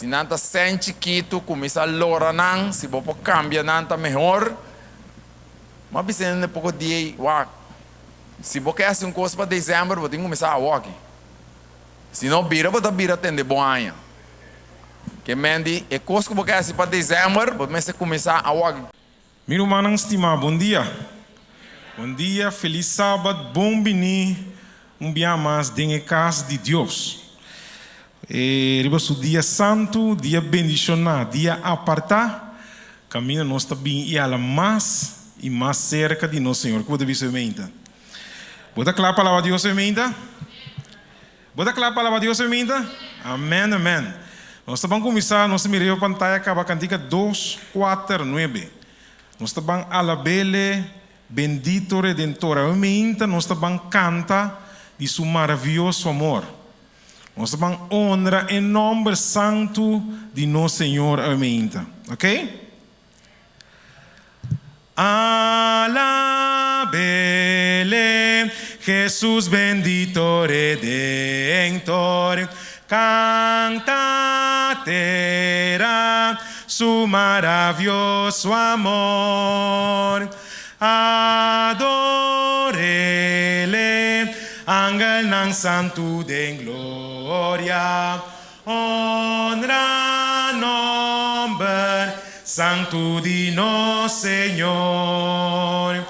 Si nan ta sèn chikitu, kuminsá lora nan, si bo por kambia nan ta mehor. M'a bisa hende poko dia ei, wak, si bo ke hasi un kos pa desèmber, bo tin kuminsá awoki. Si no bira bo ta bira tende bo aña. Ke men di, e kos ku bo ke hasi pa desèmber, bo mester kuminsá awoki. Mi rumannan stimá, bon dia. Bon dia, felis sabat, bon biní un bia mas den e kas di Dios. E riba su dia santu, dia bendishoná, dia apartá, kaminda nos ta bin i hala mas i mas serka di nos Señor. Ku bo ta bisa hoy meinta? Bo ta kla pa alabá Dios hoy meinta? Bo ta kla pa alabá Dios hoy meinta? Amèn, amèn. Nos ta ban kuminsá, nos ta mira riba pantaya kaba kantika dos, kuater, nuebe. Nos ta ban alab'Ele, Bendito Redentor. Awe meinta nos ta ban kanta di Su maravioso amor. Nos ta ban honra e nòmber santu di nos Señor awe meinta. Ok? Alabele, Jesus bendito Redentor, Canta tera su maravioso amor. Adorele, angelnan santu den gloria, Honra nomber santu di nos Señor.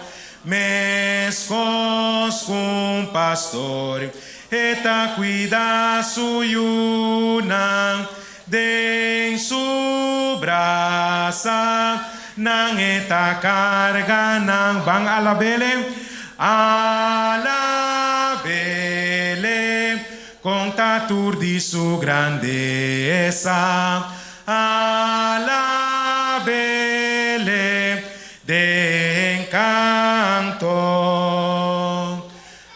Meskos ku un pastor e ta kuida su yunan, den su brasa nan e ta karga nan. Ban alab'Ele, alab'Ele. Kon ta tur di su grandesa, alab'Ele den kanto.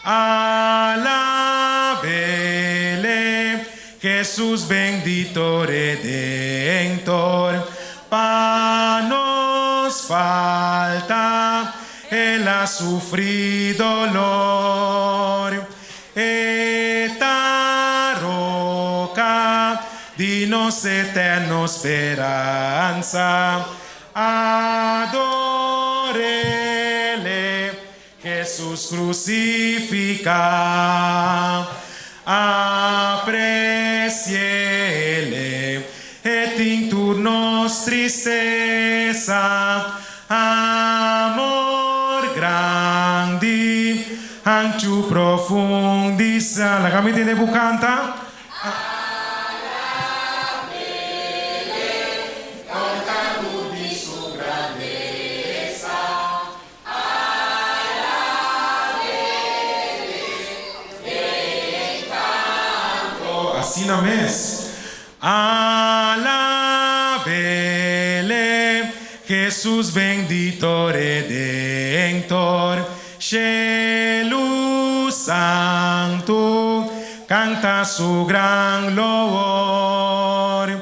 Alab'Ele, Jesus bendito Redentor, pa nos falta El a sufri dolor. E ta roka di nos eterno speransa. Adorele, Jesus crucifica. Apreciele, e tin tur nos tristesa. Amor grandi, hanchu profundisa. Laga mi tende bu kanta. Asina mes. Alabele, Jesus bendito Redentor, Shelu santu, canta su gran loor.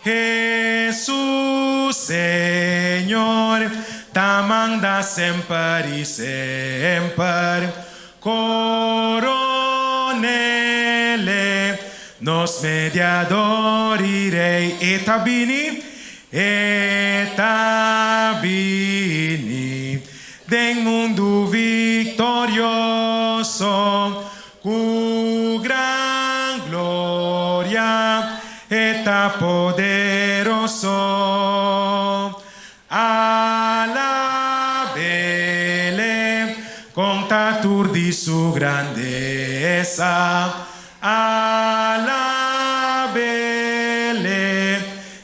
Jesus Señor, ta manda semper y semper, Coronele, nos Mediador i Rey. E ta bini, e ta bini den mundu victorioso, cu gran gloria e ta poderoso. Alabele, con ta tur di su grandesa. Alabele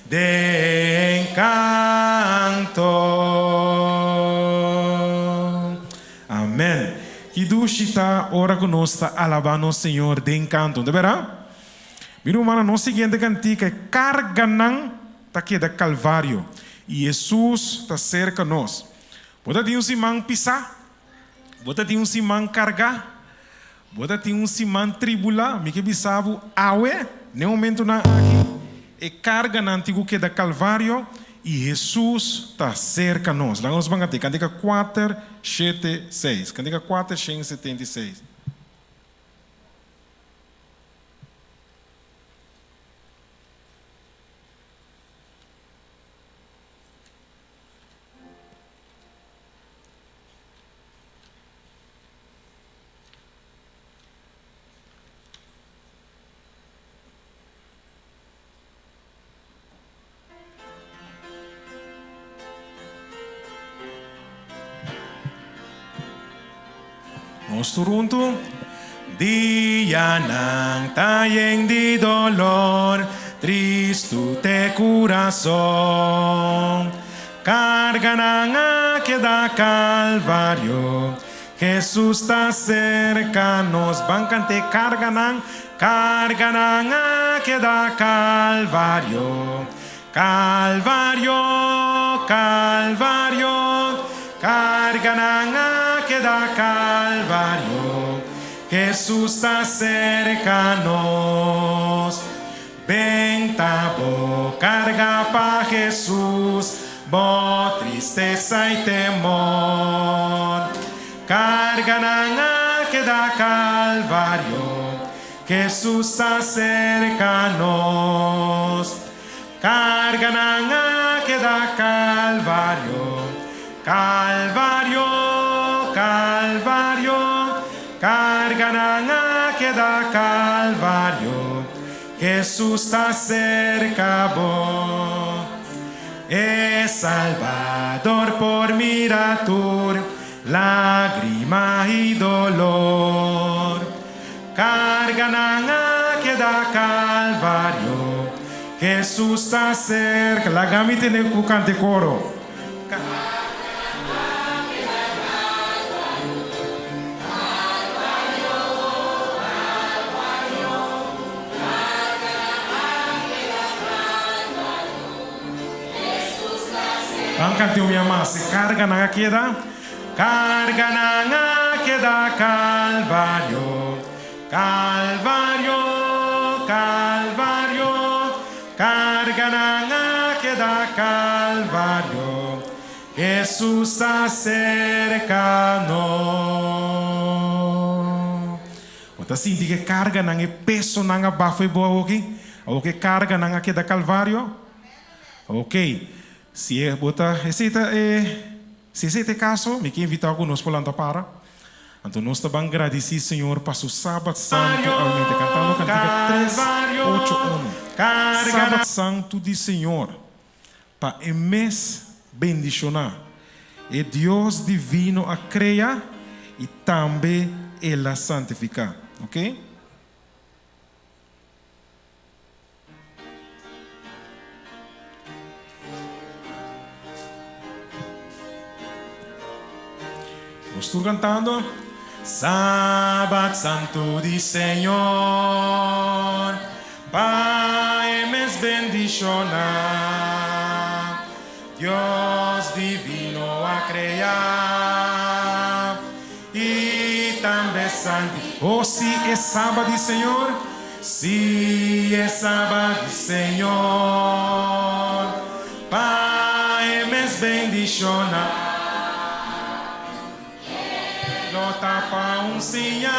den canto. Amen. Ki dushi ta ora cu nos ta alaba nos Señor den canto, no ta bera? Mi rumannan, nos siguiente cantica e carganan ta keda Calvario y Hesus ta cerca nos. Bo ta tin un siman pisa? Bo ta tin un siman carga? Bo ta tin un siman tribula? Mi ke bisa bo awe, n'e momentonan aki, e carganan tin cu keda Calvario y Hesus ta cerca nos. Laga nos ban cant'e cantica cuater, shete, seis. Cantica cuater, shen, setenta y seis. Nos tur huntu. Dianan ta yen di dolor, tristu te kurason. Karganan a keda Kalvario, Hesus ta serka nos. Ban kant'é, Karganan, karganan a keda Kalvario, Kalvario, Kalvario, karganan a keda Kalvario, Hesus ta serka nos. Ben ta bo karga pa Hesus bo tristesa i temor. Karganan a keda Kalvario, Hesus ta serka nos. Karganan a keda Kalvario, Kalvario, Kalvario, karganan a keda Kalvario, Hesus ta serka bo. E Salbador por mira tur lagrima i dolor. Karganan a keda Kalvario, Hesus ta serka. Laga mi tende ku kante koro. Ban kante un bia mas. E karganan a keda. Karganan a keda Kalvario, Kalvario, Kalvario, karganan a keda Kalvario, Hesus ta serka nos. Bo ta sinti ku e karganan, e pesonan a bafa e bo awoki? Awoki e karganan a keda Kalvario? Oke, si e bo ta, esei ta e. Si esei ta e kaso, mi ke invitá ku nos por lanta para. Anto nos ta ban gradisí Señor pa Su Sabat Santu awe. Kantando kantika tres, ocho, unu. Sabat Santu di Señor, pa E mes bendishoná. E Dios divino a krea i tambe El a santifiká. Oke? Nos tur cantando. Sabat santu di Señor, pa e mes bendiciona. Dios divino a crea y tambe santi. Oh, si e Sabat di Señor. Si e Sabat di Señor, pa e mes bendiciona. Lo ta pa un señal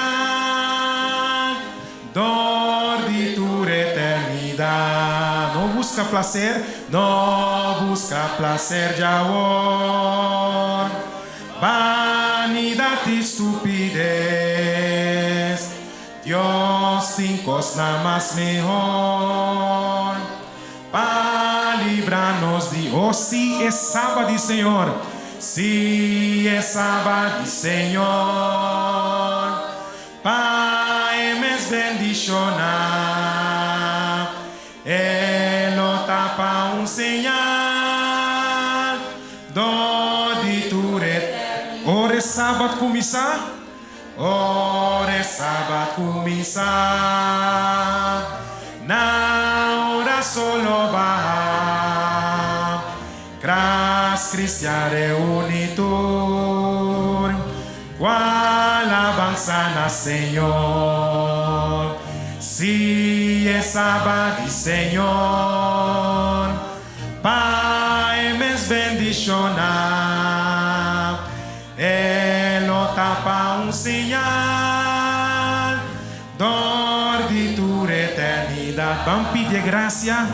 dor di tur eternidad. No busca placer, no busca placer djawor. Vanidad i stupides. Dios tin kosnan mas mehor pa libra nos di Oh, si e Sabat di Señor, si e Sabat di Señor, pa e mes bendishoná, e lo ta pa un señal dor di tur e. Ora e Sabat kuminsá, Ora e Sabat kuminsá, na ora sol lo baha, Kras kristian reuní tur, ku alabansa na Señor. Sí, e Sabat di Señor, pa e mes bendishoná. E lo ta pa un señal dor di tur eternidad. Ban pidi e gracia,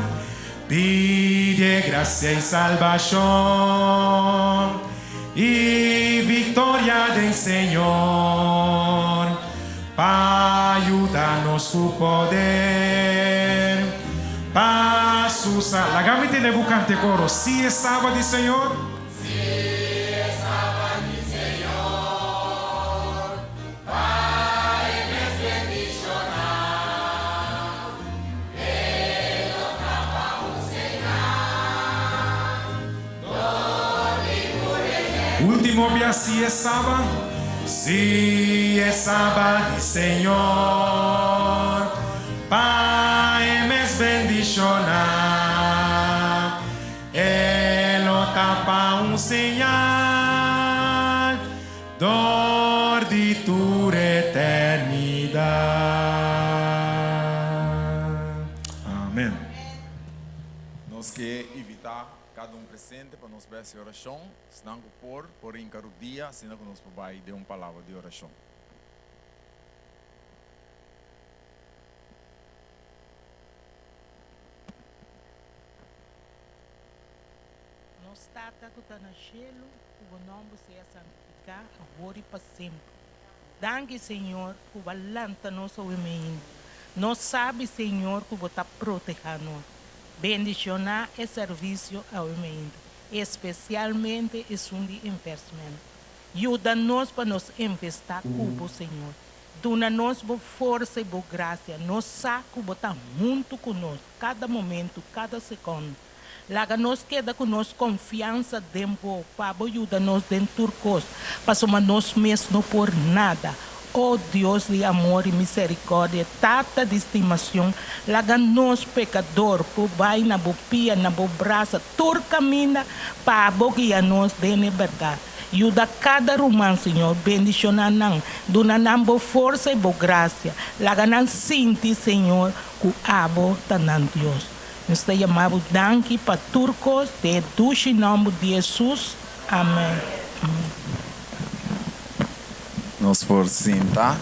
pidi e gracia y salbacion y victoria den Señor pa yuda nos cu poder pa su sa. Laga mi tene bu canta e coro, Si e Sabat di Señor. Si e Sabat di Señor, pa. Último bia si e Saba. Si e Saba di Señor. Pa e mes bendishoná. E lo ta pa un señal dor di tur eternidat. Amen. Nos ke invitá kada un presente pa nos bai hasi orashon. Esnan ku por, por rinka rudia asina ku nos por bai den un palabra di orashon. Nos Tata ku ta na shelu, ku bo nòmber sea santifiká awor i pa semper. Danki, Señor, ku bo a lanta nos awe mainta. Nos sabi, Señor, ku bo ta protehá nos. Bendishoná e servisio awe mainta, espesialmente esun di inversment. Yuda nos pa nos investá ku bo, Señor. Duna nos bo forsa i bo grasia. Nos sa ku bo ta huntu ku nos kada momentu, kada sekònde. Laga nos keda ku nos konfiansa den bo pa bo yuda nos den tur kos, pasobra nos mes no por nada. O Dios di amor i miserikòrdia, Tata di stimacion, laga nos pekador por bai na bo pia, na bo brasa tur kaminda pa bo guia nos den e bèrdat. Yuda kada ruman, Señor. Bendiciona nan. Duna nan bo forsa i bo gracia. Laga nan sinti, Señor, ku abo ta nan Dios. Nos ta yama bo danki pa tur kos den e dushi nomber di Jesus. Amen. Amen. Nos por sinta.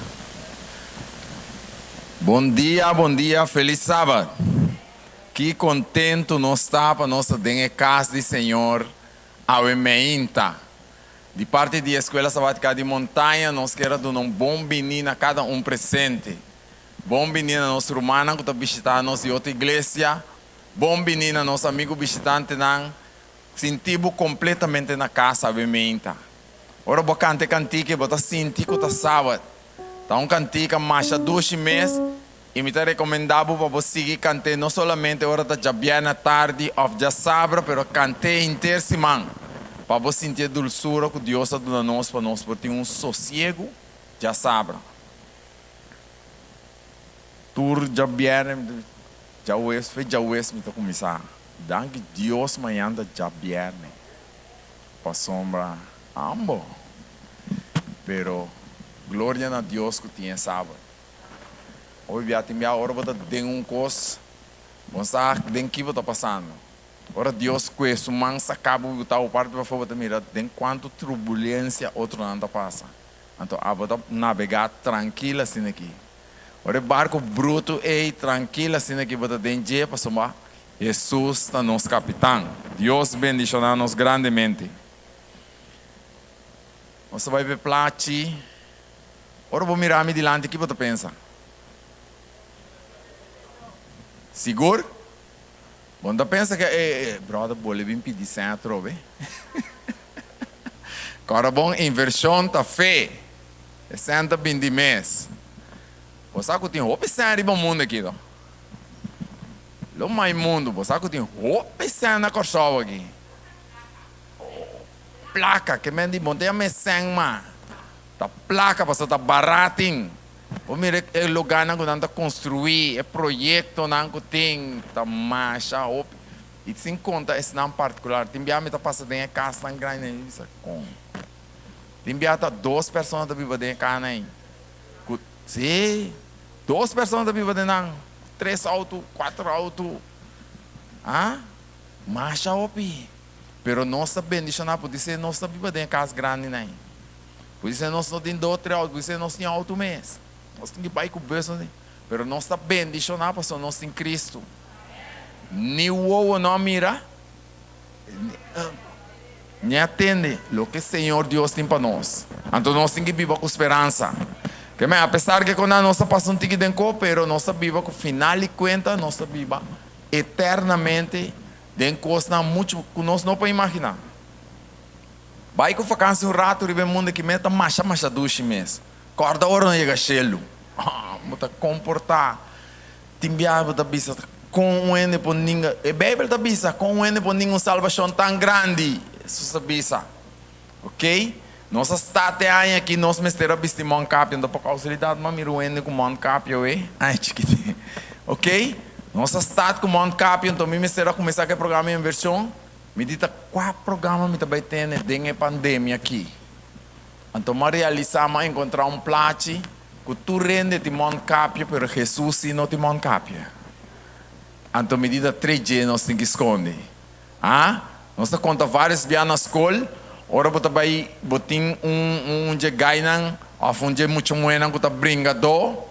Bon dia, bon dia, felis sabat. Ki kontentu nos ta pa nos ta den e kas di Señor Awe meinta, di parti di Escuela Sabatica di Montaña nos kier a duna un bon bini na cada un presente. Bon bini na nos rumannan cu ta bishita nos di otro iglesia. Bon bini na nos amigo bishitantenan. Sinti bo completamente na cas awe meinta. Ora bo canta e cantica bo ta sinti cu ta Sabat. Ta un cantica masha dushi mes. I mi ta rekomendá bo pa bo sigui kant'é no solamente ora ta djabièrnè tardi òf djasabra, pero kant'é henter siman, pa bo sinti e dulsura ku Dios a duna nos pa nos por tin un sosiegu djasabra. Tur djabièrnè mi ta bisa, djawes, fe djawes mi ta kuminsá. Danki Dios mañan ta djabièrnè, pasobra ambo. Pero gloria na Dios ku tin e sabat. Hopi bia tin bia ora bo ta den un kos, bo no sa den ki bo ta pasando. Ora Dios kue su man saka bo i bo ta bo parti pafó bo ta mira den kuantu turbulensia otronan ta pasa. Anto abo ta nabegá trankil asina aki. Ora e barku brutu ei trankil asina aki bo ta den dje pasobra Hesus ta nos kapitan. Dios bendishoná nos grandemente. Nos ta bai pa e plachi. Ora bo mira mi dilanti, ki bo ta pensa? Sigur? Bo no ta pensa ke e brother bole bin pidi sèn atrobe? Kòrda bon, invershon ta fe. E sèn ta bin di mes. Bo sa ku tin hopi sèn riba mundu aki to. Lo mai mundu, bo sa ku tin hopi sèn na Kòrsou aki. Plaka, ke men di bo no ta yama e sèn mas. Ta plaka pasobra ta baratin. Bo mira e lugarnan ku nan ta konstruí, e proyektonan ku tin, ta masha hopi. I sin konta esnan partikular. Tin bia mi ta pasa den e kasnan grandi i mi bisa, kon? Tin bia ta dos persona ta biba den e kana ei. Ku, sí, dos persona ta biba den nan. Tres outo, kuater outo. Ah, masha hopi. Pero nos ta bendishoná pudi nos ta biba den e kas grandinan ei. Pudi nos no tin dos, tres outo, pudi nos tin outo mes. Nos tin ki bai ku bus, nos tin. Pero nos ta bendishoná pasobra nos tin Kristu. Ni wowo no a mira, ni a tende loke Señor Dios tin pa nos. Anto nos tin ki biba ku speransa. Ke men, apesar ke konda nos ta pasa un tiki den ko, pero nos ta biba ku final di kuenta nos ta biba eternamente den kosnan muchu ku nos no por imaginá. Bai ku fakansi un ratu riba e mundu aki mes ta masha masha dushi mes. Kòrda ora no yega shelu. Bo ta komportá. Tin biaha bo ta bisa kon un hende por ninga. E Beibel ta bisa kon un hende por ninga un salbashon tan grandi. Hesus ta bisa. Ok? Nos a start e aña aki nos mester a bisti mondkapje anto pa causalidad m'a mira un hende cu mondkapje awe. Ay chikiti. Ok? Nos a start cu mondkapje anto mi mester a cuminsa cu e programa inversion. Mi di ta cua programa mi ta bay tene den e pandemia aki. Anto m'a realisa m'a encontra un plachi cu tur hende tin mondkapje pero Jesus si no tin mondkapje. Anto mi di ta tres dje nos tin ki scondi. A Nos ta konta vários bia na skol, ora bo ta bai bo tin un un dje gainan òf un dje mucha muhénan ku ta bringadó,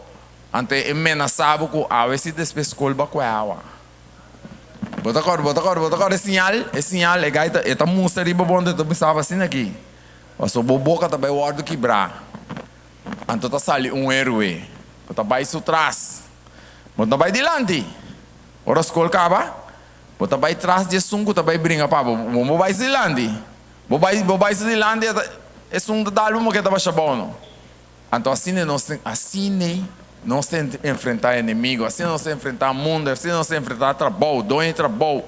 anto e menasá bo ku awe si despues skol bo a kue awa. Bo ta kòrda, bo ta kòrda, bo ta kòrda e siñal? E siñal, e gai ta e ta mustra riba bo anto e ta bisa bo asina aki, pasobra bo boka ta bai wòrdu kibrá. Anto ta sali un héroe, bo ta bai su tras, bo no ta bai dilanti. Ora skol kaba, Bo ta bai tras di esun ku ta bai bringa pa bo. Bo bo bai su dilanti. Bo bai, bo bai su dilanti, esun ta dal bo moke ta basha bou no. Anto asina nos tin, asina nos ta enfrentá enemigo, asina nos ta enfrentá mundo, asina nos ta enfrentá trabou, doño di trabou,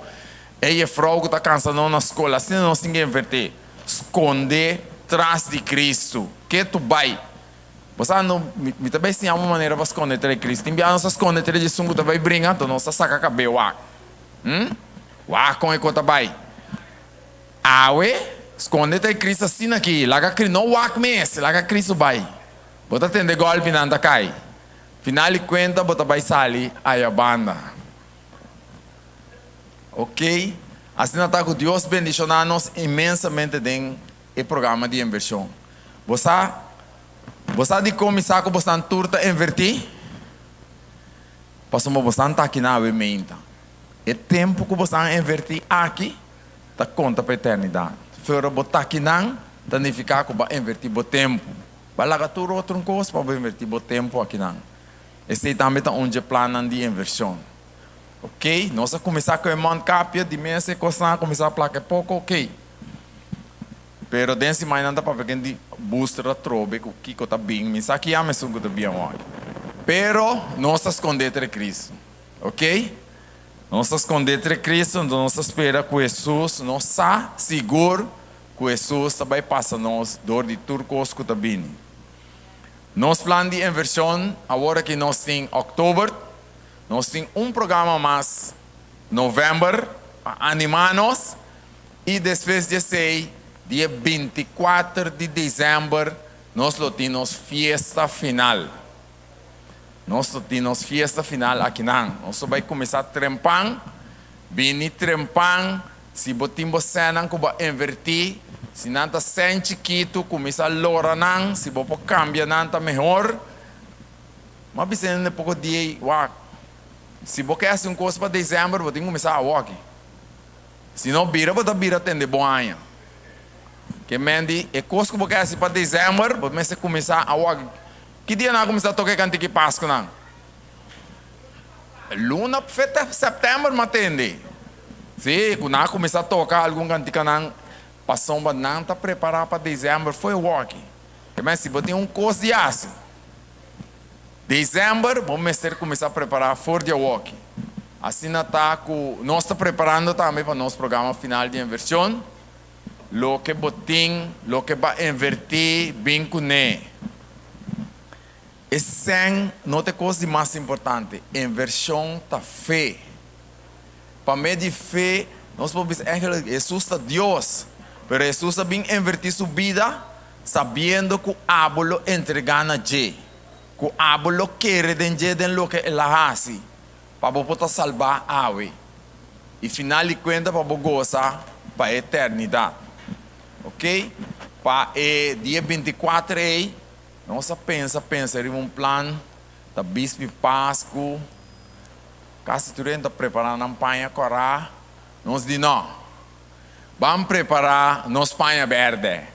e jefrou ku ta kansa nos na skol, asina nos tin ke invertí. Skondé tras di Kristu. Ke tu bai? Bo sa no, mi ta bay siña un manera pa sconde tra e Cristo. Tin bia nos ta sconde tra djesun cu ta bay bringa, anto nos ta saca cabey wak. Hm? Wak con e co ta bay. Awe, sconde tra e Cristo asina aki, laga Cristo, no wak mes, laga Cristo bay. Bo ta tende golpinan ta cay. Final di cuenta bo ta bay sali aya banda. Ok, asina ta cu Dios bendiciona nos inmensamente den e programa di inversion. Bo sa, bo sa dikon mi sa ku bosnan tur ta invertí? Pasobra bosnan ta aki na awe meinta. E tempu ku bosnan a invertí aki ta konta pa eternidat. Fora bo ta akinan ta nifiká ku bo a invertí bo tempu. Bo a laga tur otro kos pa bo invertí bo tempu akinan. Esei tambe ta un dje plannan di invershon. Oké, nos a kuminsá ku e mondkapje, di mes e kosnan a kuminsá plaka e poko, oké. Pero den siman nan ta papia ken di booster atrobe ku kiko ta bin. Mi sa ki yama esun ku ta bin awor. Pero nos ta skondé tre Cristo. Ok? Nos ta skondé tre Cristo, enton nos ta spera ku Hesus, nos sa sigur ku Hesus ta bai pasa nos dor di tur kos ku ta bini. Nos plan di invershon awor aki nos tin Oktober, nos tin un programa mas November pa animá nos. I despues di esei, dia bintikuater di desèmber, nos lo tin nos fiesta final. Nos lo tin nos fiesta final akinan. Nos lo bai kuminsá trempan. Bini trempan. Si bo tin bo sènnan ku bo a invertí, si nan ta sèn chikitu, kuminsá lora nan. Si bo por kambia nan ta mehor. M'a bisa hende poko dia ei, wak, si bo ke hasi un kos pa desèmber, bo tin kuminsá awoki. Si no bira bo ta bira tende bo aña. Ke men di e kos ku bo ke hasi pa december bo mester kuminsá awor. Ki dia nan a kuminsá toka e kantiki Pasku nan? Luna feta september mi a tende. Si, ku nan a kuminsá toka algun kantikanan pasobra nan ta prepará pa december fo'i awor aki. Ke men si bo tin un kos di hasi December bo mester cuminsa prepara for di awoki. Asina ta cu nos ta preparando tambe pa nos programa final di inversion. Loke bo tin, loke bo a inverti, bin cune. E cen no ta e cos di mas importante. Inversion ta fe. Pa medio di fe nos por bisa eigenlijk Jesus ta Dios, pero Jesus a bin inverti su bida sabiendo cu abo lo entrega na dje, cu abo lo kere den dje den loke el a haci pa bo por ta salba awe y final di cuenta pa bo goza pa e eternidad. Ok, pa e dia binticuater ey nos a pensa pensa riba un plan ta bispi Pascu. Kasi tur hende ta prepará nan paña kòrá, nos di no. Ban prepará nos paña bèrdè.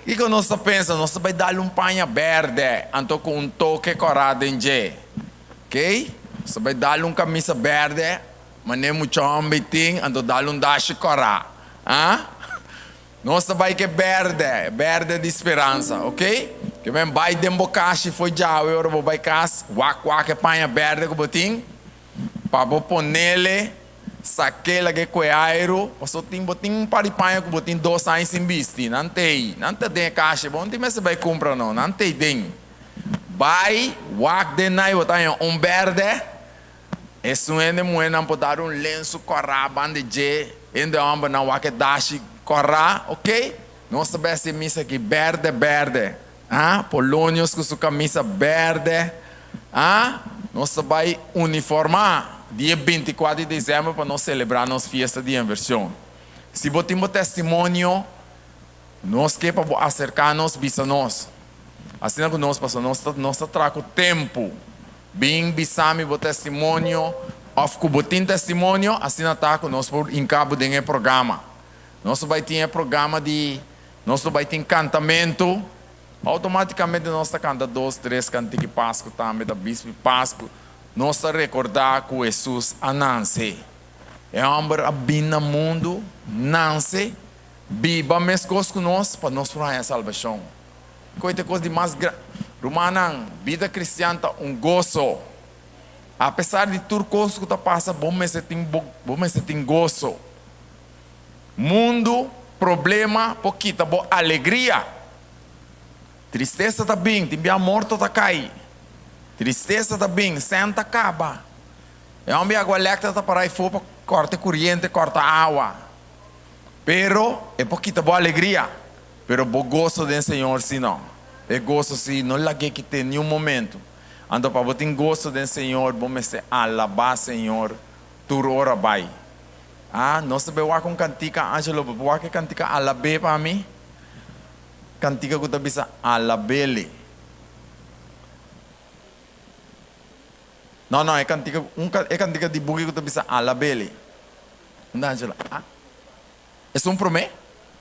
Kiko nos ta pensa? Nos ta bai dal un paña bèrdè anto ku un toke kòrá den dje. Oké? Nos ta bai dal un kamisa bèrdè manera mucha hòmber tin anto dal un dashi kòrá. Ah? Nos ta bai ke berde, berde di speransa, ok? Ke men bai den bo kashi foi djawe ora bo bai kas, wak wak e paña berde ku bo tin, pa bo ponele. Sak'é lag'é kue airu, pasobra tin bo tin un par di paña ku bo tin dos aña sin bisti. Nan t'ei, nan ta den e kasha, bo no tin mester bai kumpra no, nan t'ei den. Bai, wak den nan i bo ta haña un bèrdè. Esun hende muhénan por dar un lensu kòrá banda dje, hende hòmbernan wak e dashi kòrá, oké? Nos ta besti e misa aki bèrdè bèrdè, ah, Polonius ku su kamisa bèrdè, ah, nos ta bai uniformá dia bintikuater di desèmber pa nos selebrá nos fiesta di Invershon. Si bo tin bo testimonio, nos ke pa bo aserká nos bisa nos. Asina ku nos pasobra nos ta nos ta traha ku tempu. Bin bisa mi bo testimonio òf ku bo tin testimonio, asina ta ku nos por hinká bo den e programa. Nos ta bai tin e programa di nos ta bai tin kantamentu, outomátikamente nos ta kanta dos, tres kantiki Pasku tambe ta bispi Pasku. Nos ta rekordá ku Hesus a nanse. E hòmber a bin na mundu, nanse, biba meskos ku nos pa nos por haña salbashon. Koi ta e kos di mas gran. Rumannan, bida kristian ta un goso. Apesar di tur kos ku ta pasa, bo mester tin bo mester tin goso. Mundu, problema por kita bo alegria. Tristesa ta bin, tin bia morto ta kai. Tristesa ta bin, sèn ta kaba. E hòmber di agua lèktra ta pará afó pa kòrta e kuriente, kòrta awa. Pero e por kita bo alegria, pero bo goso den Señor si no. E goso si no lag'é kit'é niun momentu. Anto pa bo tin goso den Señor, bo mester alabá Señor tur ora bai. Ah, nos ta bay wak un kantika, Angelo, bo por wak e kantika Alab'é pa mi? Kantika ku ta bisa Alab'Ele. No, no, e kantika, un e kantika di buki ku ta bisa Alab'Ele. Unda Angelo? Ah, esun promé?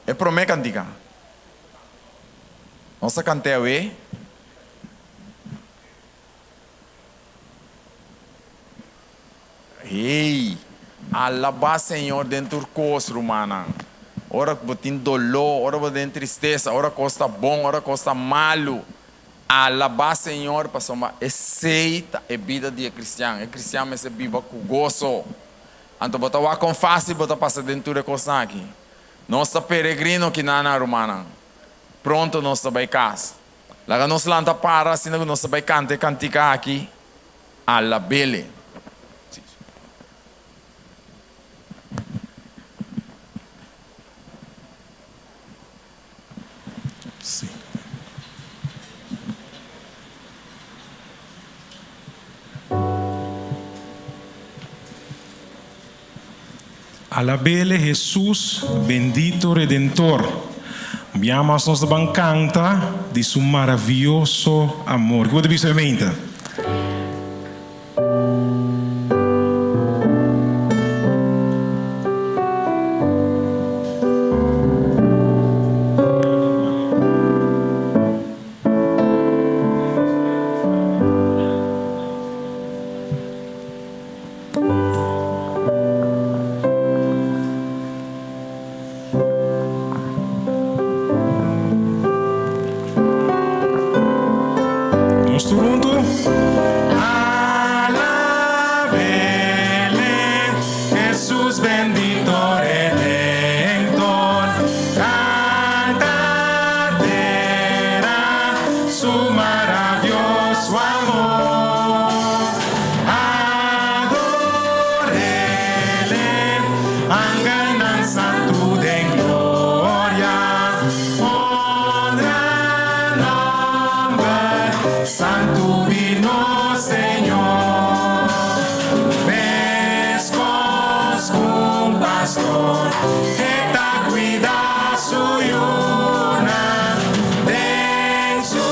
E promé kantika. Nos a kant'é awe. Hey! Alabá Señor den tur kos, rumannan. Ora ku bo tin doló, ora bo den tristesa, ora kos ta bon, ora kos ta malu, alabá Señor pasobra esei ta e bida di e kristian. E kristian mester biba ku goso. Anto bo ta wak kon fásil bo ta pasa den tur e kosnan aki. Nos ta peregrino kinanan, rumannan. Pronto nos ta bai kas. Laga nos lanta para asina ku nos ta bai kanta e kantika aki. Alabele. Sí. Alabele Hesus, bendito Redentor. Un bia mas nos ta ban canta di su maraviyoso amor. Ki bo ta bisa e meinta? Nos tur huntu. Alabele, Jesus bendito Redentor, canta tera su maravioso amor. Adorele, angelnan santu den gloria, honra nomber santu di nos Señor. Meskos k'un pastor, e ta kuida su yunan den su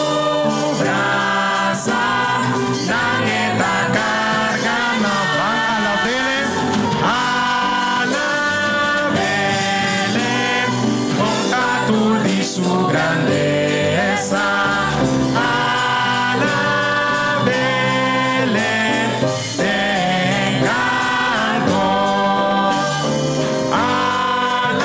brasa. Nan e ta carga na ban alabele, alabele, conta tur di su grandeza, alabele den canto, alabele.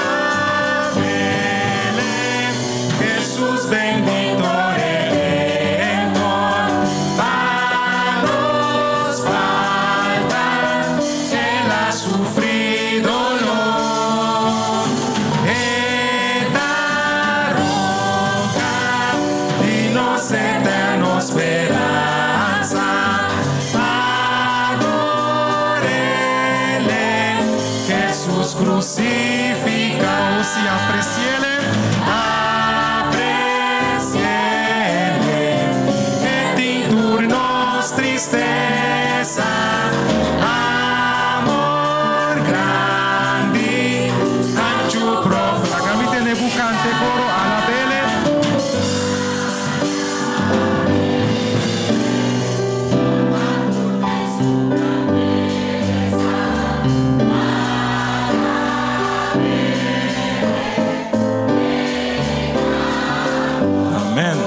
Crucificá. Oh, si apreciele, apreciele, E tin tur nos tristesa, Amor grandi, hanchu prof. Laga mi tene bu cante coro alabele. Amen.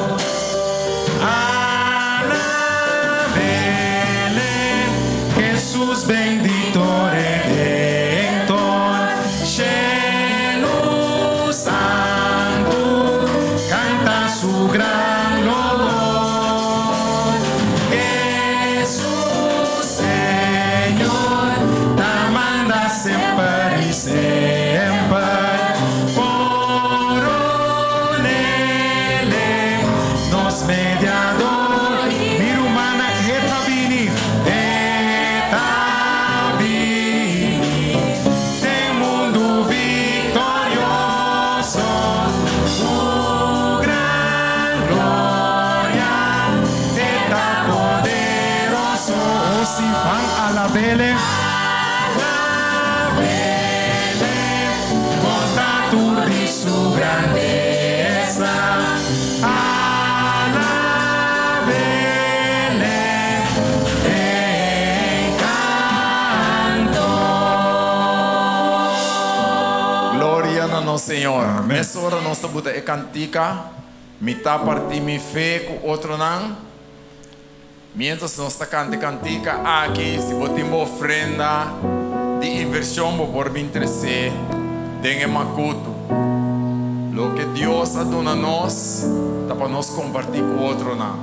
Alabele, Jesus bendito Redentor, Shelu Santu, canta su gran loor. Jesus Señor, ta manda semper y semper, Coronele, nos mediador. Mi rumannan, e ta bini, e ta bini, den mundu viktorioso, Su gran gloria, e ta poderoso. Oh, si ban alabele, alabele, konta tur di su grandesa, alabele, den kanto. Gloria na nos Señor. Amèn. Mesora nos ta buta e kantika, Mi ta parti mi fe ku otronan. Mientras nos ta kanta e kantika aki, si bo tin bo ofrenda di invershon bo por bin tres'é den e makutu. Loke Dios a duna nos ta pa nos kompartí ku otronan.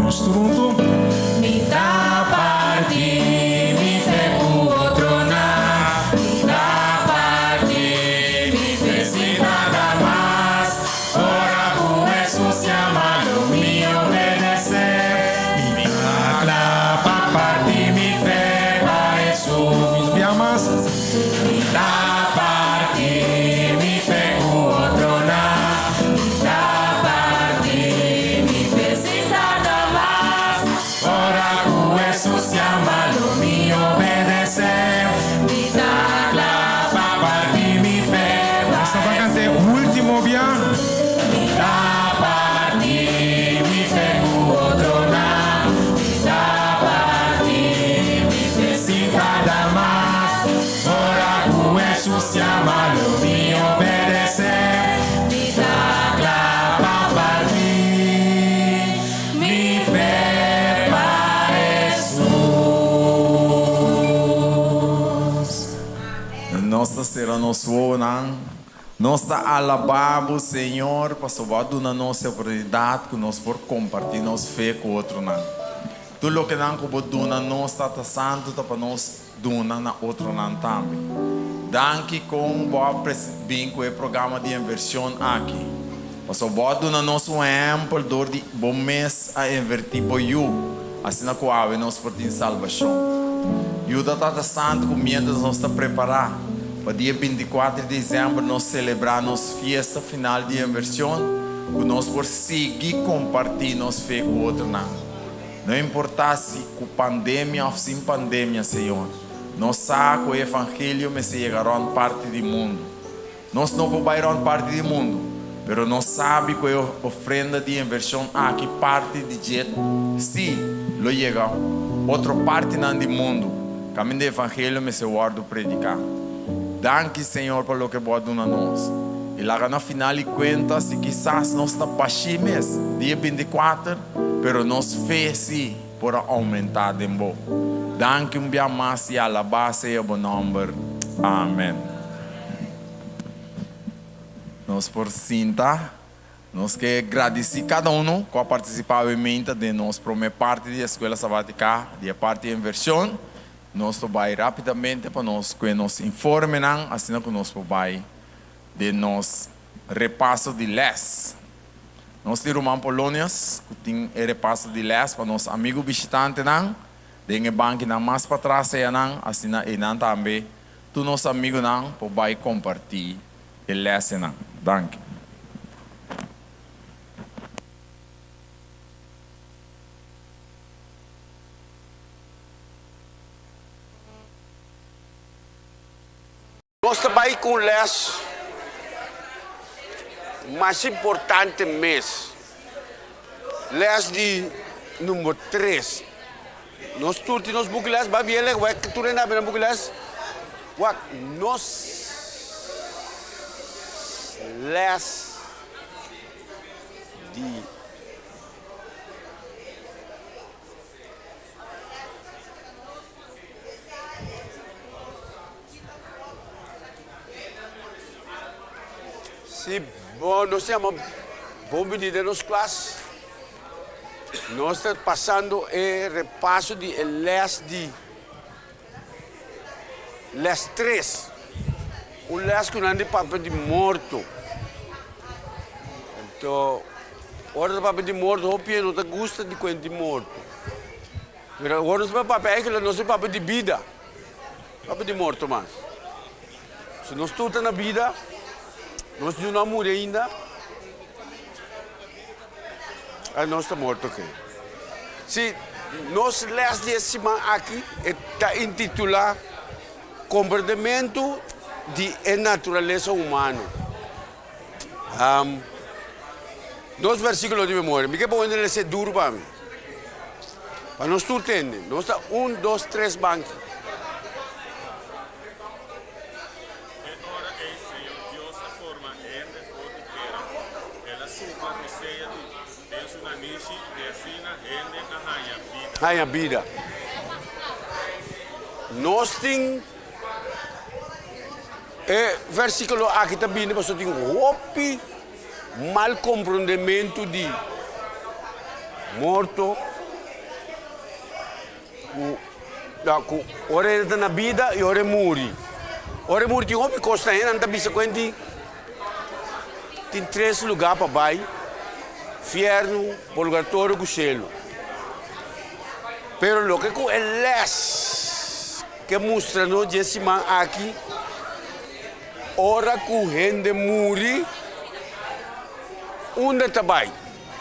Nos tur huntu. Mi ta parti mi fe ku otronan, mi ta parti mi fe sin tarda mas. Ora ku Hesus yama lo mi obedesé. Mi ta kla pa parti mi fe pa Hesus. Mis bia mas. Mi ta parti mi fe ku otronan, mi ta parti mi fe sin tarda mas. Ora ku Hesus yama lo mi obedesé. Mi ta kla Pa parti mi fe. Nos ta kanta e último bia. Mi ta parti mi fe ku otronan, mi ta parti mi fe sin tarda mas. Ora ku Hesus yama lo mi obedesé. Mi ta Kla pa parti mi fe pa Hesus. Nos ta sera nos wowonan. Nos ta alabá bo, Señor, pasobra bo a duna nos e oportunidat ku nos por kompartí nos fe ku otronan. Tur lokenan ku bo duna nos, Tata Santu, ta pa nos duna na otronan tambe. Danki kon bo a bin ku e programa di invershon aki. Pasobra bo a duna nos un ehèmpel dor di bo mes a invertí bo yu, asina ku awe nos por tin salbashon. Yuda Tata Santu ku miéntras nos ta prepará pa dia bintikuater di desèmber nos selebrá nos fiesta final di invershon, ku nos por sigui kompartí nos fe ku otronan. No importá si ku pandemia òf sin pandemia, Señor, nos sa ku e evangelio mester yega rònt parti di mundu. Nos no por bai rònt parti di mundu, pero nos sabi ku e ofrenda di invershon aki parti di dje sí lo yega otro partinan di mundu kaminda e evangelio mester wòrdu prediká. Danki, Señor, pa loke Bo a duna nos. I laga na final di kuenta si kisas nos ta bashí mes dia bintikuater, pero nos fe sí por a oumentá den Bo. Danki un bia mas i alabá sea Bo nòmber. Amen. Nos por sinta. Nos ke gradisí kada unu ku a partisipá awe meinta den nos promé parti di Eskuela Sabátika, di e parti invershon. Nos lo bai rápidamente pa nos kue nos informenan asina ku nos por bai den nos repaso di lès. Nos tin ruman Polonius ku tin e repaso di lès pa nos amigu bishitantenan den e bankinan mas patras eyanan, asina einan tambe tur nos amigunan por bai kompartí e lèsenan. Danki. Nos ta bai ku un lès mas importante mes, lès di number tres. Nos tur tin nos buki lès, bai bien lek wak tur hende habri nan buki lès. Wak, nos lès di. Si bo nos yama bon bini den nos klas. Nos ta pasando e repaso di e les di les tres. Un les ku nan di papia di morto. Anto ora ta papia di morto hopi hende no ta gusta di kuenta di morto. Pero ora nos papia eigenlijk nos ta papia di bida. Papia di morto mas. Si nos tur ta na bida, nos niun no a muri ainda, ay nos ta morto ke. Si nos les di e siman aki e ta intitula Komprendementu di e naturalesa humano. Dos versikulo di memoria. Mi ke pone den esei duru pa mi. Pa nos tur tende. Nos ta un, dos, tres banki. E ora ei Señor Dios a forma hende for di tera. El a supla rosea di den su nanishi i asina hende a haña bida. Haña bida. Nos tin e versíkulo aki ta bini pasobra tin hopi mal komprondementu di morto ku ta ku ora hende ta na bida i ora e muri. Ora e muri tin hopi kos ta hende nan ta bisa ku hende tin tres lugá pa bai, fièrnu, purgatorio ku shelu. Pero loke ku e lès ke mustra nos dje siman aki, ora ku hende muri, unda ta bai?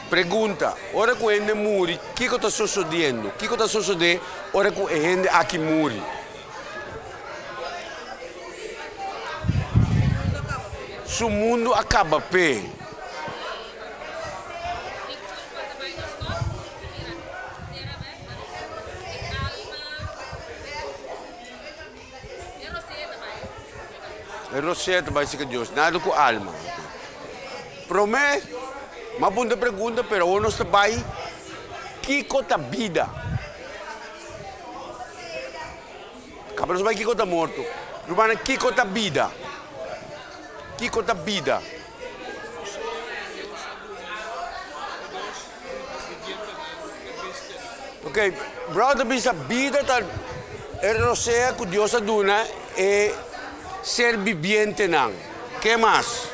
Pregunta, Ora ku hende muri, kiko ta sosodiendo? Kiko ta sosodé ora ku e hende aki muri? Su mundu a kaba p'e. E rosea ta bai sika Dios, nada ku alma. Promé, m'a puntra pregunta, pero awor nos ta bai, kiko ta bida? Kaba nos bai kiko ta morto. Rumannan, kiko ta bida? Kiko ta bida? Ok, brother ta bisa bida ta e rosea ku Dios a duna e ser bibientenan. Ke mas?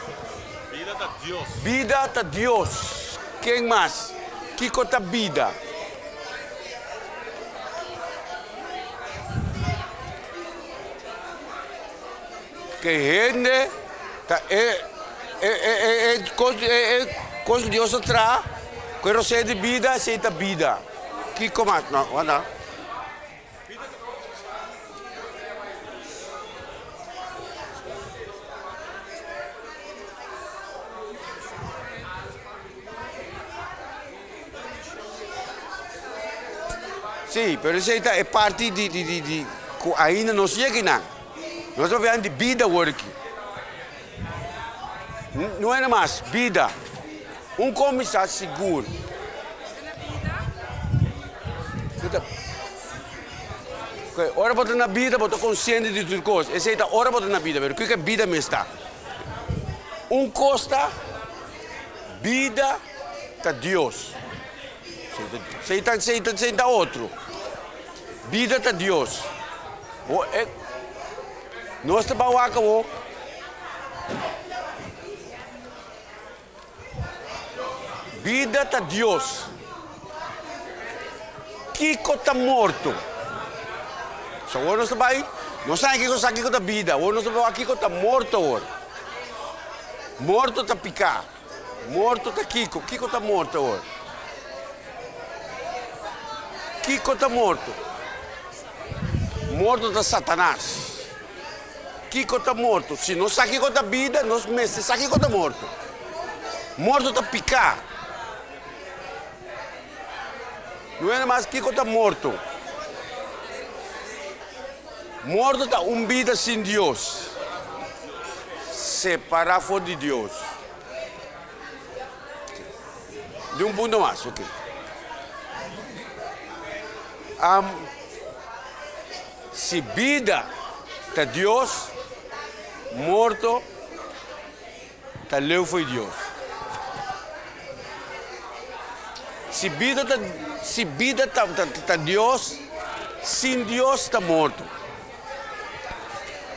Bida ta Dios. Bida ta Dios. Ken mas? Kiko ta bida? Ke hende ta e e e e e kos e e kos ku Dios a traha ku e rosea di bida esei ta bida. Kiko mas? No, wanta. Sí, pero esei ta e parti di di di di ku ainda no siña kinan. Nos ta papia di bida awor aki. No e mas, bida. Un komisa sigur. Ora bo ta na bida bo ta konsiente di tur kos. Esei ta ora bo ta na bida, pero kiko e bida mes ta? Un kos ta bida ta Dios. Esei ta, esei ta, esei ta otro. Bida ta Dios. Bo e nos ta ban wak awor. Bida ta Dios. Kiko ta morto? So awor nos ta bai, nos sabe kiko sa kiko ta bida, awor nos ta bai wak kiko ta morto awor. Morto ta piká, morto ta kiko? Kiko ta morto awor? Kiko ta morto? Morto ta Satanas. Kiko ta morto? Si nos sa kiko ta bida, nos mester sa kiko ta morto. Morto ta piká. No hende mas kiko ta morto. Morto ta un bida sin Dios, separá for di Dios. Di un punto mas, ok. Um, si bida ta Dios, morto ta leu fo'i Dios. Si bida ta si bida ta ta ta Dios, sin Dios ta morto.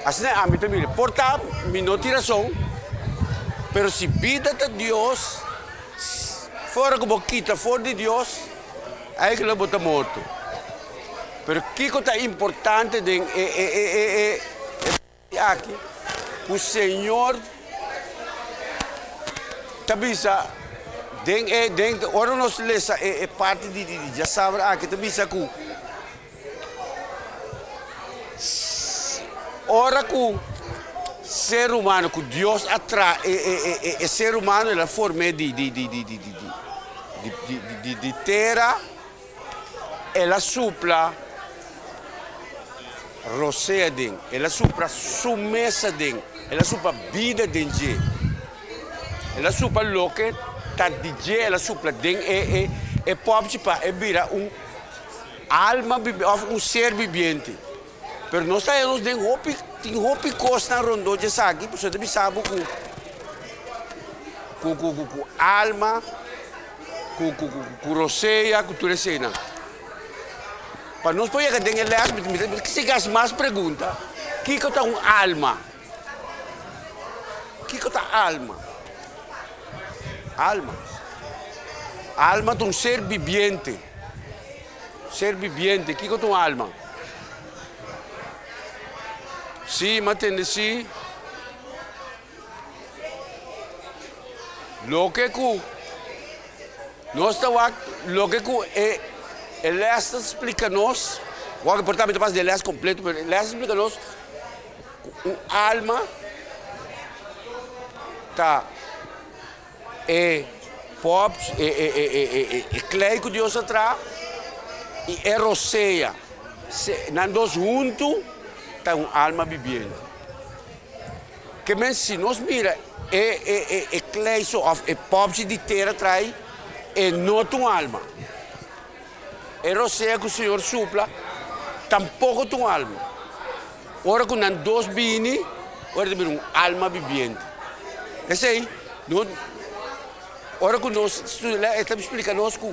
Asina ami ta mira. Por ta mi no tin rason, pero si bida ta Dios, for ku bo kita for di Dios, eigenlijk bo ta morto. Pero kiko ta importante den e e e e e Aki ku Señor ta bisa den e den ora nos lesa e e parti di di djasabra aki ta bisa ku ora ku ser humano ku Dios a traha e e e e ser humano el a form'é di di di di di di di di di tera. El a supla rosea den, el a supla su mes aden, el a supla bida den dje. El a supla loke ta di dje, el a supla den e e e pòpchi pa e bira un alma òf un ser bibiente. Pero nos ta haña nos den hopi, tin hopi kosnan rondó dje esaki, pasobra ta bisa bo ku ku ku ku alma, ku ku ku rosea, ku tur eseinan. Pa nos por yega den e lès, mi ta sigui hasi mas pregunta, kiko ta un alma? Kiko ta alma? Alma. Alma ta un ser bibiente. Ser bibiente, kiko ta un alma? Sí, m'a tende sí. Loke ku nos ta wak, loke ku e e lès ta splika nos, wak por ta mi ta pasa di e lès kompleto, pero e lès ta splika nos ku un alma ta E pòp, e e e e e e klei ku Dios a traha i e rosea, se nan dos huntu ta un alma bibiente. Ke men si nos mira e e e e klei so òf e pòpchi di tera tra'i e no ta un alma. E rosea ku Señor supla tampoko ta un alma. Ora ku nan dos bini, ora ta bira un alma bibiente. Esei, no, ora ku nos studia e ta splika nos ku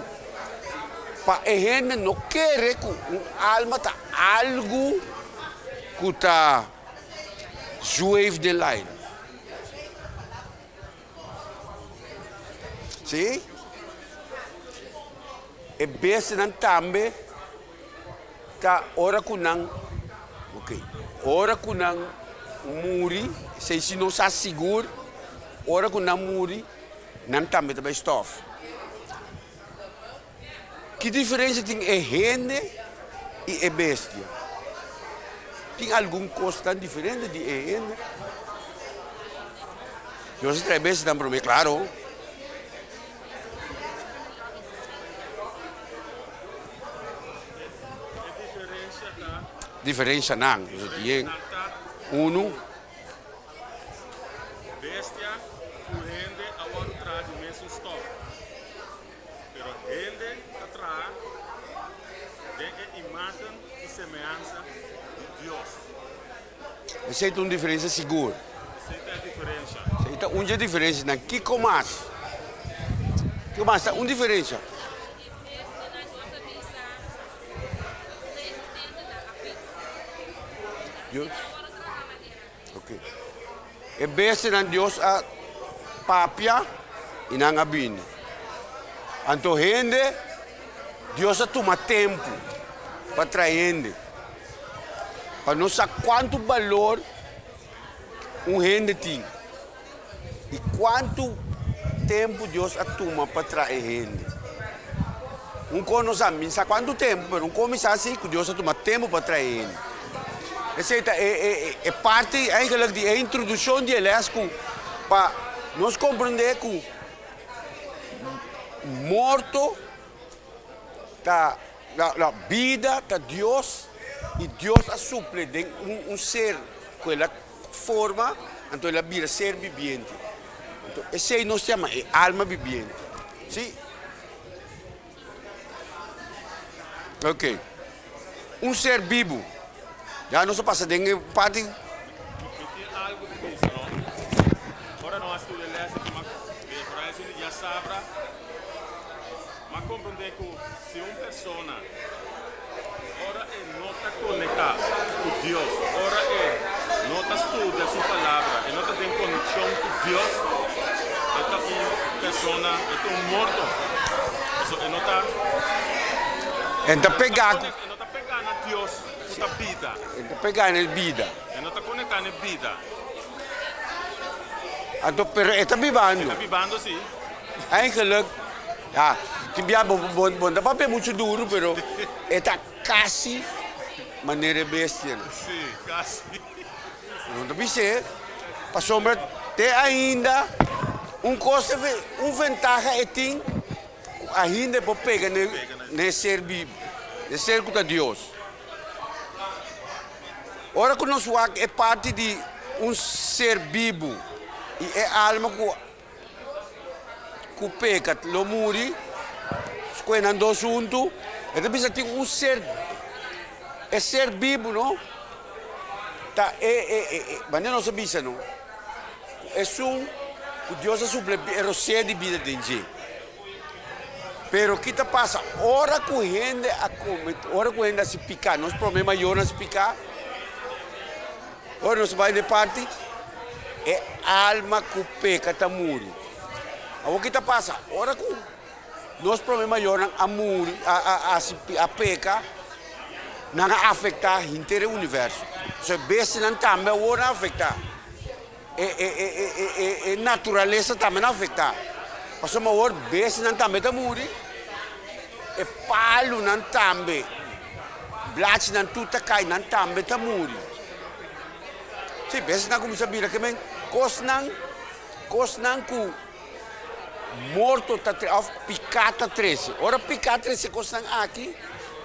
pa e hende no kere ku un alma ta algu ku ta zweef den laira. Sí, e bestianan tambe ta ora ku nan, ok, ora ku nan muri, esei si nos sa sigur, ora ku nan muri, nan tambe ta bai stòf. Ki diferensia tin e hende i e bestia? Tin algun kos tan diferente di e hende? Dios a trae bestianan promé, klaro. Diferensianan, Unu. Bestia ku hende a wòrdu traha di mesun stòf. Pero hende ta traha den e imágen i semehansa di Dios. Esei ta un diferensia sigur. Esei ta e diferensia. Esei ta un dje diferensianan. Kiko mas? Kiko mas ta un diferensia? Dios. Ok. E bestianan Dios a papia i nan a bini. Anto hende, Dios a tuma tempu pa trae hende, pa nos sa kuantu balor un hende tin i kuantu tempu Dios a tuma pa trae hende. Un kos no sa, mi sa kuantu tempu, pero un kos mi sa si ku Dios a tuma tempu pa trae hende. Esei ta e e parti eigenlijk di e introdukshon di e les ku pa nos komprendé ku Morto ta la bida ta Dios y Dios a suple den un ser cu el a forma anto el a bira ser bibiente. Anto esey nos yama e alma bibiente. Si? Ok. Un ser bibu. Ya nos a pasa den e parti. Mi tin algu di bisa no. Ora nos a studia les aki m'a mehorá esun di djasabra, m'a komprendé ku si un persona ora e no ta konektá ku Dios, ora e no ta studia su palabra, e no ta den konekshon ku Dios, e ta un persona, e ta un morto. Pasobra e no ta. E ta pegá ku. E no ta pegá na Dios ku ta bida. E ta pegá na e bida. E no ta konektá na e bida. Anto, pero e ta bibando. E ta bibando, si. Eigenlijk, ja, tin bia bo bo bo no ta papia muchu duru, pero e ta kasi manera e bestianan. Si, kasi. No ta bis'é, pasobra te ainda un kos, un ventaha e tin ku ainda e por pega na e ser bibu, na e ser ku ta Dios. Ora ku nos wak e parti di un ser bibu i e alma ku ku peka lo muri, skohe nan dos huntu, e ta bisa tin un ser, e ser bibu no, ta e e e manera nos a bisa no, ku esun ku Dios a supla e rosea di bida den dje. Pero ki ta pasa ora ku hende a kome, ora ku hende a hasi piká, nos promé mayornan a hasi piká, Ora nos bai den parti, e alma ku peka ta muri. Awor ki ta pasa? Ora ku nos prome mayornan a muri, a a hasi a peka, nan a afektá henter e universo. So e bestianan tambe awor a afektá. E e e e e e naturalesa tambe nan a afektá. Pasobra awor bestianan tambe ta muri, e palunan tambe. Blachinan tur ta kai, nan tambe ta muri. Sí, bes nan kuminsá bira ke men kosnan, kosnan ku morto ta trese òf piká ta trese. Ora piká trese kosnan aki,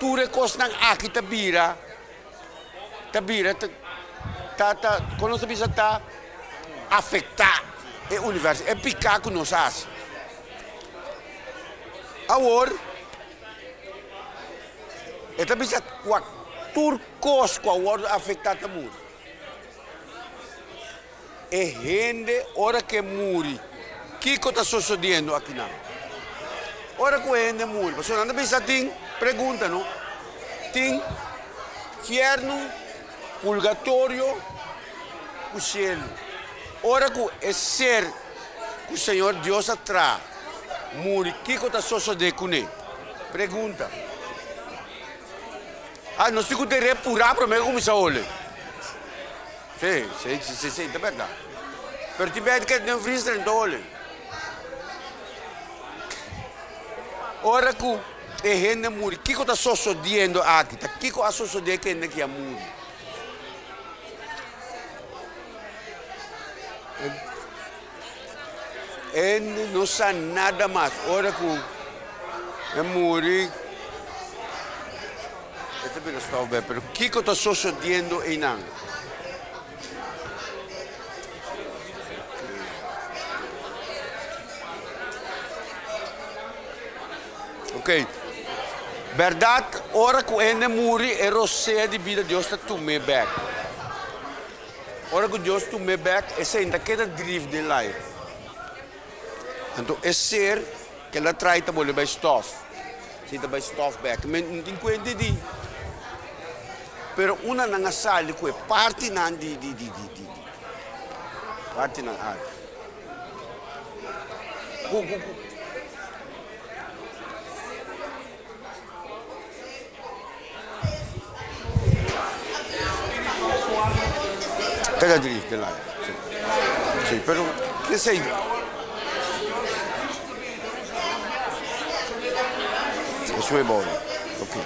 tur e kosnan aki ta bira, ta bira ta, ta, ta, kon nos ta bisa ta afektá e universo, e piká ku nos a hasi. Awor. E ta bisa kua tur kos ku a wòrdu afektá ta muri. E hende ora ku e muri, kiko ta sosodiendo akinan? Ora ku e hende muri, pasobra nan ta bisa tin pregunta no, tin fièrnu, purgatorio ku shelu. Ora ku e ser ku Señor Dios a traha muri, kiko ta sosodé kuné? Pregunta. Ah, nos tin ku tere purá promé ku kuminsá hole. Sí, sí, sí, sí, sí, ta bèrdat. Pero tin bèt ke den vriester no ta hole. Ora ku e hende muri, kiko ta sosodiendo aki? Ta kiko a sosodé ku e hende ki a muri? E no sa nada mas. Ora ku e muri, e ta bira stòf bèk. Pero kiko ta sosodiendo einan? Ok. Bèrdat, ora ku hende muri, e rosea di bida Dios ta tum'é bèk. Ora ku Dios tum'é bèk, esei no ta keda drif den lair. Anto e ser ku el a trai ta bolbe bai stòf. Esei ta bai stòf bèk. Mi no tin kuenta di. Pero unda nan a sali ku e partinan di di di di di partinan aki. Ku ku ku. Kada dri den laira, si. Si, pero esei. Esun e bou, ok.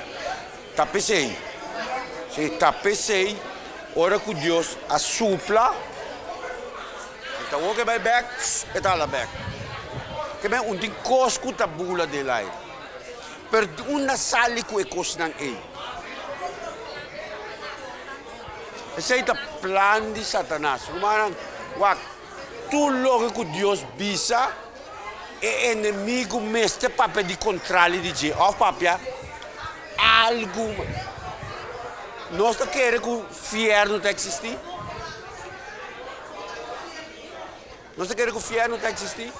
Ta p'esei, si, ta p'esei ora ku Dios a supla, e ta wou ke bai bèk, e ta hala bèk. Ke men un tin kos ku ta bula den laira. Pero di unda sali ku e kosnan ei? Esei ta plan di Satanas. Rumannan, wak, tur loke ku Dios bisa, e enemigu mester papia di kontrali di dje òf papia algu. Nos ta kere ku fièrnu ta eksistí? Nos ta kere ku fièrnu ta eksistí?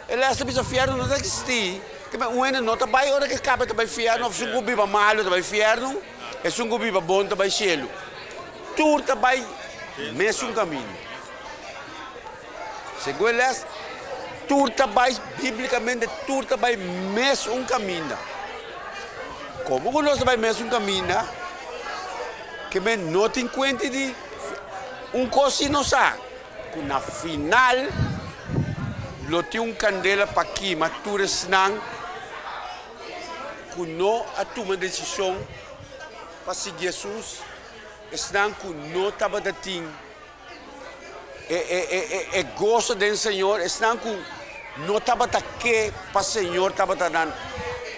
E les ta bisa fièrnu no ta eksistí. Ke men un hende no ta bai ora ke kaba e ta bai fièrnu òf esun ku biba malu ta bai fièrnu, esun ku biba bon ta bai shelu. Tur ta bai mesun kaminda. Segun e les, tur ta bai, bíblikamente tur ta bai mesun kaminda. Komo ku nos ta bai mesun kaminda? Ke men no tin kuenta di un kos si nos sa, ku na final lo tin un kandela pa kima tur esnan ku no a tuma desishon pa sigui Hesus, esnan ku no tabata tin e goso den Señor, esnan ku no tabata ke pa Señor tabata nan,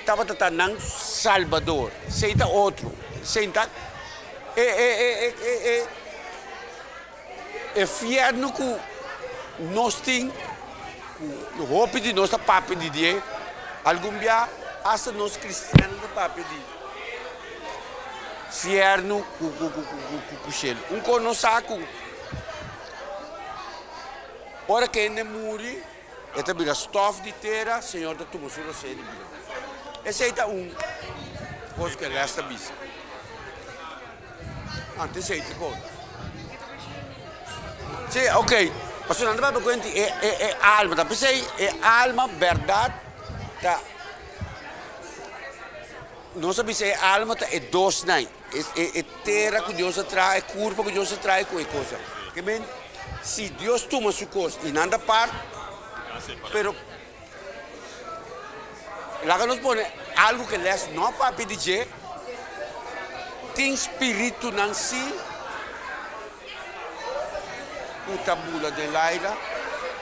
tabata ta nan Salbador. Esei ta otro. Esei ta e e e e e e fièrnu ku nos tin, ku hopi di nos ta papia di dje, algun bia asta nos kristiannan ta papia di. Fiernu ku ku shelu. Un kos nos sa ku ora ku hende muri e ta bira stof di tera, Señor ta tuma su rosé di bida. Esei ta un kos ku e rèst ta bisa. Anto esei ta kos. Si, ok. Pasobra nan ta papia kuenti e e alma. Ta p'esei e alma bèrdat ta. Nos a bisa e alma ta e dosnan, e tera ku Dios a traha, e kurpa ku Dios a traha i ku e kosnan. Ke men, si Dios tuma su kos i nan ta part, pero laga nos pone algu ke les no a papia di dje, tin spiritunan si ku ta bula den laira,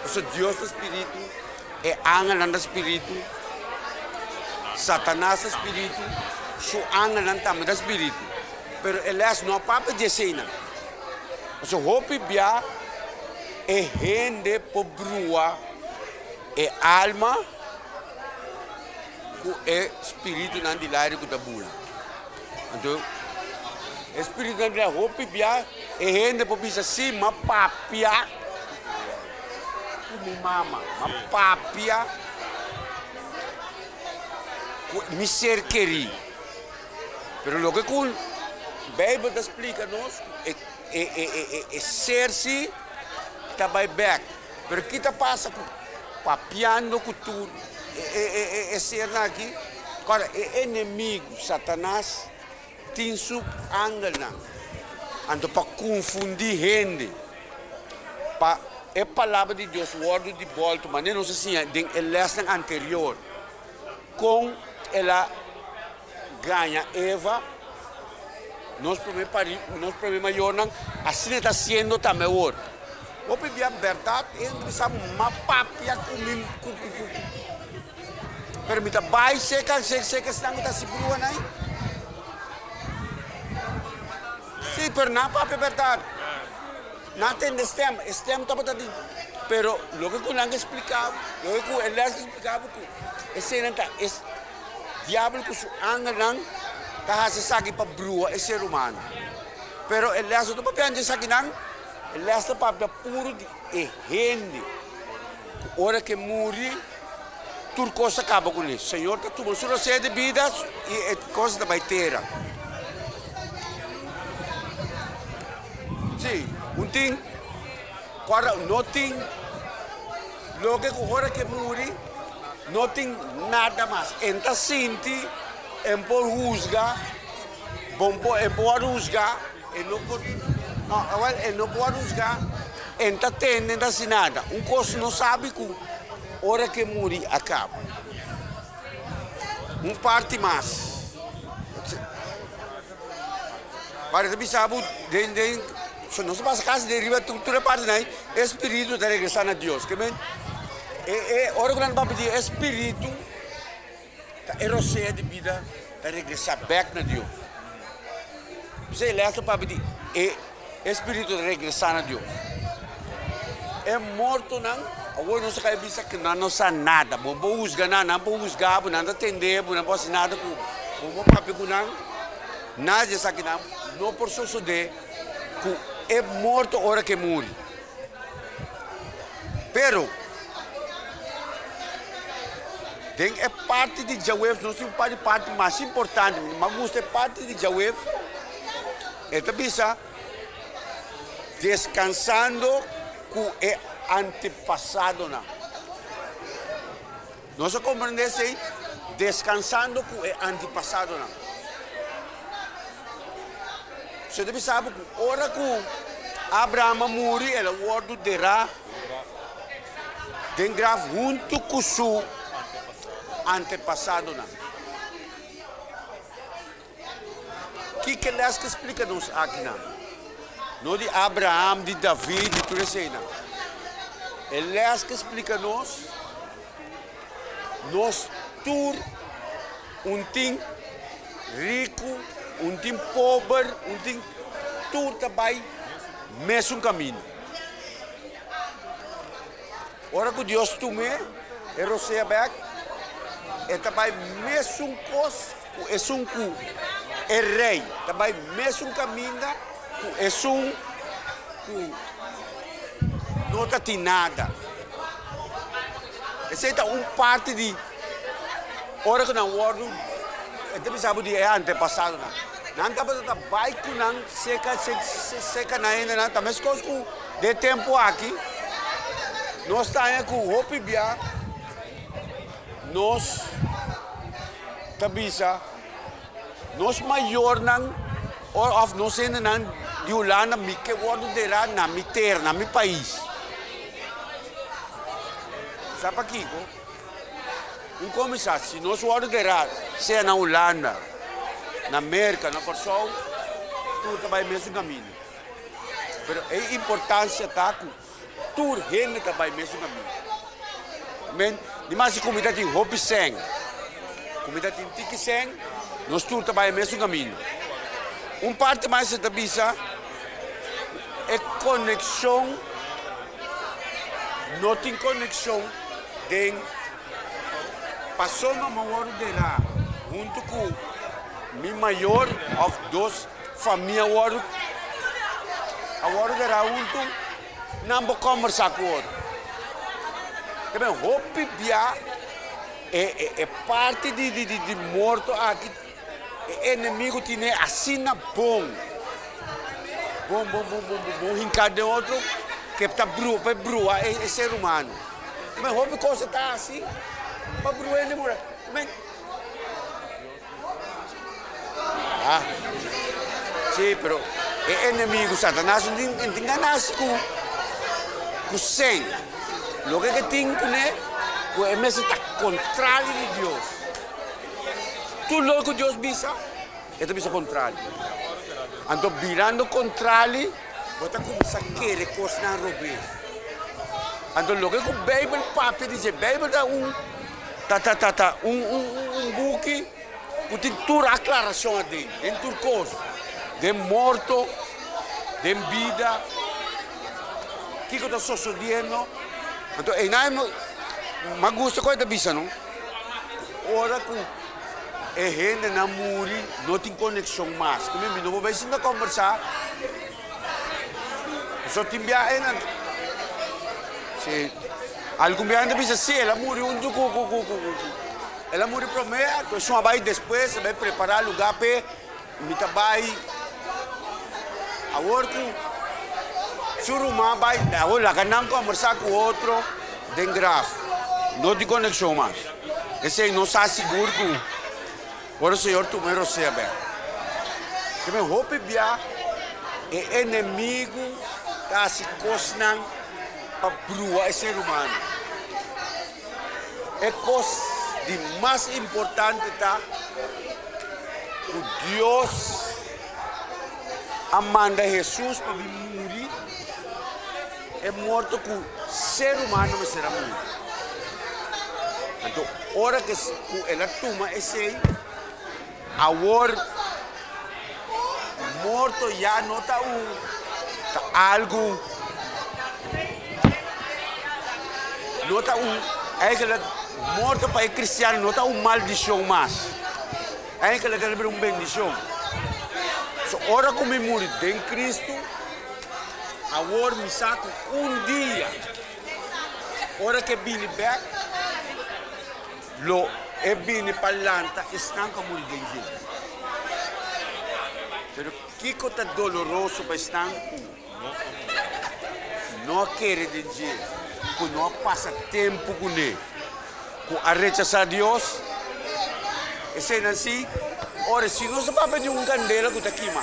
pasobra Dios ta spiritu. E angelnan ta spiritu, Satanas ta spiritu, su angelnan tambe ta spiritu. Pero e les no a papia di eseinan. Pasobra hopi bia e hende por brua e alma ku e spiritunan di laire ku ta bula. Anto e spiritunan di laire hopi bia e hende por bisa si, m'a papia. Ku mi mama, m'a papia ku mi ser kerí. Pero loke ku Beibel ta splika nos, ku e ser si ta bai bèk. Pero ki ta pasa ku papiando ku tur e sernan aki? Ora, e enemigu, Satanas, tin su angelnan, anto pa konfundí hende. Pa e Palabra di Dios wòrdu di bòltu, manera nos a siña den e lèsnan anterior, kon el a gaña Eva, nos promé pari, nos promé mayornan, asina e ta hasiendo tambe awor. Hopi bia bèrdat e hende bisa m'a papia ku mi ku ku ku pero mi ta bai seka seka esnan ku ta hasi bruhanan. Sí, pero nan papia bèrdat. Nan tende stem, e stem tabata di, pero loke ku nan a splika, loke ku e les a splika bo ku eseinan ta e diabel ku su angelnan ta hasi esaki pa brua e ser humano. Pero e les no ta papia di esakinan, e les ta papia puru di e hende ku ora ke muri tur kos ta kaba kuné. Señor ta tuma su rosé di bida i e kos ta bai tera. Sí, un tin kòrda no tin loke ku ora ke muri no tin nada mas. E ta sinti, e por husga, bon por e por husga, e no por. No, awel e no por husga, e no ta tende, e no ta hasi nada. Un kos no sabi ku ora ku e muri a kaba. Un parti mas. Parece bisa bo den den so nos pasa casi den riba tur tur e partenan ei e spiritu ta regresa na Dios ke men e e ora ku nan papia di e spiritu ta e rosea di bida ta regresa bek na Dios p'esei les ta papia di e e spiritu ta regresa na Dios e mortonan awor nos a kai bisa ku nan no sa nada bo por husga nan nan por husga bo nan ta tende bo nan por hasi nada ku bo bo papia ku nan. Nada di esakinan no por sosodé ku e morto ora ku e muri. Pero, den e parti di djaweps nos tin un par di parti mas importante. Mi mas gusta e parti di djaweps. E ta bisa, Deskansando ku e antepasadonan. Nos a komprendé esei deskansando ku e antepasadonan. Usted ta bisa bo ku ora ku Abraham a muri el a wòrdu derá den graf huntu ku su antepasadonan. Kiko les ke splika nos akinan? No di Abraham, di David, di tur eseinan. E les ke splika nos, nos tur un tin riku, un tin pober, un tin tur ta bai mesun kaminda. Ora ku Dios tum'é, e rosea bèk, e ta bai mesun kos ku esun ku e rei, ta bai mesun kaminda ku esun ku no ta tin nada. Esei ta un parti di ora ku nan wòrdu, e ta bisa bo di e antepasadonan. Nan tabata ta bai ku nan seka seka nan hendenan, ta meskos ku Den e tempu aki, nos ta haña ku hopi bia nos ta bisa nos mayornan òf nos hendenan di Hulanda mi ke wòrdu derá na mi tera, na mi pais. Sa pakiko? Un kuminsá, si nos wòrdu derá sea na Hulanda, na Merka, na Kòrsou, tur ta bai mesun kaminda. Pero e importancia ta cu tur hende ta bay mesun caminda. Men, di mas si cu mi ta tin hopi sèn, cu mi ta tin tiki sèn, nos tur ta bay mesun caminda. Un parti mas e ta bisa cu e conexion, no tin conexion den pasobra mi a wòrdu derá huntu cu mi mayor of dos. Famia wòrdu a wòrdu derá huntu, nan por kòmbersá ku otro. Ta ben hopi bia e e parti di di di morto aki e enemigu tine asina bon, bon bon bon bon bon hinká den otro ke ta brua pa e brua e ser humano. Ta ben hopi kos e ta hasi pa brua hende mura. Ta ben. Ah, sí, pero e enemigo Satanás no tin, no tin ganas ku ku sen. Loke ke tin kuné, ku e mester ta kontrali di Dios. Tur loke ku Dios bisa, e ta bisa kontrali. Anto birando kontrali, bo ta kuminsá kere kosnan robes. Anto loke ku Beibel papia di dje, Beibel ta un Ta ta ta ta un un un buki ku tin tur aklarashon aden, den tur kos, den morto, den bida, kiko ta sosodiendo. Anto einan mi a gusta ku e ta bisa no, ora ku e hendenan muri no tin konekshon mas. Ku mi no por bai sinta kombersá, pasobra tin bia einan, si. Algun biaha nan ta bisa, Sí, el a muri huntu ku, ku, ku, ku, ku. El a muri promé, anto esun a bai despues, a bai prepará lugá p'e. Mi ta bai awor ku su ruman bai, awor laga nan kòmbersá ku otro den graf. No tin konekshon mas. Esei nos sa sigur ku ora Señor tuma e rosea bèk. Te men hopi bia. E enemigu ta hasi kosnan pa brua e ser humano. E kos di mas importante ta ku Dios a manda Hesus pa bin muri e morto ku ser humano mester a muri. Anto ora ku el a tuma esei, Awor, morto ya no ta un ta algu, no ta un, eigenlijk morto pa e cristiano no ta un maldicion mas, eigenlijk el a bira un bendicion. So ora cu mi muri den Cristo, awor mi sa cu un dia, ora cu e bini bek, Lo e bini pa lanta esnan ku a muri den dje. Pero kiko ta doloroso pa esnan ku no a kere den dje, ku no a pasa tempu kuné, ku a rechasá Dios? Eseinan sí, ora si nos a papia di un kandela ku ta kima,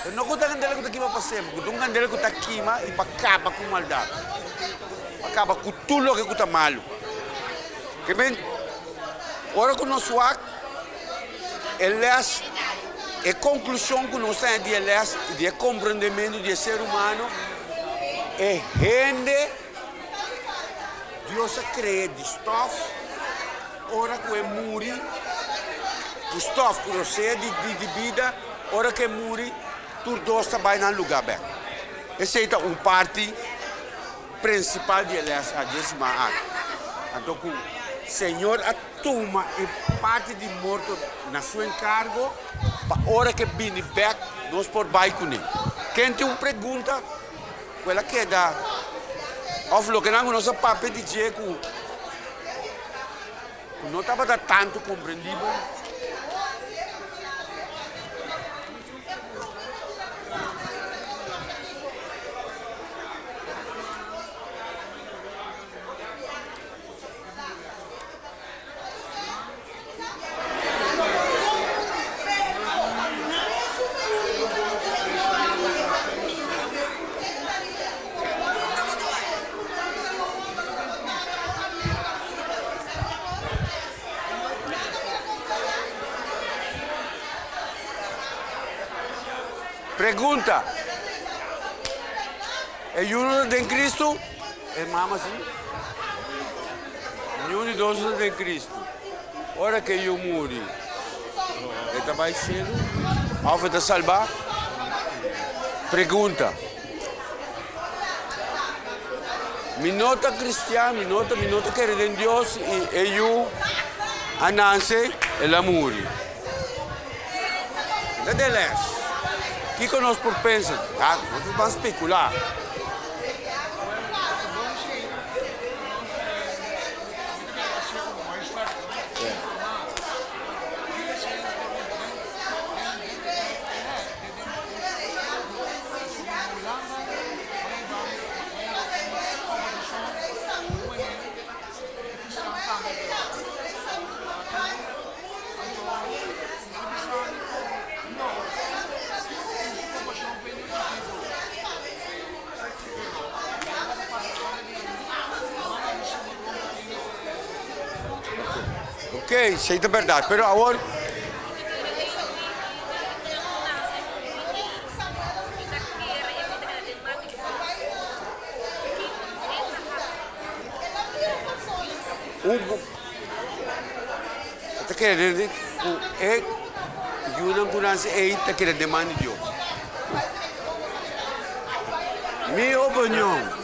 pero no ku ta kandela ku ta kima pa semper, ku ta un kandela ku ta kima i pa kaba ku maldat. Pa kaba ku tur loke ku ta malu. Ke men, ora ku nos wak e lès, e konklushon ku nos taña di e lès i di e komprendementu di e ser humano, e hende Dios a krea di stòf, ora ku e muri, ku stòf ku rosea di di bida, ora ku e muri, tur dos ta bai nan lugá bèk. Esei ta un parti prinsipal di e lès a dje siman aki. Anto ku Señor a tuma e parti di morto na su enkargo pa ora ku e bini bèk nos por bai kuné. Ken tin un pregunta ku el a keda òf lokenan ku nos a papia di dje ku no tabata tantu komprendibel? Pregunta, E yunan ta den Cristo? E mama si, Niun di dos no ta den Cristo. Ora ku e yu muri, e ta bai shelu òf e ta salbá? Pregunta, Mi no ta kristian, mi no ta, mi no ta kere den Dios i e yu a nanse, el a muri. Ta den les. Kiko nos por pensa? Ta, nos por ban spekulá. Ok, esei ta bèrdat, pero awor. Un ta kere den ku e yunan ku nase ei ta kere den man di Dios. Mi opinion.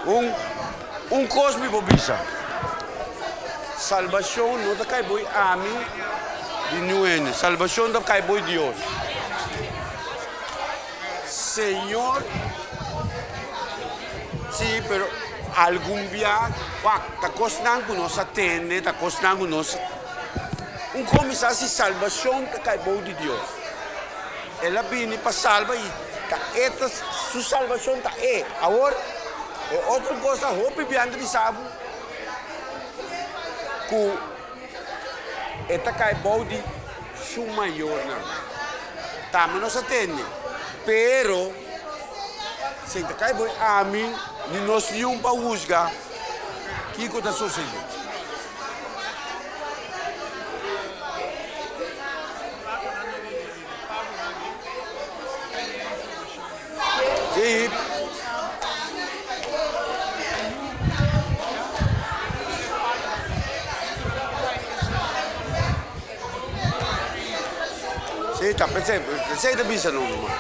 Un un kos mi por bisa, salbashon no ta kai boi ami di niun hende, salbashon ta kai boi Dios. Señor, si, pero algun bia, wak, ta kosnan ku nos a tende, ta kosnan ku nos, un komisa si salbashon ta kai bou di Dios. El a bini pa salba i ta e ta, su salbashon ta e. Awor. E otro kos ta hopi bian ta bisa bo ku e ta kai bou di su mayornan. Tambe nos a tende, pero si ta kai bou ami ni nos niun pa husga kiko ta sosede. Sí. Sí, ta pensé, pensé ta bisa no, ruman.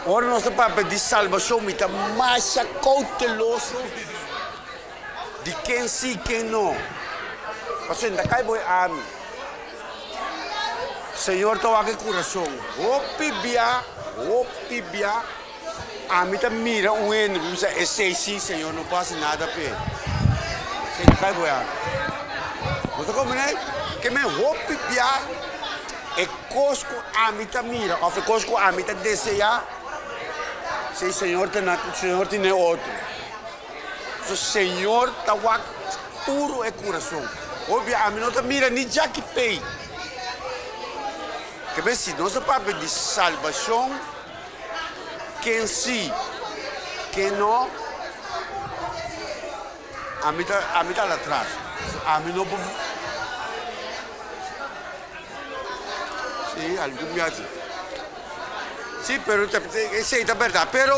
Ora nos ta papia di salbacion, mi ta masha cauteloso di ken sí, ken no. Pasobra ta kai bo e ami. Señor ta wak e kurason. Hopi bia, hopi bia, ami ta mira un hende mi bisa esei sí Señor no por hasi nada p'e. Esei ta kai bo e ami. Bo ta komprende? Ke men hopi bia e kos ku ami ta mira òf e kos ku ami ta deseá, esei Señor ta na, Señor tene otro. So Señor ta wak puro e kurason. Hopi ami no ta mira ni djaki pei. Ke bes si nos ta papia di salbashon, ken si, ken no, ami ta ami ta alatras. Ami no por. Si, algun biaha si. Si, pero esei ta bèrdat. Pero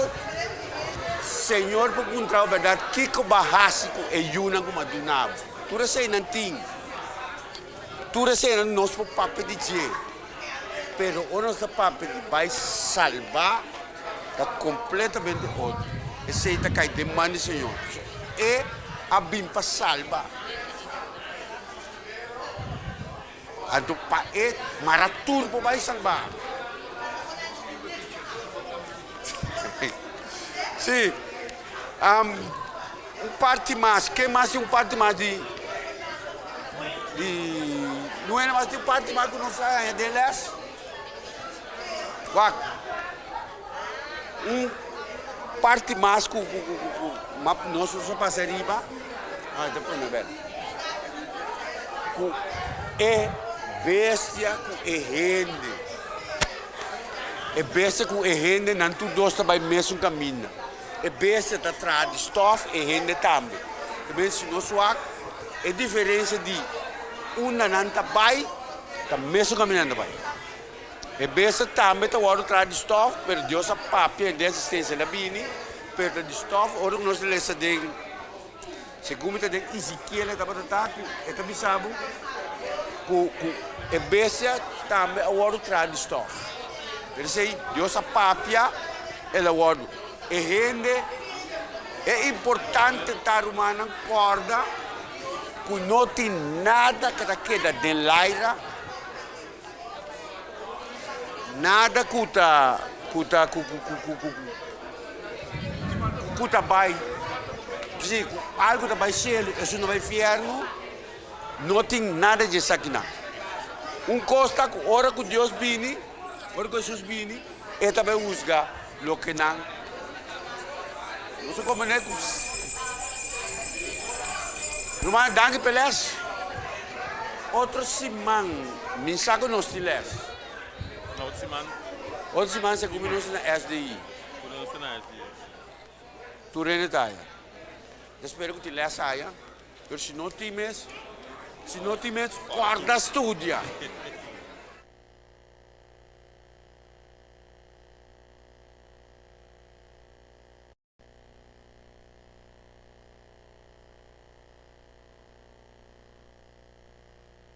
Señor por puntra bo bèrdat, kiko bo a hasi ku e yunan ku mi a duna bo? Tur eseinan tin. Tur eseinan nos por papia di dje. Pero ora nos ta papia di bai salba, ta kompletamente otro. Esei ta kai den man di Señor. E a bin pa salba. Anto pa e mara tur por bai salba. Sí, un parti mas, ken mas tin un parti mas di, di, no hende mas tin un parti mas ku nos a haña den les? Wak, un parti mas ku, ku, ku, ku, ku nos a pasa riba, ah, ta pone bel. Ku e bestia ku e hende. E bestia ku e hende nan tur dos ta bai mesun kaminda. E bestia ta traha di stof, e hende tambe. Ta ben si nos wak e diferensia di unda nan ta bai, ta mesun kaminda nan ta bai. E bestia tambe ta wòrdu traha di stof, pero Dios a papia den asistensia el a bini, pero ta di stof. Ora ku nos ta lesa den. Segun mi ta den Ezekiel e tabata ta ku e ta bisa bo ku ku e bestia tambe a wòrdu traha di stòf. Pero esei Dios a papia el a wòrdu. E hende e importante ta rumannan kòrda ku no tin nada ku ta keda den laira, nada ku ta ku ta ku ku ku ku ku ta bai si ku algu ta bai shelu esun ta bai fiernu no tin nada di esakinan un kos ta ku ora ku Dios bini ora ku Hesus bini e ta bai husga loke nan nos a komprende ku Ruman danki pa e les otro siman mi sa ku nos tin les. Otro siman. Otro siman segun mi nos ta na SDI. Ku nos ta na SDI. Tur hende ta aya. Ta spera ku tin les aya. Pero si no tin mes, si no tin mes, kòrda studia.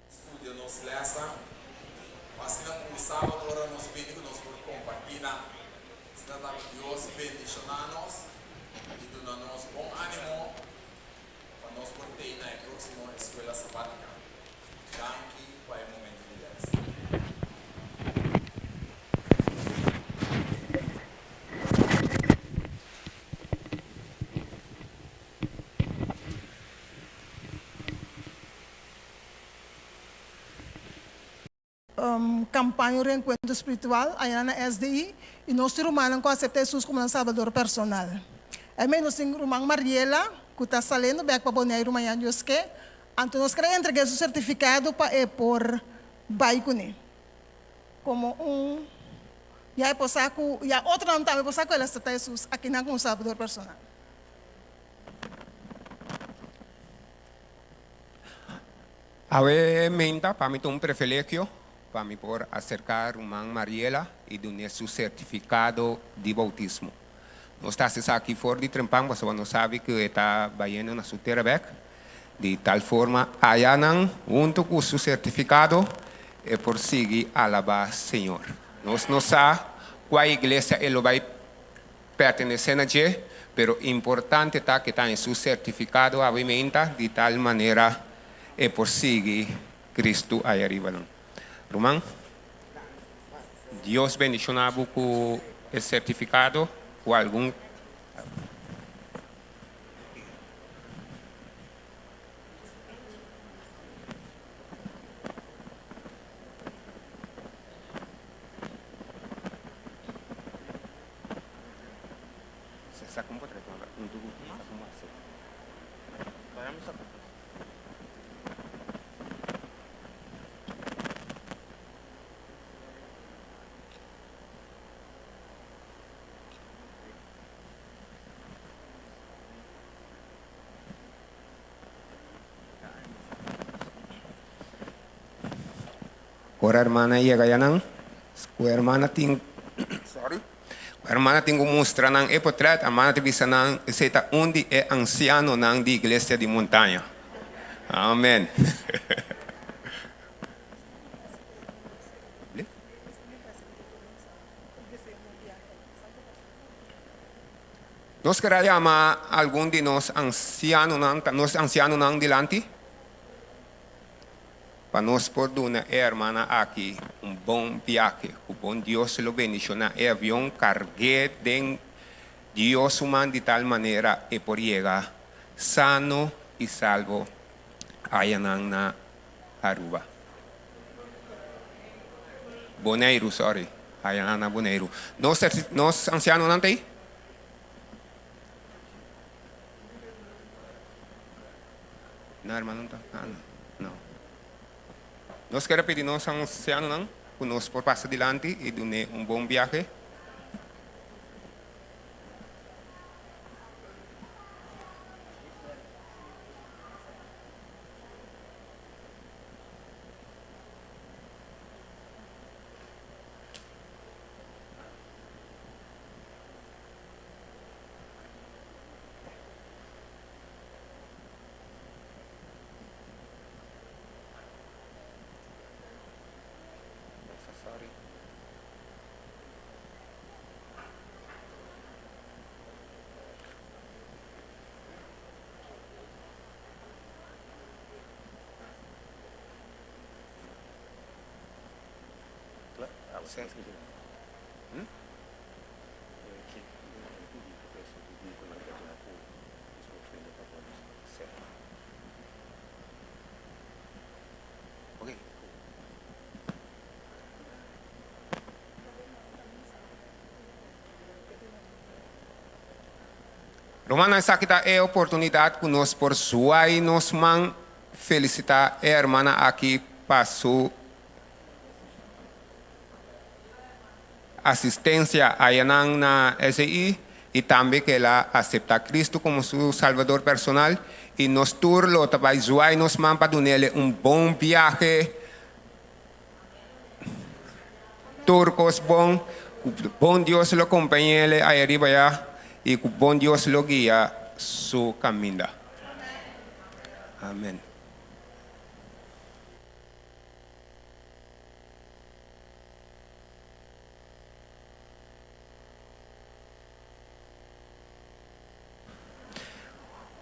Studia nos lèsnan, pa asina ku sábado ora nos bini ku nos por kompartí nan. Asina ta ku Dios bendishoná nos i duna nos bon ánimo pa nos por tei na e próksimo Eskuela Sabátika. Danki pa e momento di lès. Campaña un Reencuentro Spiritual ayana na SDI y nos tin rumannan cu acepta Jesus como nan Salbador personal. Amen. Nos tin ruman Mariela ku ta saliendo bèk pa Boneiru mañana Dios ke. Anto nos kere entreg'é su sertifikado pa e por bai kuné. Komo un ya e por sa ku ya otronan tambe por sa ku el a acepta Hesus akinan komo Salbador personal. Awe menta pa mi ta un prefelegio pa mi por aserka ruman Mariela i dun'é su sertifikado di boutismo. Nos ta hasi esaki for di trempan pasobra nos sabi ku e ta bayendo na su tera bèk. Di tal forma ayanan huntu ku su sertifikado e por sigui alabá Señor. Nos no sa kua iglesia e lo bai pertenesé na dje, pero importante ta ku e ta haña su sertifikado awe meinta di tal manera e por sigui Kristu aya riba nan. Ruman, Dios bendishoná bo ku e sertifikado ku algun. Ora hermana yega ya nan, ku hermana tin sorry, ku hermana tin ku mustra nan e potret, hermana ta bisa nan esei ta un di e ansianonan di iglesia di Montaña. Amen. Nos kere a yama algun di nos ansianonan, ta nos ansianonan dilanti, pa nos por duna e hermana aki un bon biahe, ku bon Dios lo bendishoná e avion, karg'é den Dios su man di tal manera e por yega sano i salvo ayanan na Aruba. Boneiru, sorry. Ayanan na Boneiru. Nos nos ansianonan ta ei? No, hermano, no ta. Ah, no. No. Nos kere pidi nos ansianonan ku nos por pasa dilanti i dun'é un bon biahe. Rumannan esaki ta e oportunidat ku nos por zuai nos man felisitá e hermana aki pa su asistensia ayanan na SEI i tambe ku el a aseptá Kristu komo su Salbador personal i nos tur lo ta bai zuai nos man pa dun'el un bon biahe. Tur kos bon, ku bon Dios lo kompañ'el aya riba ya i ku bon Dios lo guia su kaminda. Amen.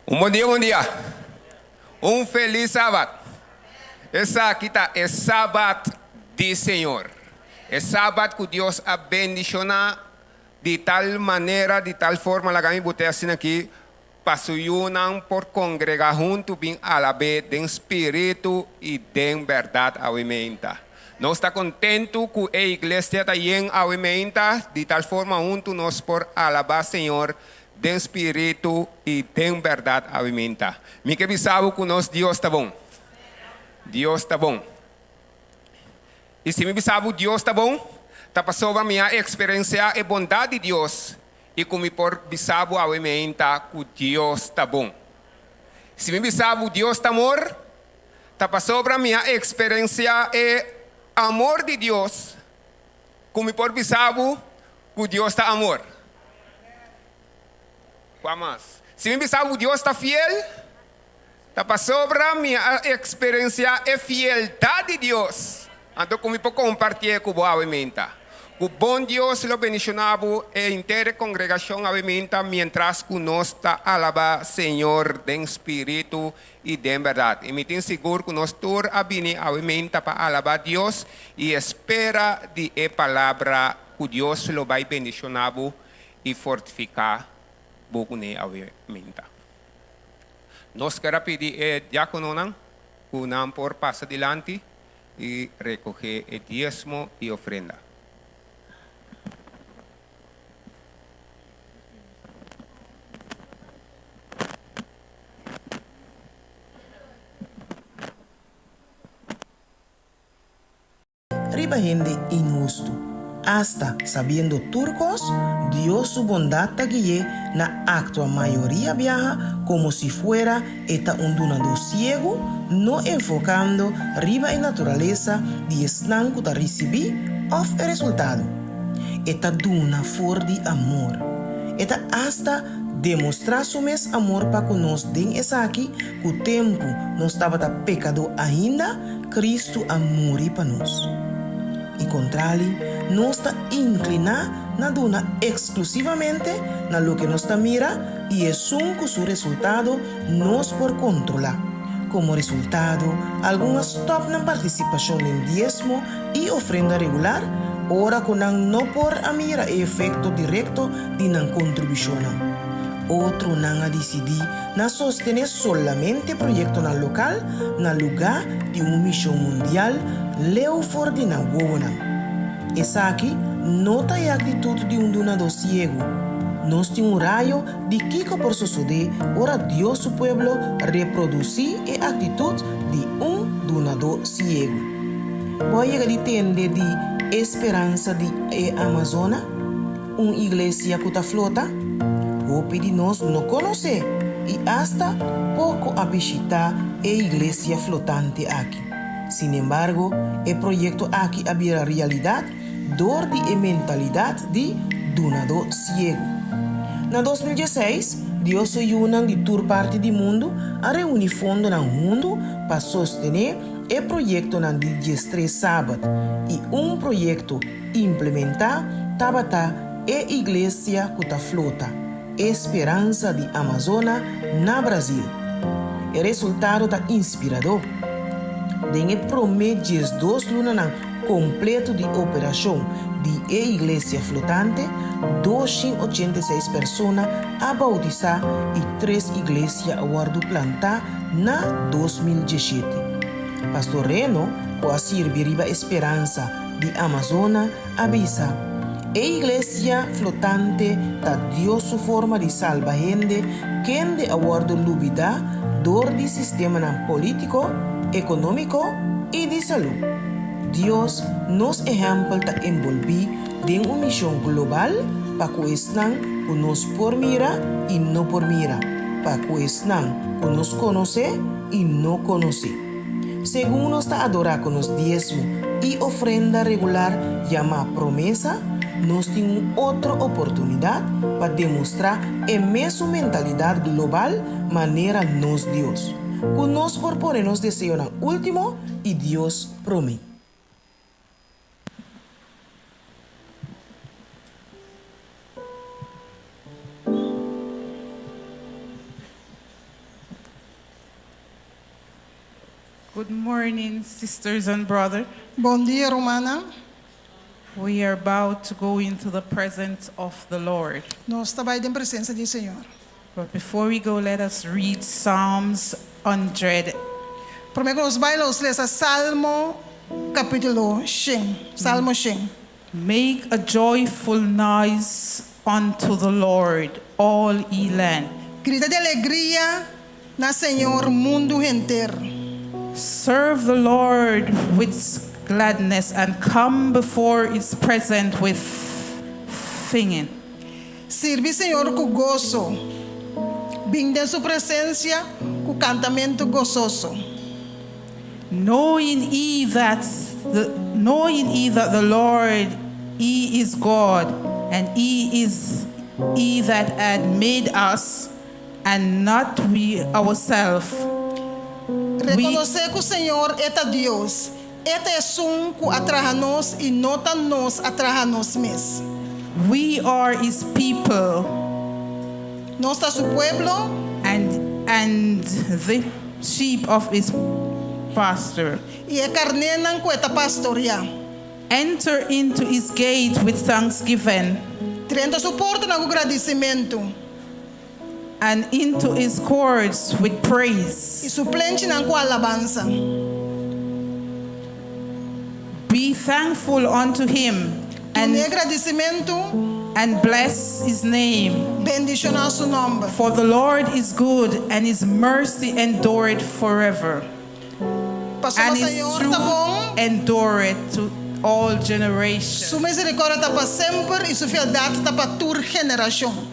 Un bon dia, bon dia. Un felis sabat. Esaki ta e sabat di Señor. E sabat ku Dios a bendishoná di tal manera, di tal forma, laga mi bot'é asina aki, pa su yunan por kongregá huntu bin alab'é den spiritu i den bèrdat awe meinta. Nos ta kontentu ku e iglesia ta yen awe meinta, di tal forma huntu nos por alabá Señor. den spiritu i den bèrdat awe minta. Mi ke bisa bo ku nos Dios ta bon. Dios ta bon. I si mi bisa bo Dios ta bon, ta pasobra mi a eksperensiá e bondat di Dios i ku mi por bisa bo awe meinta ku Dios ta bon. Si mi bisa bo Dios ta amor, ta pasobra mi a eksperensiá e amor di Dios ku mi por bisa bo ku Dios ta amor. Kua mas? Si mi bisa bo Dios ta fiel, Ta pasobra mi a eksperensiá e fieldat di Dios, anto ku mi por kompartié ku bo awe minta. Ku bon Dios lo bendishoná bo e henter e kongregashon awe minta miéntras ku nos ta alabá Señor den spiritu i den bèrdat. I mi tin sigur ku nos tur a bini awe minta pa alabá Dios i espera di e palabra ku Dios lo bai bendishoná bo i fortifiká bo kuné awe minta. Nos ker a pidi e diakononan ku nan por pasa dilanti i rekohé e diesmo i ofrenda. Riba hende inhustu. Asta sabiendo tur kos, Dios su bondat ta gui'é na aktua mayoria biaha komo si fuera e ta un dunadó siegu, no enfokando riba e naturalesa di esnan ku ta risibí òf e resultado. E ta duna for di amor. E ta asta demostrá su mes amor pa ku nos den esaki ku tempu nos tabata pekadó ainda, Kristu a muri pa nos. I kontrali, nos ta inkliná na duna eksklusivamente na loke nos ta mira i esun ku su resultado nos por kontrolá. Komo resultado, algun a stòp nan partisipashon den diesmo i ofrenda regular ora ku nan no por a mira e efekto direkto di nan kontribushonnan. Otronan a disidí na sostené solamente proyektonan lokal na lugá di un mishon mundial leu for di nan wowonan. Esaki no ta e aktitut di un dunadó siegu. Nos tin un rayo di kiko por sosodé ora Dios su pueblo reprodusí e aktitut di un dunadó siegu. Bo a yega di tende di e speransa di e Amazona? Un iglesia ku ta flota? Hopi di nos no konosé i asta poko a bishitá e iglesia flotante aki. Sinembargo, e proyekto aki a bira realidat dor di e mentalidat di dunadó siegu. Na 2016, Dios su yunan di tur parti di mundu a reuní fondonan huntu pa sostené e proyektonan di diestres Sabat i un proyekto Implementá tabata e iglesia ku ta flota, e speransa di Amazona na Brazil. E resultado ta inspiradó. Den e promé 12 lunanan kompleto di operashon di e iglesia flotante, 286 persona a boutisá i tres iglesia a wòrdu plantá na 2017. Pastor Reno, ku a sirbi riba e speransa, di Amazona a bisa, E iglesia flotante ta Dios su forma di salba hende kende a wòrdu lubidá dor di sistemanan polítiko, ekonómiko i di salú. Dios, nos ehèmpel ta enbolbí den un mishon global pa ku esnan ku nos por mira i no por mira, pa ku esnan ku nos konosé i no konosé. Segun nos ta adorá ku nos diesmo i ofrenda regular yamá promesa, nos tin un otro oportunidat pa demostrá e mesun mentalidat global manera nos Dios, ku nos por pone nos deseonan último i Dios promé. Good morning, sisters and brothers. Bon dia, rumannan. We are about to go into the presence of the Lord. Nos ta bai den presensia di Señor. But before we go, let us read Psalms 100. Promé ku nos bai, nos lesa Salmo kapítulo 100. Salmo 100. Make a joyful noise. unto the Lord, all ye land. Grita di alegria na Señor mundu henter. Serve the Lord with gladness and come before his presence with singing. Sirbi Señor ku goso. Bin den su presensia ku kantamentu gososo. Knowing ye that the Lord, he is God, and he is he that had made us, and not we ourselves. Rekonosé ku Señor e ta Dios. E ta esun ku a traha nos i no ta nos a traha nos mes. We are his people. Nos ta su pueblo. And the sheep of his pasture. I e karnénan ku e ta pastoriá. Enter into his gate with thanksgiving. Drenta su portanan ku gradisimentu. And into his courts with praise. I su plenchinan ku alabansa. Be thankful unto him and, Dun'é gradisimentu. and bless his name. Bendishoná su nòmber. For the Lord is good and his mercy endureth forever. Pasobra And his Señor truth ta bon. endureth to all generations. Su miserikòrdia ta pa semper i su fieldat ta pa tur generashon.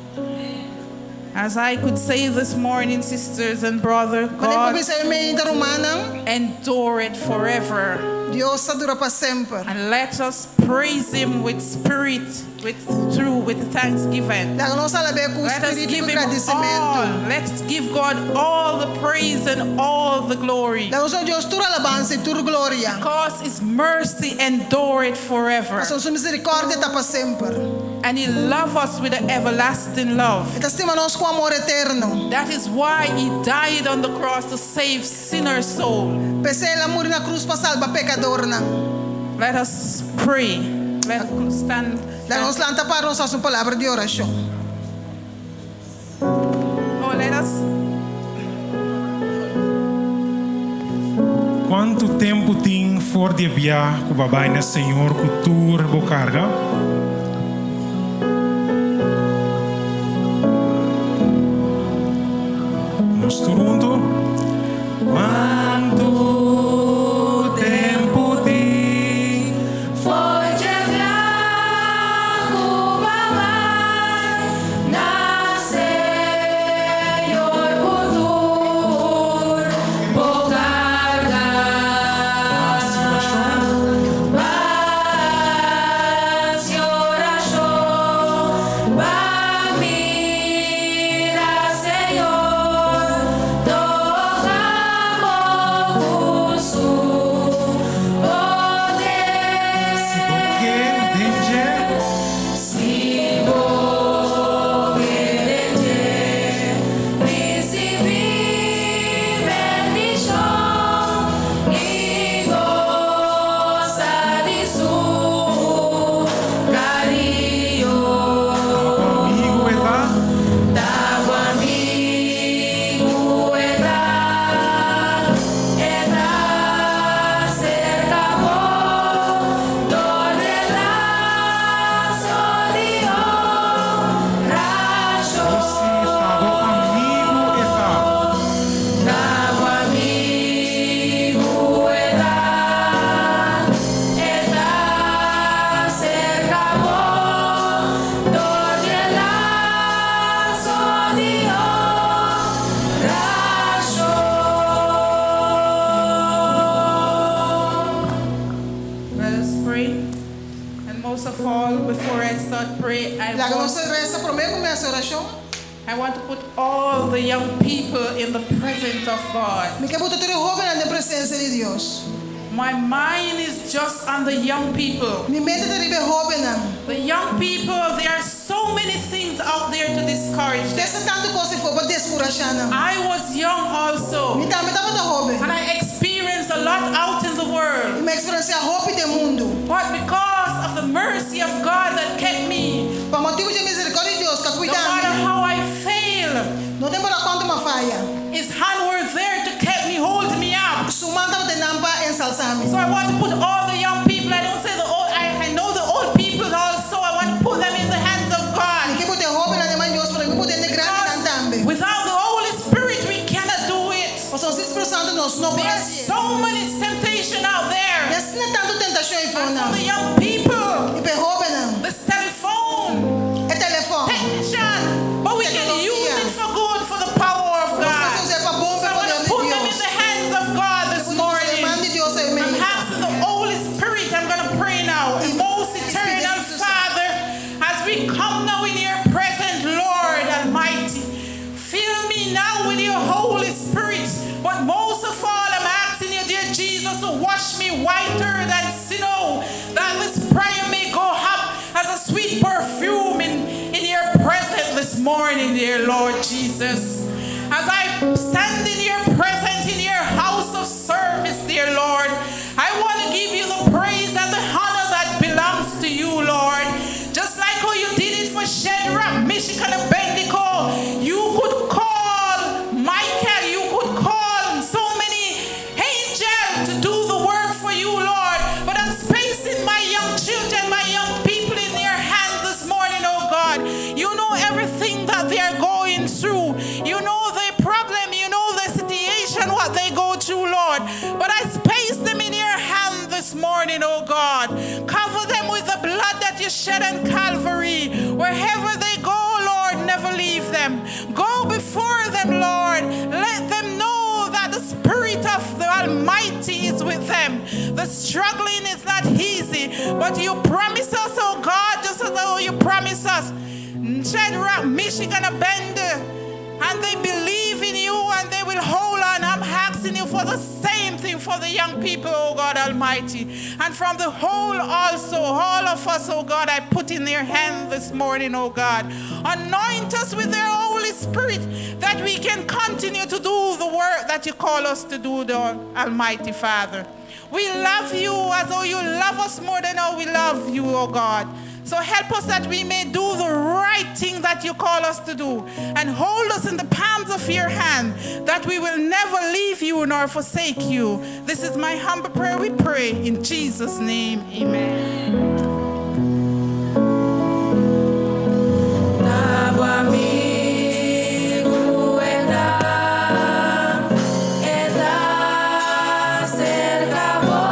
As I could say this morning, sisters and brothers, Manera God ku bisa mainta rumannan. endureth forever. Dios ta dura pa semper. And let us praise him with spirit, with through with thanksgiving. Laga nos alab'é ku Let us spiritu give ku him gradisimentu. all. Let's give God all the praise and all the glory. Laga nos duna Dios tur alabansa i tur gloria. Because his mercy endureth forever. Pasobra su miserikòrdia ta pa semper. And he loved us with an everlasting love. E ta stima nos ku amor eterno. That is why he died on the cross to save sinner soul. P'esei el a muri na krus pa salba pekadornan. Let us pray. Let us stand. Laga nos lanta para nos hasi un palabra di orashon. Oh, let us Kuantu tempu tin for di e bia ku bo a bai na Señor ku tur bo karga? Nos tur huntu. Kuantu tempu tin For di e bia ku bo a bai na Señor ku tur bo karga. Hasi orashon, ban mira Señor, toka bo ku su poder. Si bo ke den dje. Si bo ke den dje, risibí bendishon i gosa di su kariño. Amigu e ta. Ta bo amigu e ta, e ta serka bo, dor di laso di orashon. Si ta bo amigu e ta. Ta bo amigu e ta, e ta serka bo, dor di laso di orashon. Let us pray. And most of all, before I start pray, I Laga want, nos resa promé ku mi hasi orashon. I want to put all the young people in the presence of God. Mi ke buta tur e hóbennan den presensia di Dios. My mind is just on the young people. Mi mente ta riba e hóbennan. The young people, there are so many things out there to discourage them. Tin tantu kos ei afó pa deskurashá nan. I was young also. Mi tambe tabata hóben. And I experienced a lot out in the world. I m'a eksperensiá hopi den mundu. But because of the mercy of God that kept me, Pa motibu di miserikòrdia di Dios ku a no kuida matter mi. how I fail, No ta importá kuantu m'a faya. His hand were there to keep me, hold me up. Su man tabata einan pa ensalsá mi. So I want to put all the young people, I don't say the old, I know the old people also, I want to put them in the hands of God. Mi ke And iPhone. for the young people, I pa e hóbennan. this telephone, E telefòn. technician, but we can use it for good, for the power of God. Nos por usa pa bon So I'm pa going to poder put di them Dios. in the hands of God this morning. Man di Dios ay I'm may. asking the Holy Spirit, I'm going to pray now. Most eternal Father, as we come now in your presence, Lord Almighty, fill me now with your Holy Spirit. But most of all, I'm asking you, dear Jesus, to wash me whiter than snow, that this prayer may go up as a sweet perfume in your presence this morning, dear Lord Jesus. As I stand in your presence, in your house of service, dear Lord, I want to give you the praise and the honor that belongs to you, Lord. Just like how you did it for Shadrach, Meshach, and Abednego, you could call Michael, you could call so many angels to do the work for you, Lord. But I'm spacing my young children, my young people in your hands this morning, oh God. You know everything that they are going through. You know their problem, you know the situation, what they go through, Lord. But I space them in your hand this morning, oh God. Cover them with the blood that you shed on Calvary. Wherever they go, Lord, never leave them. Go before them, Lord. Let them know that the Spirit of the Almighty is with them. The struggling is not easy, but you promise us, oh God, just as though you promise us. Shadrach, Meshach, and Abednego, and they believe in you and they will hold on. I'm asking you for the same thing for the young people, oh God Almighty. And from the whole also, all of us, oh God, I put in their hand this morning, oh God. Anoint us with their Holy Spirit that we can continue to do the work that you call us to do, the Almighty Father. We love you as though you love us more than how we love you, oh God. So help us that we may do the right thing that you call us to do and hold us in the palms of your hand that we will never leave you nor forsake you. This is my humble prayer we pray in Jesus' name. Amen. Ta bo amigu e ta, e ta serka bo,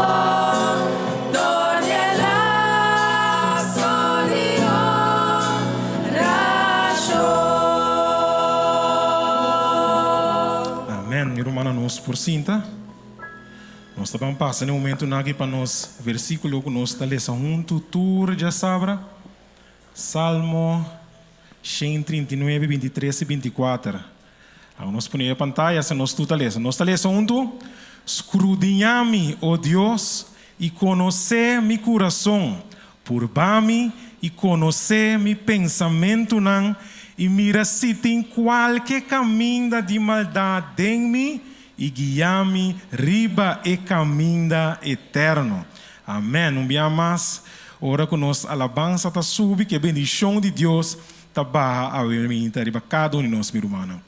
dor di laso di orashon. Amèn. Mi ruman, nos por sinta. Nos ta bai pasa e momento aki pa nos versíkulo ku nos ta lesa huntu tur djasabra. Salmo 139, 23 i 24. Awor nos pone na pantaya, si nos tur ta lesa. Nos ta lesa huntu. Skrudiñá mi, o Dios, i konosé mi kurason. Purba mi i konosé mi pensamentunan i mira si tin kualke kaminda di maldat den mi i guia mi riba e kaminda eterno. Amèn. Un dia mas, ora ku nos alabansa ta subi, ku e bendishon di Dios ta baha awe riba kada un di nos, mi ruman.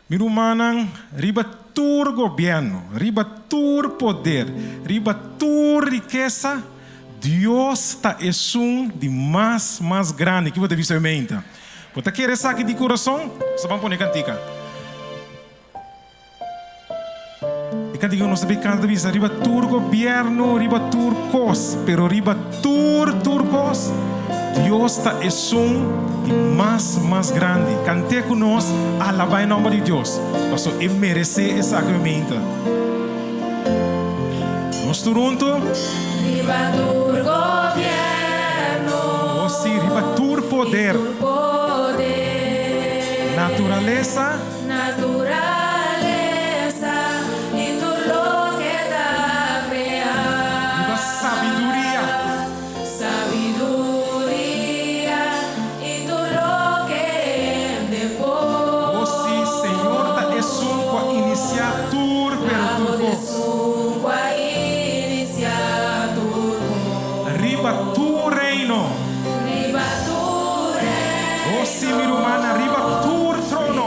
Mi ruman, riba tur gobièrnu, riba tur poder, riba tur rikesa, Dios ta esun di mas, mas grandi ku bo ta bisa mente. Bo ta kere esaki di kurason? Nos bai pone kantika. E kantika nos ta kanta bisa riba tur gobièrnu, riba tur kos, pero riba tur tur kos, Dios ta esun di mas mas grandi. Kant'é ku nos, alabá e nòmber di Dios. Paso e meresé esaki momento. Nos tur huntu. Riba tur gobièrnu. O si, riba tur poder. Poder. Naturalesa. Naturalesa i tur loke ta kreá. Riba sabiduria. Sabiduria i tur loke hende por. O si, Señor ta esun ku a inisiá tur pero tur kos. Esun ku a inisiá tur kos. Riba tur reino. Riba tur reino. O si, mi ruman, riba tur trono.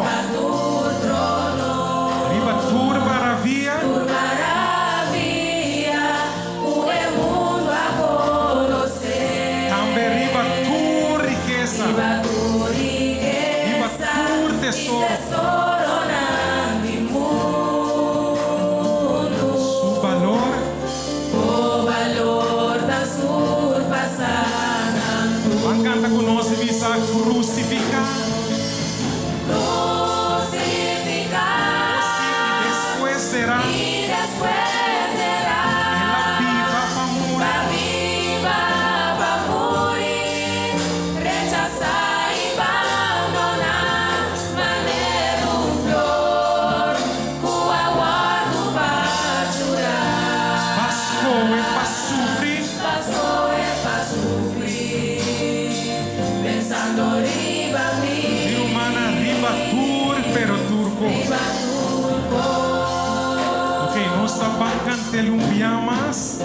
bia mas.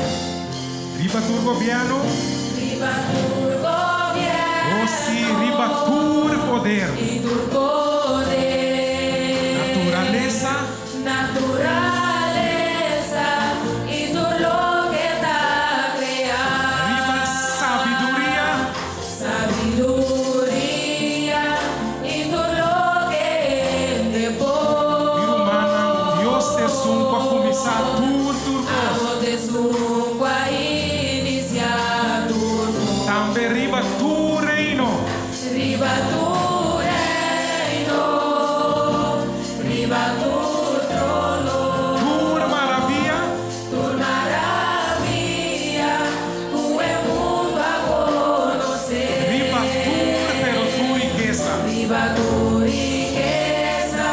Riba tur gobièrnu. Riba tur gobièrnu. O si, riba tur poder. I tur poder. Naturalesa. Naturalesa i tur loke ta kreá. Riba sabiduria. Sabiduria i tur loke hende por. Mi rumannan, Dios ta esun ku a kuminsá tur tur kos. Abo ta esun ku a inisiá tur kos. Tambe riba tur reino. Riba tur reino, riba tur trono. Tur maravia. Tur maravia ku e mundu a konosé. Riba tur pero tur rikesa. Riba tur rikesa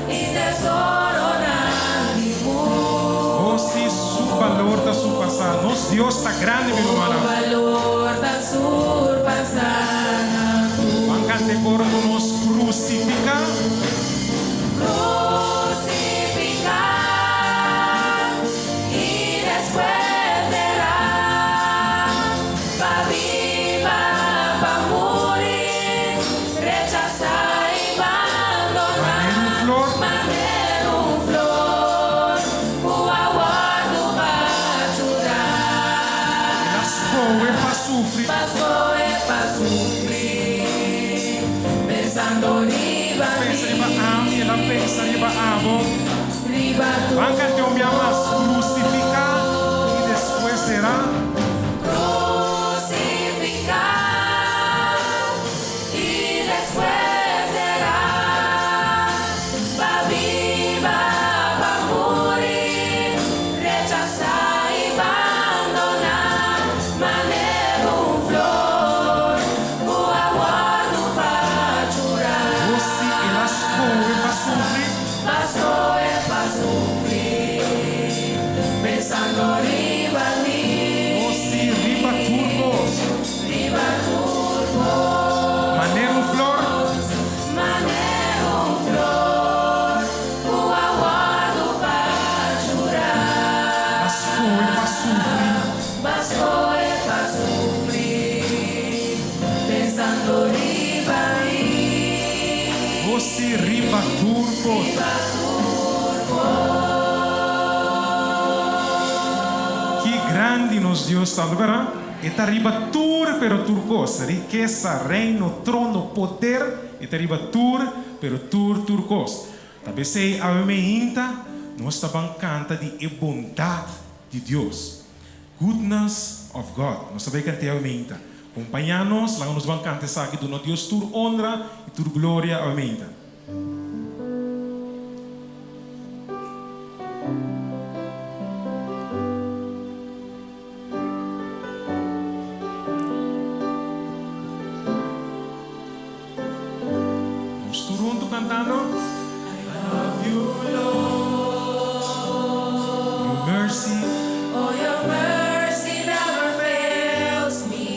i tesoronan di mundu. O si, su balor ta surpasá. Nos Dios ta grandi, mi rumannan. Su balor ta surpasá nan tur. Ban kanta e koro ku nos krusifiká. Krusifiká i despues derá pa biba, pa muri, rechasá i bandoná. Manera un flor. Manera un flor ku a wòrdu pachurá. El a skohe pa sufri. B'a skohe pa sufri, pensando riba mi. Pensa riba ami, el a pensa riba abo. Riba tur. Ban kant'é un bia mas, Krusifiká i despues derá. Krusifiká i despues derá pa biba, pa muri, rechasá i bandoná, manera un flor ku a wòrdu pachurá. O si, el a skohe pa sufri. B'a skohe pa sufri, pensando riba mi. O si, riba tur kos. Riba tur kos. Manera un flor. Manera un flor ku a wòrdu pachurá. B'a skohe pa sufri. B'a skohe pa sufri, pensando riba mi. O si, riba tur kos. Riba tur kos. Ki grandi nos Dios ta, bèrdat? E ta riba tur, pero tur kos. Rikesa, reino, trono, poder. E ta riba tur, pero tur, tur kos. Ta p'esei awe mainta, nos ta ban kanta di e bondat di Dios. Goodness of God. Nos ta bai kant'é awe mainta. Kompañá nos, laga nos ban kanta esaki, duna Dios tur honra i tur gloria awe mainta. Nos tur huntu kantando. I love you, Lord. Your mercy. Oh, your mercy never fails me.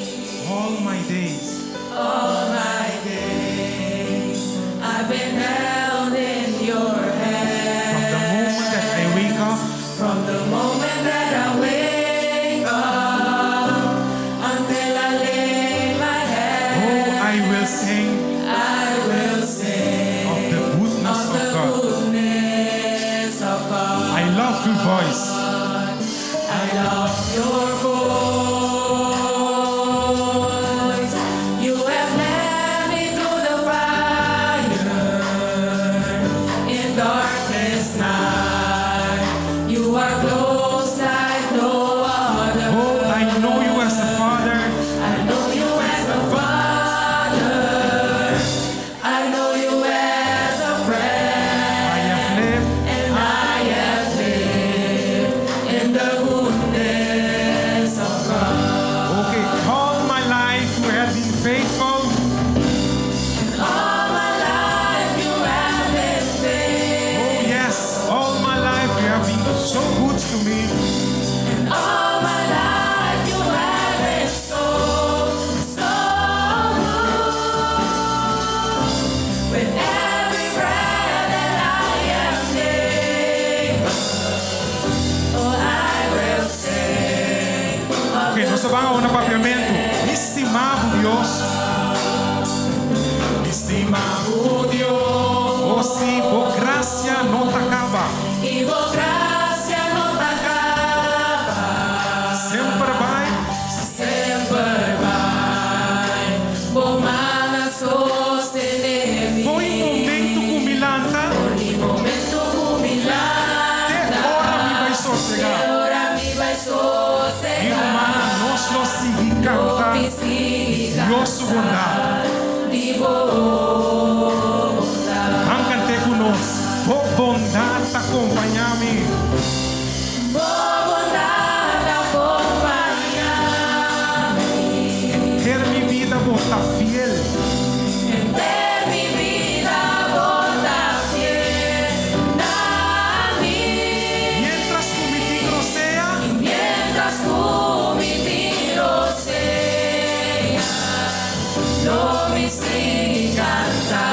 All my days. All my days I've been held in your hands. From the moment that I wake up. From the moment that I wake up until I lay my head. Oh, I will sing. I will sing of the goodness of of the God. goodness of God. I love your voice. I love your voice. You have led me through the fire in darkest night. You are close like no other. Oh, I know you as a father. I know you as a father. I know you as a friend. I have lived. And I have lived in the goodness. Nos ta ban awor na Papiamentu. Mi stima bo Dios. Mi stima bo Dios. Oh si, bo gracia no ta caba. Y bo gracia no ta caba. Semper bai. Semper bai. Bo man a sostene mi. Fo'i momento cu mi lanta. Fo'i momento cu mi lanta. Te ora mi bai sosega. Te ora mi bai sosega. Mi rumannan, nos lo sigui canta Dios su bondad. Di bo bondad. Ban cant'é cu nos. Bo bondad ta compañá mi. Bo bondad ta compañá mi. Henter mi bida bo ta fiel. Henter mi bida bo ta fiel na mi. Mientras cu mi tin rosea. Mientras cu mi tin rosea. Lo mi sigui canta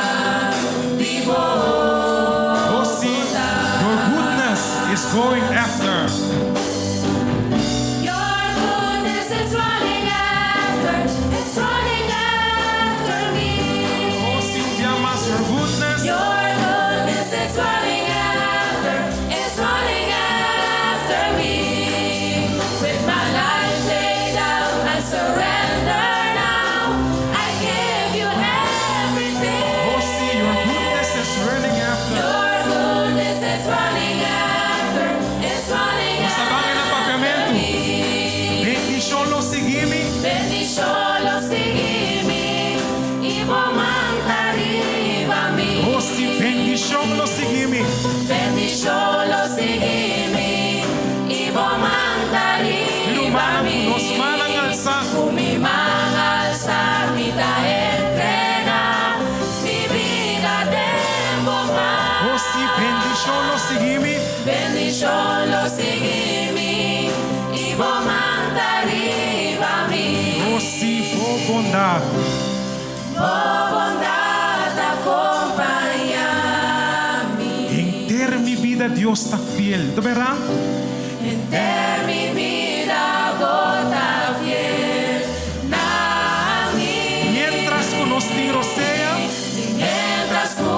di bo Oh si, your goodness is going after. Your goodness is running after, it's running after me. Oh si, un bia mas, your goodness. Your goodness is running after, it's running after me. With my life laid down, I surrender now. I give you everything. Oh si, your goodness is running after. Your goodness is running after, it's running Nos ta ban na after Papiamentu. me. Bendishon lo sigui mi. Bendishon lo sigui mi i bo man ta riba mi. Oh si, bendishon lo sigui mi. Bendishon lo sigui mi i bo man ta Mi riba rumannan, mi. ku nos mannan alsá. Ku mi man alsá mi ta entregá mi bida den bo man. Oh si, bendishon lo sigui mi. Bendishon lo sigui mi i bo man ta riba mi. Oh si, bo bondat. Bo bondat ta kompañá mi. Henter mi bida Dios ta fiel. Ta bèrdat? Henter mi bida bo ta fiel na mi. Mientras ku nos tin rosea. Mientras ku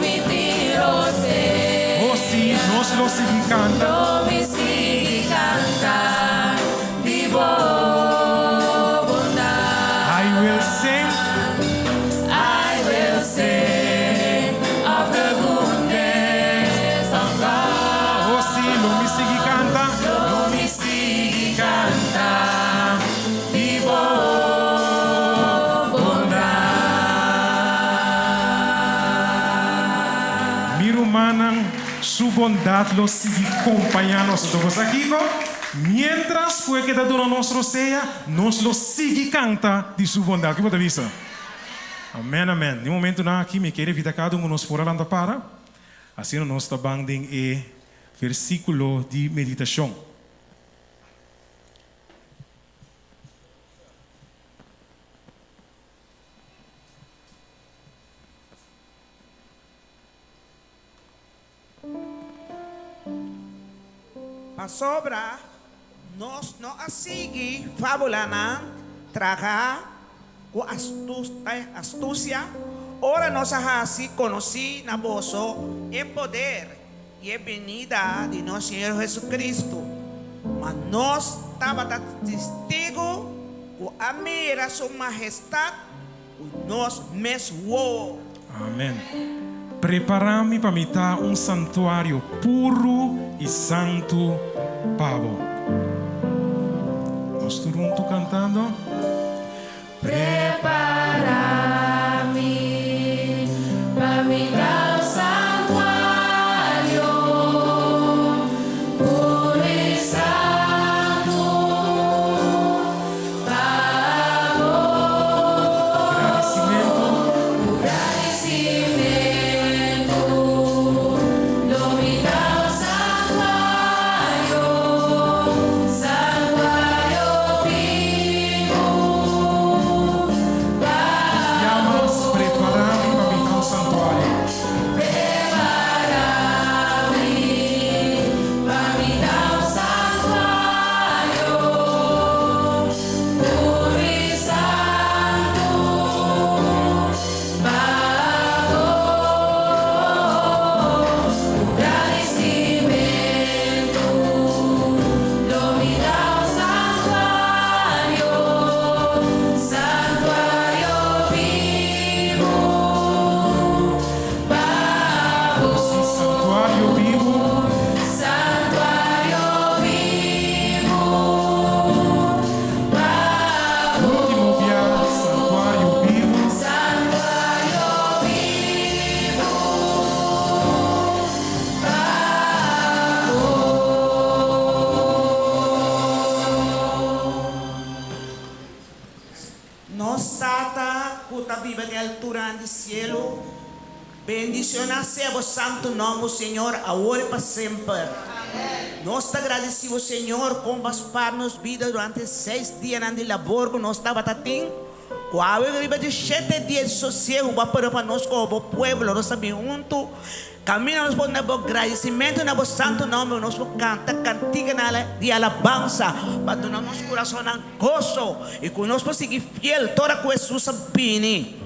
mi tin rosea. Oh si, nos lo sigui kanta. Lo mi sigui kanta di bo bondat. I will sing. I will sing of the goodness of God. Oh si, lo mi sigui kanta. Lo mi sigui kanta di bo bondat. Mi rumannan, su bondat lo sigui kompañá nos. Anto bo sa kiko? Mientras ku e keda duna nos rosea, nos lo sigui kanta di su bondat. Kiko bo ta bisa? Amèn, amèn. Den momentunan aki mi kere invitá kada un ku nos por a lanta para. Asina nos ta ban den e versíkulo di meditashon. Pasobra nos no a sigui fábulanan trahá ku astusia ora nos a hasi konosí na boso e poder i e binida di nos Señor Jesucristo, ma nos tabata testigu ku a mira su mahestat ku nos mes wowo. Amen. Prepará mi pa mi ta un santuario puru i santu pa bo. Nos tur huntu kantando. Prepará mi pa mi ta un santuario puru i santu pa bo. Gradisimentu. Ku gradisimentu lo mi ta un santuario, santuario bibu. Nos Tata ku ta biba den alturanan di sielu, bendishoná sea bo santu nòmber, Señor, awor i pa semper. Nos ta gradisí bo, Señor, kon bo a spar nos bida durante e seis dianan di labor ku nos tabata tin. Ku awe riba di shete dia di sosiegu bo a pone pa nos komo bo pueblo. Nos ta bin huntu Kaminda nos por na bo gradisimentu na bo santu nòmber, nos por kanta kantikanan di alabansa pa duna nos kurasonnan goso i ku nos por sigui fiel te ora ku Hesus a bini.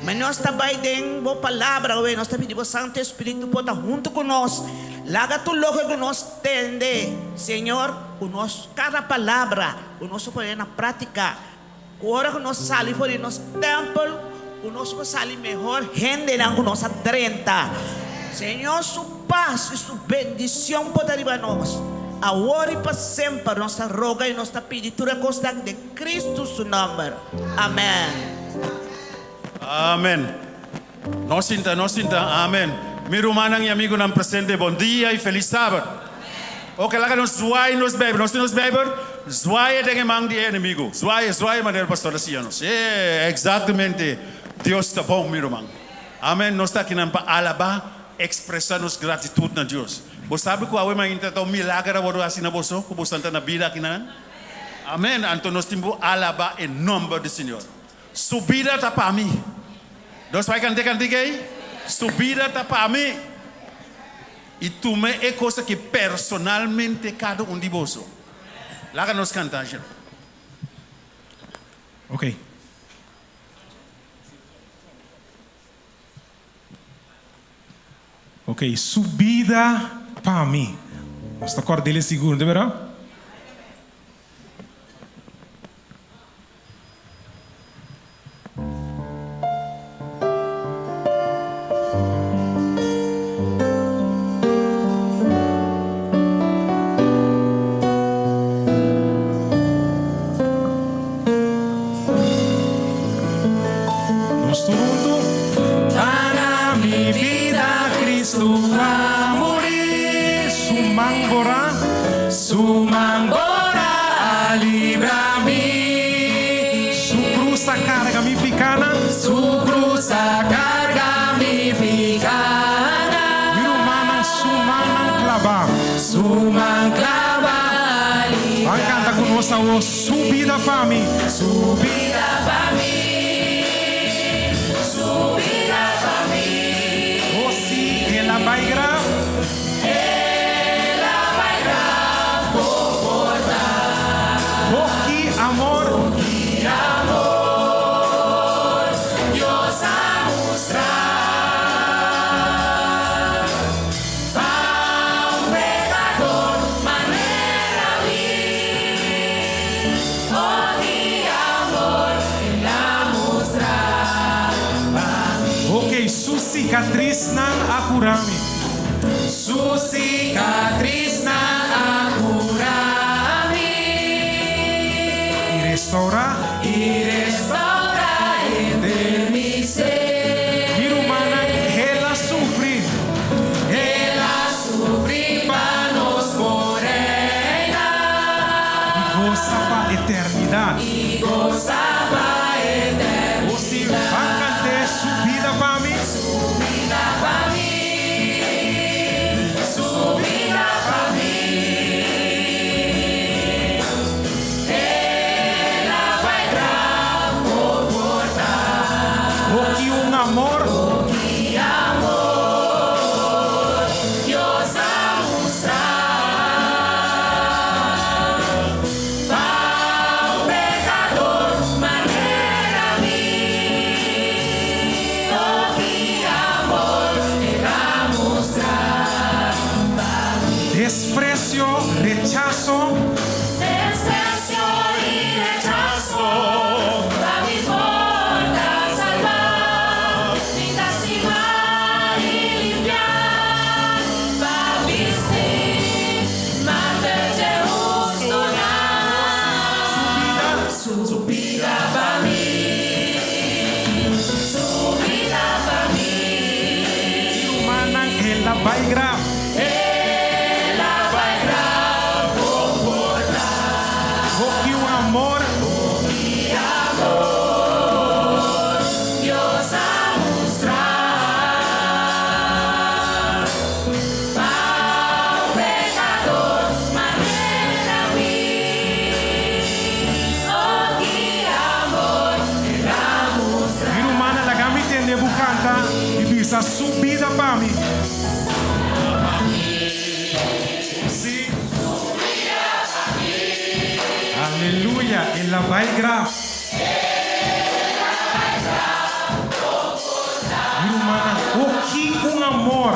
Ma nos ta bai den bo palabra awe, nos ta pidi bo Santu Espiritu por ta huntu ku nos. Laga tur loke ku nos tende, Señor, ku nos kada palabra ku nos por pone na prátika. Ku ora ku nos sali for di nos tèmpel, ku nos por sali mehor hendenan ku nos a drenta. Señor su pas i su bendicion por ta riba nos, awor i pa semper. Nos ta roga i nos ta pidi tur e kosnan den Cristo su nòmber. Amèn. Amen. Nos sinta, nos sinta. Amen. Mi rumannan i amigunan presente, bon dia i felis sabat. Ok, laga nos zwaai nos Bijbel. Nos tin nos Bijbel? Zwaai e den e man di e enemigu. Zwaai e, zwaai e manera pastor a siña nos. E, exactamente. Dios ta bon, mi ruman. Amen. Nos ta akinan pa alabá, expresá nos gratitud na Dios. Bo sabi cu awe mainta ta un milager a wòrdu haci na boso, cu boso ta na bida akinan? Amen. Anto nos tin bu alabá e nomber di Señor. Su bida ta pa mi. Nos bai kanta e kantika ei? Su bida ta pa mi. I tuma e kos aki personalmente kada un di boso. Laga nos kanta, Angelo. Ok. Ok, su bida pa mi. Nos ta kòrda el sigur, no ta berdad? Nos tur huntu. Pa na mi bida Cristo a muri. Su man borá. Su man borá a libra mi. Su cruz a carga mi picanan. Su cruz a carga mi picanan. Mi rumannan su mannan clabá. Su man clabá a libra mi. Ban canta cu nos awor. Su bida pa mi. Su bida pa mi. Su bida pa mi. Oh si, el a bai graf. El a bai graf comporta. Oh ki amor. Oh ki amor Dios a mustra. Pa un pecador manera mi. Oh ki amor El a mustra pa mi. Ok, su cicatriznan a cura mi. Su sikatrisnan a kura mi. I restourá. I restourá henter mi ser. Mi rumannan, El a sufri. El a sufri pa nos por reina. I gosa pa eternidat. I gosa pa eternidat. O si, ban kant'é su bida pa mi. Su bida pa mi. Su bida pa mi. El a bai graf por porta. Oh ki un amor. Oh ki amor Dios a mustra. Pa un pecador manera mi. duna su bida pa mi. Sí. Aleluya, el a bai graf. Mi rumannan, oh ki un amor!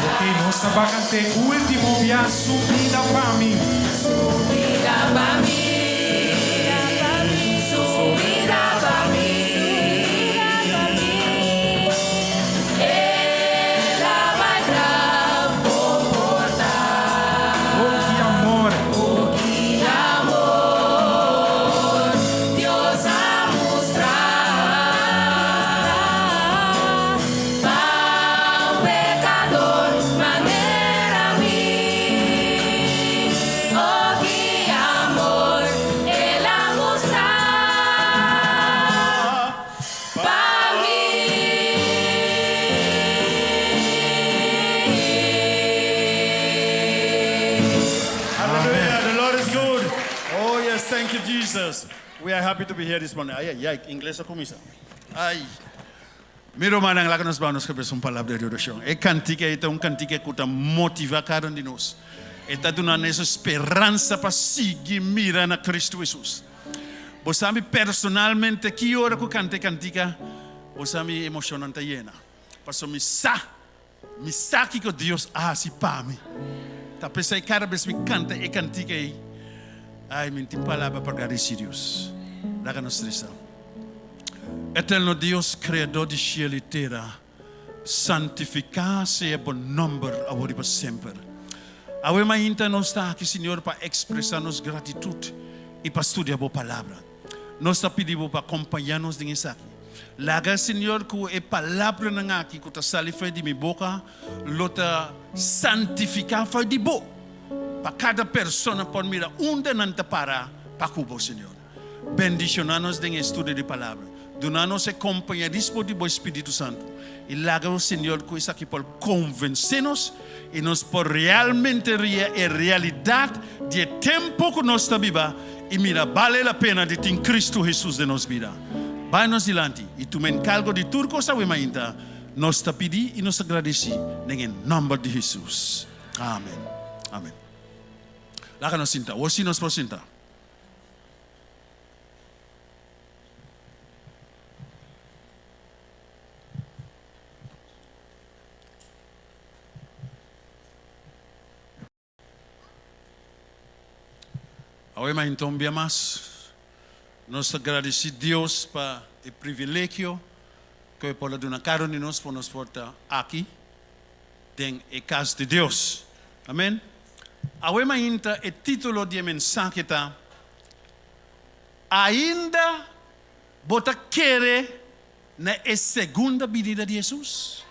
Ok, nos ta bakante ultimo bia Su bida pa mi. Su bida pa mi, su bida pa mi, el a bai graf comporta. Oh, ki amor. Oh, ki amor Dios a mustra pa un pecador manera mi. Oh, ki amor el a mustra pa mi. Hallelujah. The Lord is good. Oh, yes. Thank you, Jesus. We are happy to be here this morning. Ay, ay, ay. Ingles a cuminsa. Ay. Mi rumannan, laga nos baha nos cabes un palabra di oracion. E cantica ey ta un cantica cu ta motiva cada un di nos. E ta duna nos speransa pa sigui mira na Cristo Jesus. Bo sabi personalmente ki ora cu canta e cantica, bo sa mi emocionnan ta yena. Pasobra mi sa, mi sa kico Dios a haci pa mi. Ta pesey cada bes mi canta e cantica ey, ay, mi no tin palabra pa gradici Dios. Laga nos reza. Eterno Dios, Creador di cielo y tera, santifica sea bo nomber awor y pa semper. Awe mainta nos ta aki, Señor, pa expresa nos gratitud y pa studia bo palabra. Nos ta pidi bo pa compaña nos den esaki. Laga, Señor, cu e palabranan aki cu ta sali for di mi boca lo ta santifica for di bo, pa cada persona por mira unda nan ta para pa cu bo, Señor. Bendiciona nos den e estudio di palabra. Duna nos e compañerismo di bo Spiritu Santo. Y laga, o Señor, cu esaki por convence nos y nos por realmente ria e realidad di e tempo cu nos ta biba y mira bale la pena di tin Cristo Jesus den nos bida. Bay nos dilanti y tuma encargo di tur cos awe mainta. Nos ta pidi y nos ta gradici den e nomber di Jesus. Amen. Amen. Laga nos sinta. Awor si nos por sinta. Awe mainta un bia mas nos ta gradeci Dios pa e privilegio cu e por a duna cada un di nos pa nos por ta aki den e cas di Dios. Amen. Awe mainta e titulo di e mensahe ta Ainda bo ta kere na e segunda binida di Hesus?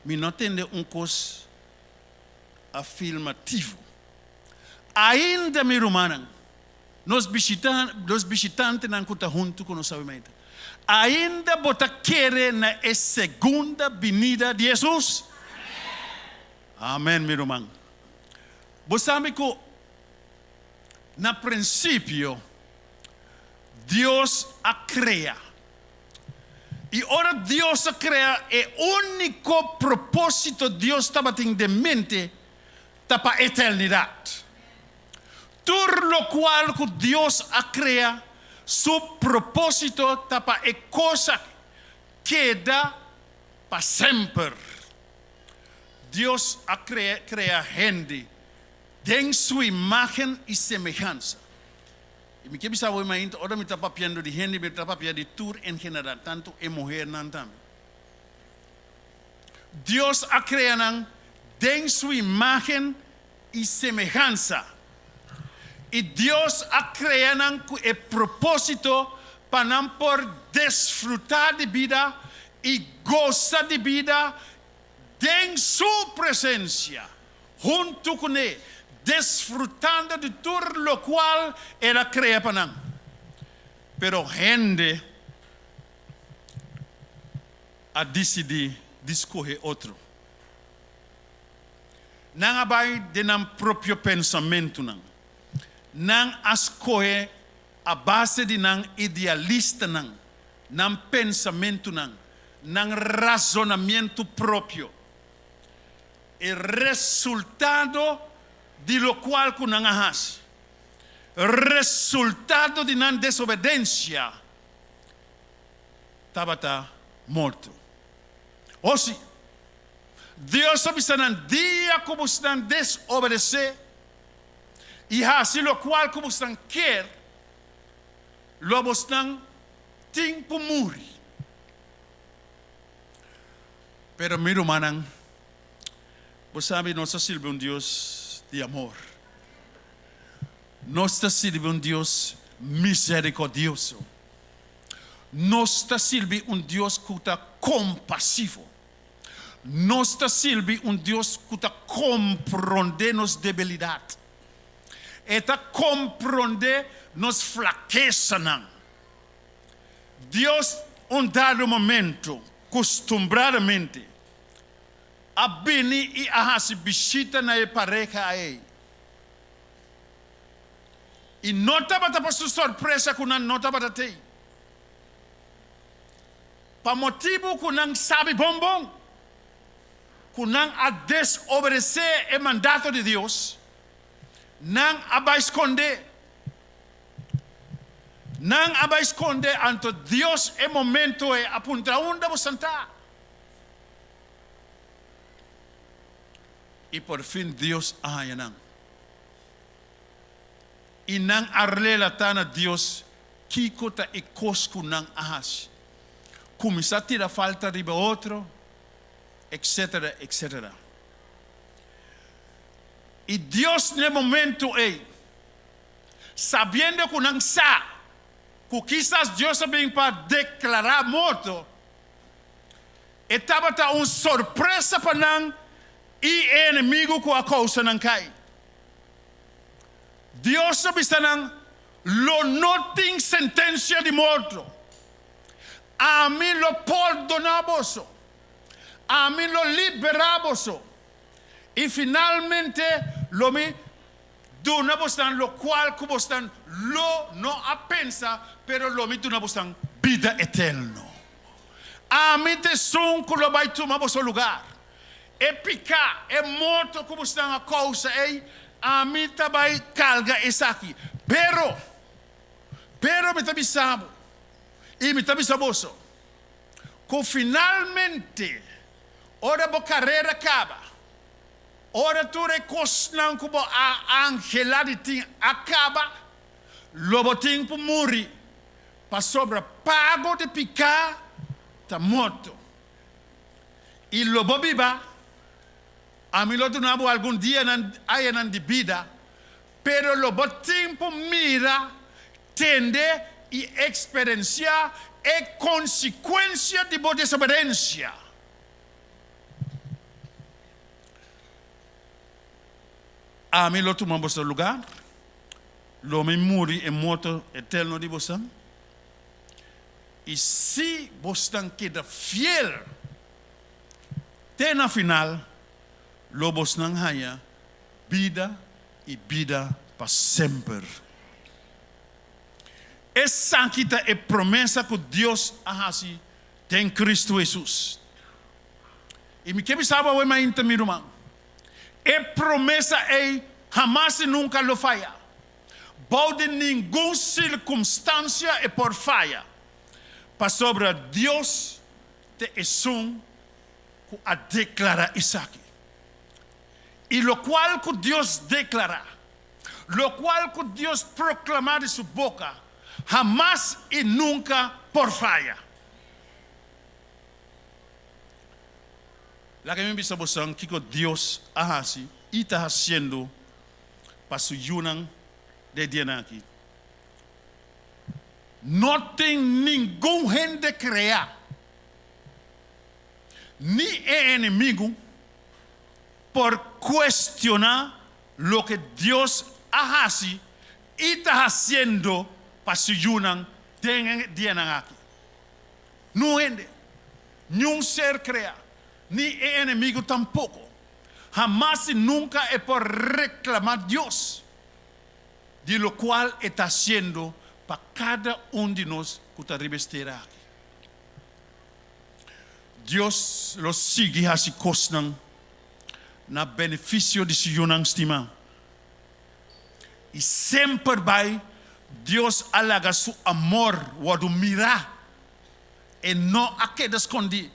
Mi no tende un kos afirmativo. Ainda mi rumannan, nos bishita, nos bishitantenan ku ta huntu ku nos awe mainta, ainda bo ta kere na e segunda binida di Hesus? Amen, mi ruman. Bo sabi ku na prinsipio Dios a krea. I ora Dios a krea, e úniko propósito Dios tabatin den mente ta pa eternidat. Tur lokual ku Dios a krea, su propósito ta pa e kos aki keda pa semper. Dios a krea hende den su imágen i semehansa. I mi ke bisa bo mainta, ora mi ta papiando di hende, mi ta papia di tur en general, tantu e muhernan tambe. Dios a krea nan den su imágen i semehansa. I Dios a krea nan ku e propósito pa nan por desfrutá di bida i gosa di bida den su presensia. Huntu ku ne, desfrutando di tur lokual el a krea pa nan. Pero hende. a disidí di skohe otro. Nan a bai den nan propio pensamentunan. Nan a skohe a base di nan idealistanan, nan pensamentunan, nan razonamientu propio. E resultado di lokual ku nan a hasi, resultado di nan desobedensia, tabata morto. O si, Dios a bisa nan, Dia ku bosnan desobedesé i hasi lokual ku bosnan kier, lo bosnan tin ku muri. Pero mi rumannan, bo sabi nos ta sirbi un Dios di amor. Nos ta sirbi un Dios misericordioso. Nos ta sirbi un Dios ku ta kompasivo. Nos ta sirbi un Dios ku ta komprondé nos debilidat. E ta komprondé nos flakesanan. Dios un dado momento kustumbradamente a bini i a hasi bishita na e pareha ei. I no tabata pa su sorpresa ku nan no tabata tei. Pa motibu ku nan sabi bon bon ku nan a desobedesé e mandato di Dios, nan a bai skondé. Nan a bai skonde, anto Dios e momento ei a puntra, Unda bo santá? I por fin Dios a haña nan. I nan a relatá na Dios kiko ta e kos ku nan a hasi. Kuminsá tira falta riba otro, etsetera, etsetera. I Dios na e momento ei, sabiendo ku nan sa ku kisas Dios a bin pa deklará morto, e tabata un sorpresa pa nan i e enemigu ku a kousa nan kai. Dios a bisa nan, Lo no tin sentensia di morto. Ami lo pordoná boso. Ami lo liberá boso. I finalmente lo mi duna bosnan lokual ku bosnan lo no a pensa, pero lo mi duna bosnan bida eterno. Ami ta esun ku lo bai tuma boso lugar. E piká, e morto ku bosnan a kousa ei, ami ta bai karga esaki. Pero, pero mi ta bisa bo, i mi ta bisa boso, ku finalmente, ora bo karera kaba, ora tur e kosnan ku bo a anhelá di tin a kaba, lo bo tin ku muri, pasobra pago di piká ta morto. I lo bo biba, ami lo duna bo algun dianan, añanan di bida, pero lo bo tin por mira, tende i eksperensiá e konsekuensia di bo desobedensia. Ami lo tuma boso lugar, lo mi muri e morto eterno di boso. I si bosnan keda fiel te na final, lo bosnan haña bida i bida pa semper. Esaki ta e promesa ku Dios a hasi den Kristu Hesus. I mi ke bisa bo awe mainta, mi ruman, e promesa ei hamas i nunka lo faya. Bou di ningun sirkunstansia e por faya, pasobra Dios ta esun ku a deklará esaki. I lokual ku Dios deklará, lokual ku Dios proklamá di su boka, hamas i nunka por faya. Laga mi bisa boso kiko Dios a hasi i ta hasiendo pa su yunan den dianan aki. No tin ningun hende kreá, ni e enemigu, por kuestioná loke Dios a hasi i ta hasiendo pa su yunan den e dianan aki. Nun hende. Niun ser kreá, ni e enemigu tampoko. Hamas i nunka e por reklamá Dios di lokual e ta hasiendo pa kada un di nos ku ta riba es tera aki. Dios lo sigui hasi kosnan na benefisio di su yunan stimá. I semper bai Dios a laga su amor wòrdu mirá. E no a keda skondí.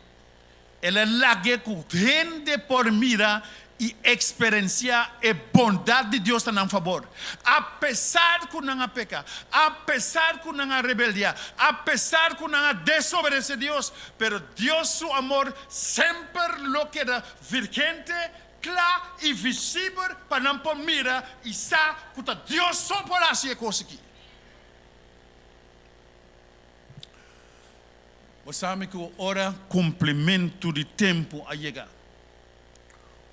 El a lag'é ku hende por mira i eksperensiá e bondat di Dios na nan fabor. Apesar ku nan a peka, apesar ku nan a rebeldiá, apesar ku nan a desobedesé Dios, pero Dios su amor semper lo keda vigente, kla i visibel pa nan por mira i sa ku ta Dios so por hasi e kos aki. Bo sabi ku ora kumplimentu di tempu a yega,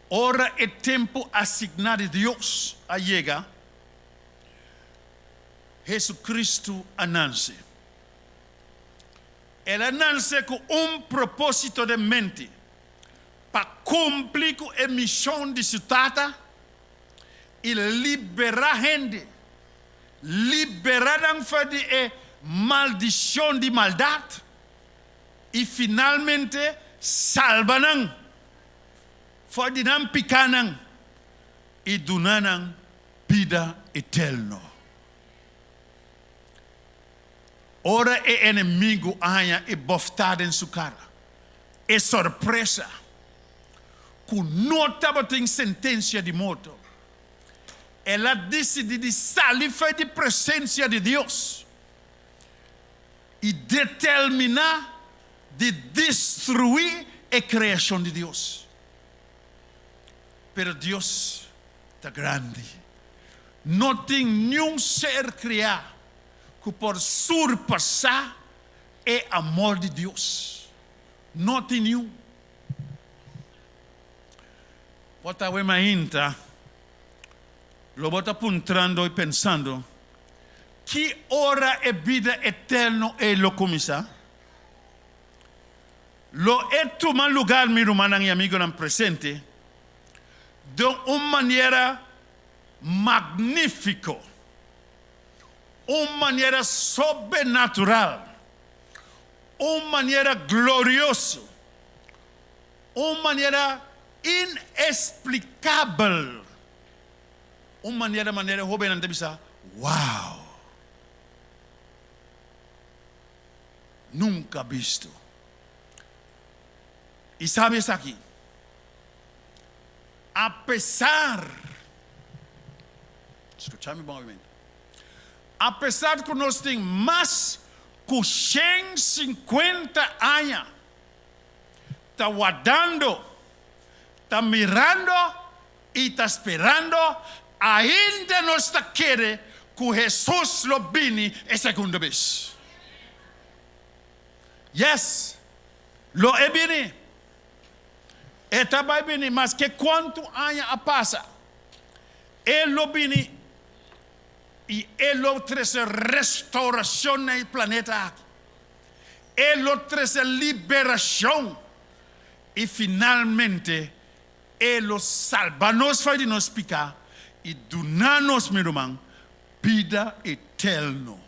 ora e tempu asigná di Dios a yega, Hesukristu a nanse. El a nanse ku un propósito den mente, pa kumpli ku e mishon di su Tata i liberá hende, liberá nan for di e maldishon di maldat i finalmente salba nan for di nan pikánan i duna nan bida eterno. Ora e enemigu a haña e bòftá den su kara, e sorpresa ku no tabatin sentensia di morto, el a disidí di sali for di presensia di Dios i determiná di destruí e kreashon di Dios. Pero Dios ta grandi. No tin niun ser kreá ku por surpasá e amor di Dios. No tin niun. Bo ta awe mainta, lo bo ta puntrando i pensando, Ki ora e bida eterno ei lo kuminsá? Lo e tuma lugar, mi rumannan i amigonan presente, den un manera magnífiko, un manera sobenatural, un manera glorioso, Un manera inexplicabel. Un manera manera e hobennan ta bisa, Wow! Nunca bisto. Y sabi esaki, apesar, scucha mi bon obviamente, apesar cu nos tin mas cu 150 aña ta wardando, ta mirando i ta sperando, ainda nos ta kere ku Hesus lo bini e segundo bes. Yes, lo e bini. E ta bai bini maske kuantu aña a pasa. E lo bini i e lo trese restaurashon na e planeta aki. E lo trese liberashon i finalmente E lo salba nos for di nos piká i duna nos, mi ruman, bida eterno.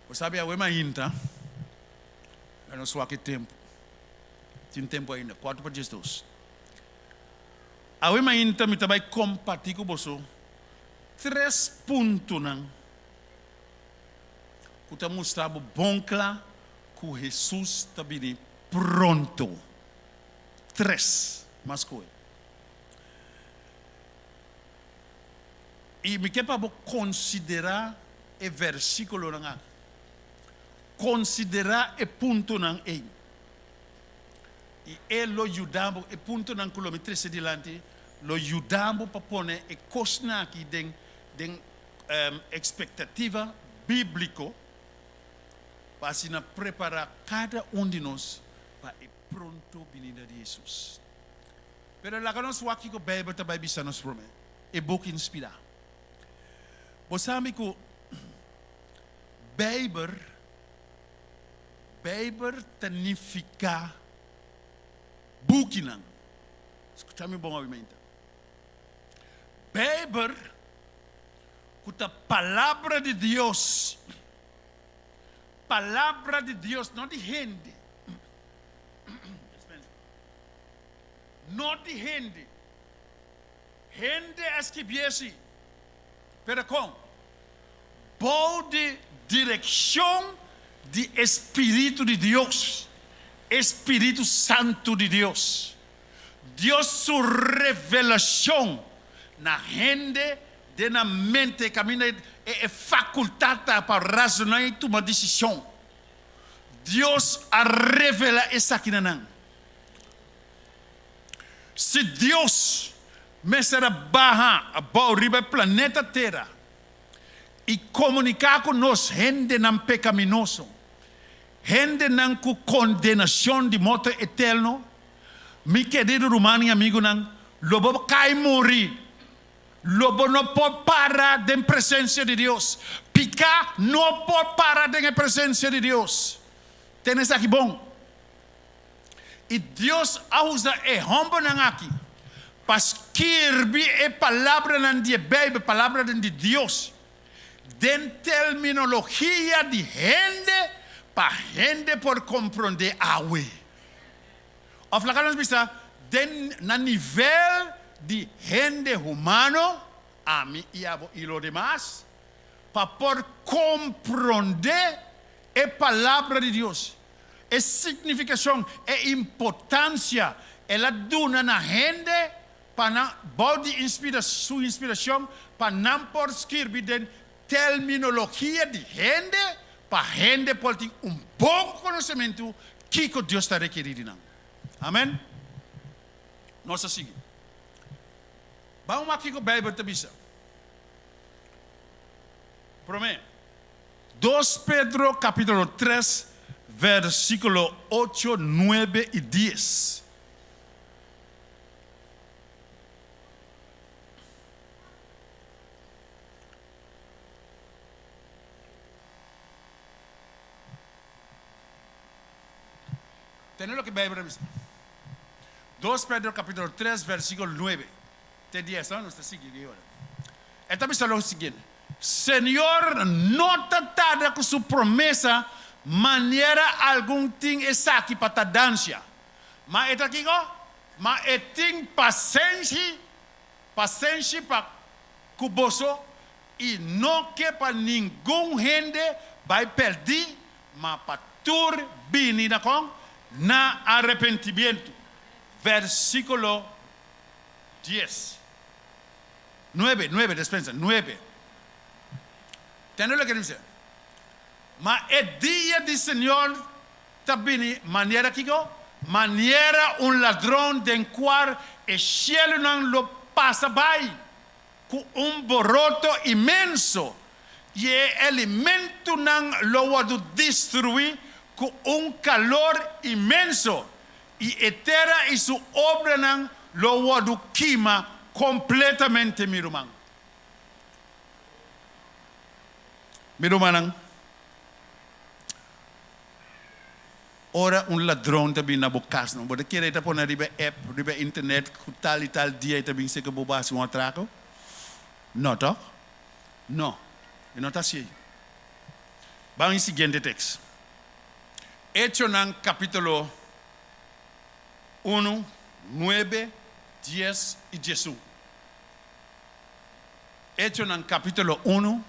Bo sabi awe mainta, na nos wak e tempu. Tin tempu ainda, kuartu pa diesdos. Awe mainta mi ta bai kompartí ku boso tres puntonan ku ta mustra bo bon kla ku Hesus ta bini pronto. Tres mas koe. I mi ke pa bo konsiderá e versíkulonan aki. Konsiderá e puntonan ei. I e lo yuda bo, e puntonan ku lo mi trese dilanti lo yuda bo pa pone e kosnan aki den den Ekspektativa bíbliko pa asina prepará kada un di nos pa e pronto binida di Hesus. Pero laga nos wak kiko Beibel ta bai bisa nos promé, e buki inspirá. Bo sabi ku Beibel. Bijbel ta nifiká bukinan. Skucha mi bon obviamente. Bijbel ku ta palabra di Dios. Palabra di Dios, no di hende. No di hende. Hende a skibié si, pero kon? Bou di direkshon di e spiritu di Dios, e spiritu santu di Dios. Dios su revelashon na hende den nan mente kaminda e fakultat ta pa razoná i tuma desishon. Dios a revelá esaki na nan. Si Dios mester a baha abou riba e planeta Tera i komuniká ku nos hendenan pekaminoso, hendenan ku kondenashon di morto eterno, mi kerido ruman i amigunan, lo bo kai muri. Lo bo no por para den presensia di Dios. Piká no por para den e presensia di Dios. Tene esaki bon. I Dios a usa e hòmbernan aki pa skirbi e palabranan di e Beibel, palabranan di Dios, den terminologia di hende pa hende por komprondé awe. Òf laga nos bisa, den na nivel di hende humano, ami i abo i lo demas, pa por komprondé e Palabra di Dios. E signifikashon, e importansia el a duna na hende pa nan, bou di inspira su inspirashon, pa nan por skirbi den terminologia di hende, pa hende por tin un bon konosementu kiko Dios ta rekerí di nan. Amen. Nos a sigui. Ban wak kiko Beibel ta bisa. Promé. Dos Pedro capítulo tres versículo ocho, nuebe i dies. Tende loke Bijbel ta bisa. Dos Pedro capítulo tres versículo nuebe te dies, no? Nos ta sigui di ora. E ta bisa lo siguiente. Señor no ta tarda ku su promesa manera algun tin esaki pa tardansia, ma e ta kiko? Ma e tin pasenshi, pasenshi pa ku boso i no ke pa ningun hende bai pèrdí, ma pa tur bini na kon? Na arepentimientu. Versíkulo dies. Nuebe, nuebe, despensa, nuebe. Tende loke dice. Ma e dia di Señor ta bini manera kiko? Manera un ladron den cual e cielunan lo pasa bai cu un boroto inmenso y e elementonan lo wordo destrui cu un calor inmenso I e tera i su obranan lo wòrdu kima kompletamente, mi ruman. Mi rumannan, ora un ladron ta bin na bo kas, no bo ta kere e ta pone riba e app, riba e internet ku tal i tal dia e ta bin seka bo pa hasi un atrako? No, tòg? No, e no ta hasi ei. Ban e siguiente tekst. Echonan capítulo unu, nuebe, dies i diesun. Echonan capítulo unu,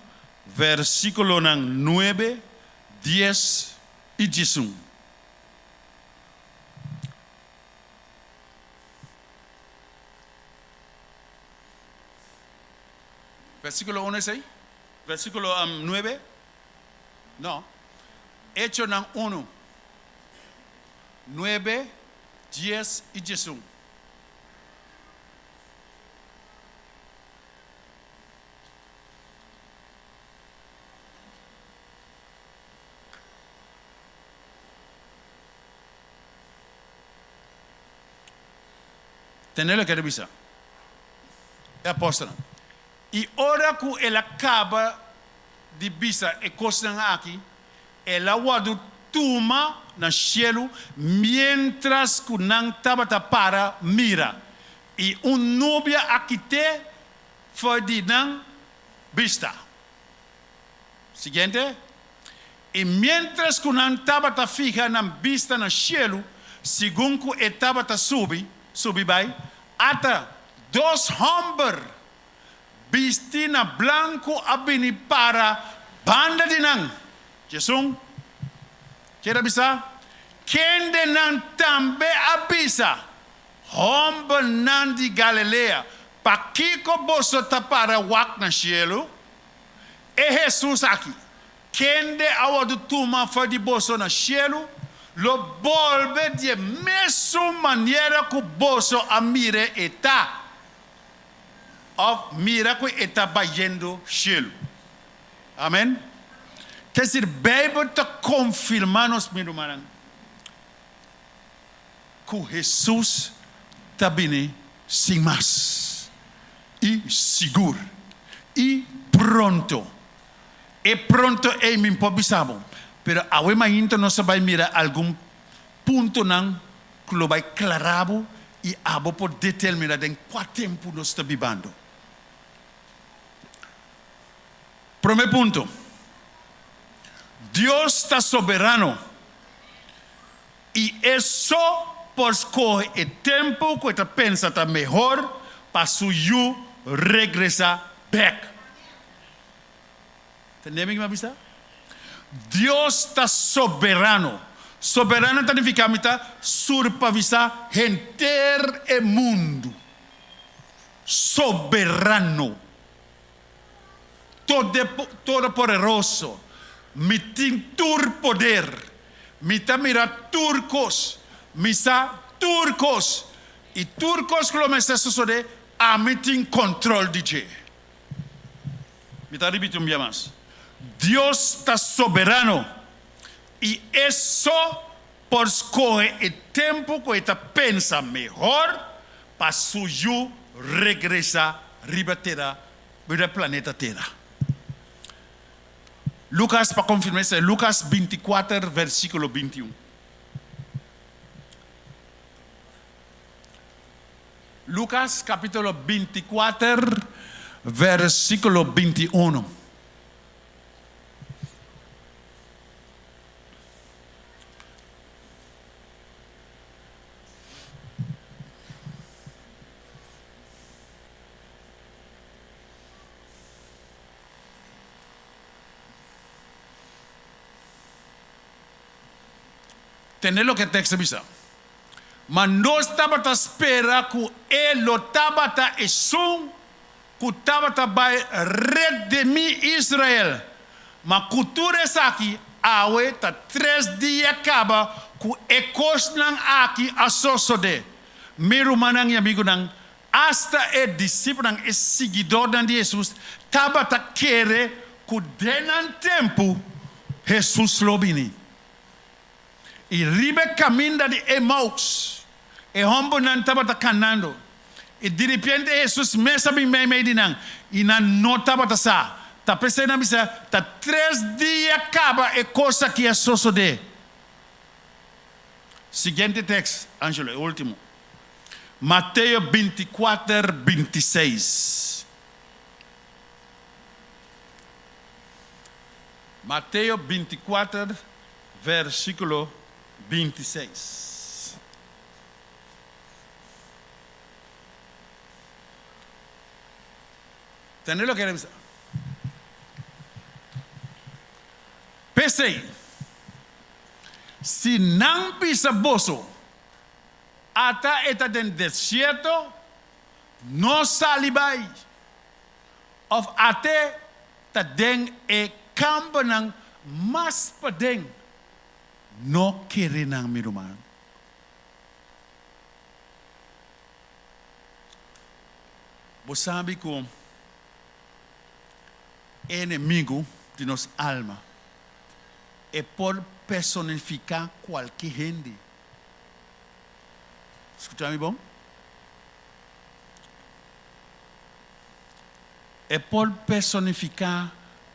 versículonan nuebe, dies i diesun. Versículo unu esei? Versículo nuebe? No. Echonan unu, nuebe, dies i diesun. Tende loke ta bisa e apòstelnan. I ora ku el a kaba di bisa e kosnan aki, el a wòrdu tuma na shelu miéntras ku nan tabata para mira, i un nubia a kit'é for di nan bista. Siguiente. I miéntras ku nan tabata fiha nan bista na shelu, segun ku e tabata subi, subi bai, ata dos hòmber bisti na blanku a bini para banda di nan. Djesun kier a bisa, Kende nan tambe a bisa, Hòmbernan di Galilea, pakiko boso ta para wak na shelu? E Hesus aki, kende a wòrdu tuma for di boso na shelu, lo bolbe di e mesun manera ku boso a mir'é e ta, òf mira ku e ta bayendo shelu. Amen. Kesir, Beibel ta konfirmá nos, mi rumannan, ku Hesus ta bini sin mas i sigur i pronto. E pronto ei mi por bisa bo, pero awe mainta nos a bai mira algun puntonan ku lo bai klara bo i abo por determiná den kua tempu nos ta bibando. Promé punto, Dios ta soberano i e so por skohe e tempu ku e ta pensa ta mehor pa su yu regresá bèk. Tendé mi ki mi a bisa? Dios ta soberano. Soberano ta nifiká mi ta surpavisá henter e mundu. Soberano. Todopoderoso, mi tin tur poder, mi ta mira tur kos, mi sa tur kos, i tur kos ku lo mester sosodé, ami tin kontrol di dje. Mi ta ripiti un bia mas, Dios ta soberano, i e so por skohe e tempu ku e ta pensa mehor pa su yu regresá riba tera, riba planeta Tera. Lukas, pa konfirmá esei, Lukas bintikuater versíkulo bintiun. Lukas kapítulo bintikuater versíkulo bintiunu. Tende loke e tekst ta bisa, Ma nos tabata spera ku e lo tabata esun ku tabata bai redimí Israel. Ma ku tur esaki, awe ta tres dia kaba ku e kosnan aki a sosodé. Mi rumannan i amigunan, asta e disipelnan, e siguidornan di Hesus, tabata kere ku den nan tempu Hesus lo bini. I riba e kaminda di Emaus, e hòmbernan tabata kanando, i diripiente Hesus mes a bin meimei di nan, i nan no tabata sa. Ta p'esei nan bisa, Ta tres dia kaba e kos aki a sosodé. Siguiente tekst, Angelo, e último. Mateo bintikuater, bintiseis. Mateo bintikuater, versíkulo bintiseis. Tende loke el a bisa. P'esei, si nan bisa boso, Ata e ta den desierto, no sali bai. Òf at'e ta den e kambernan mas paden, no kere nan, mi ruman. Bo sabi ku e enemigu di nos alma e por personifiká kualke hende. Skucha mi bon. E por personifiká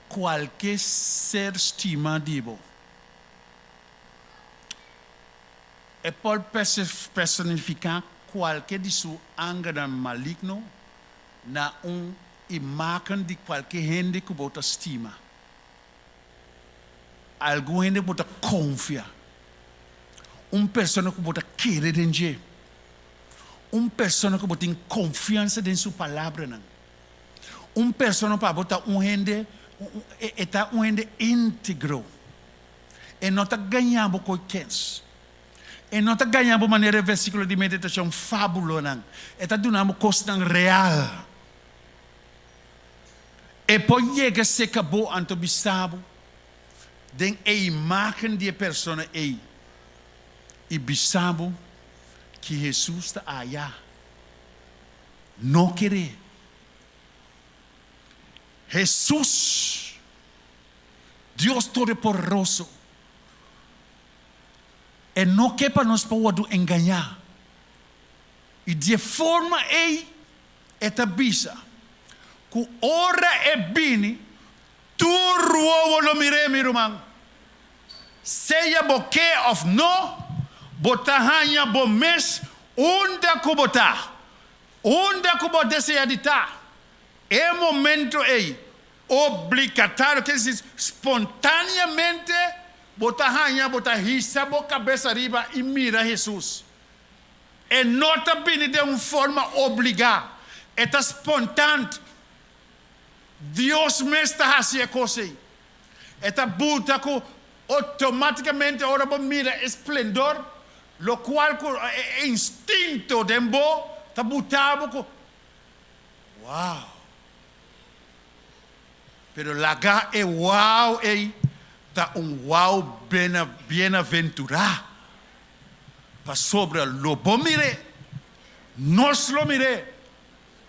kualke ser stima di bo. E por personifiká kualke di su angelnan maligno na un imágen di kualke hende ku bo ta stima. Algun hende bo ta konfia. Un persona ku bo ta kere den dje. Un persona ku bo tin konfiansa den su palabranan. Un persona pa bo ta un hende, e ta un hende íntegro. E no ta gaña bo koe kens. E no ta gaña bo manera e versíkulo di meditashon fábulonan. E ta duna bo kosnan real. E por yega serka bo anto bisa bo den e imágen di e persona ei i bisa bo ki Hesus ta aya. No ker'é. Hesus, Dios Todopoderoso, e no ke pa nos por wòrdu engañá. I di e forma ei e ta bisa ku ora e bini, tur wowo lo mir'é, mi ruman. Sea bo ke òf no, bo ta haña bo mes unda ku bo ta, unda ku bo deseá di ta. E momento ei, obligatorio, ker disi spontaneamente bo ta haña bo ta hisa bo kabes ariba i mira Hesus. E no ta bini den un forma obligá, e ta spontant. Dios mes ta hasi e kos ei. E ta buta ku otomátikamente ora bo mira e splendor, lokual ku e instinto den bo ta buta bo ku, Wow! Pero laga e wow ei ta un wow bienaventurá, pasobra lo bo mir'é, nos lo mir'é,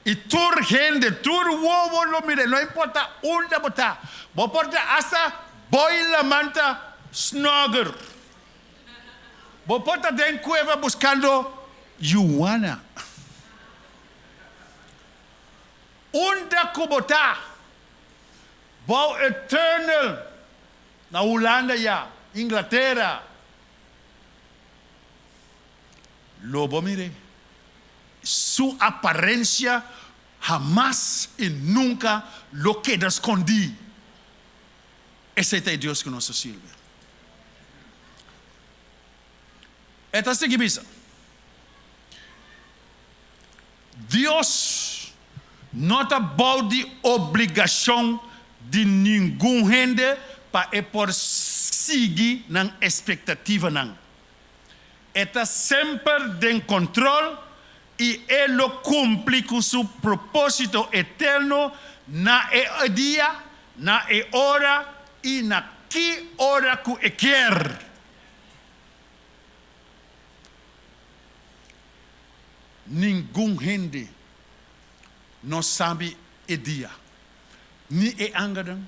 i tur hende, tur wowo lo mir'é, no importa unda bo ta, bo por ta asta boi lamanta snòger, bo por ta den kueva buskando yuana. Unda ku bo ta? Bou e tunnel na Hulanda ya, Inglatera. Lo bo mir'é. Su aparensia hamas i nunka lo keda skondí. Esei ta e Dios ku nos ta sirbi. E ta sigui bisa. Dios no ta bou di obligashon di ningun hende pa e por sigui nan espektativanan. E ta semper den kontrol i e lo kumpli ku su propósito eterno na e dia, na e ora i na ki ora ku e kier. Ningun hende no sabi e dia, ni e angelnan,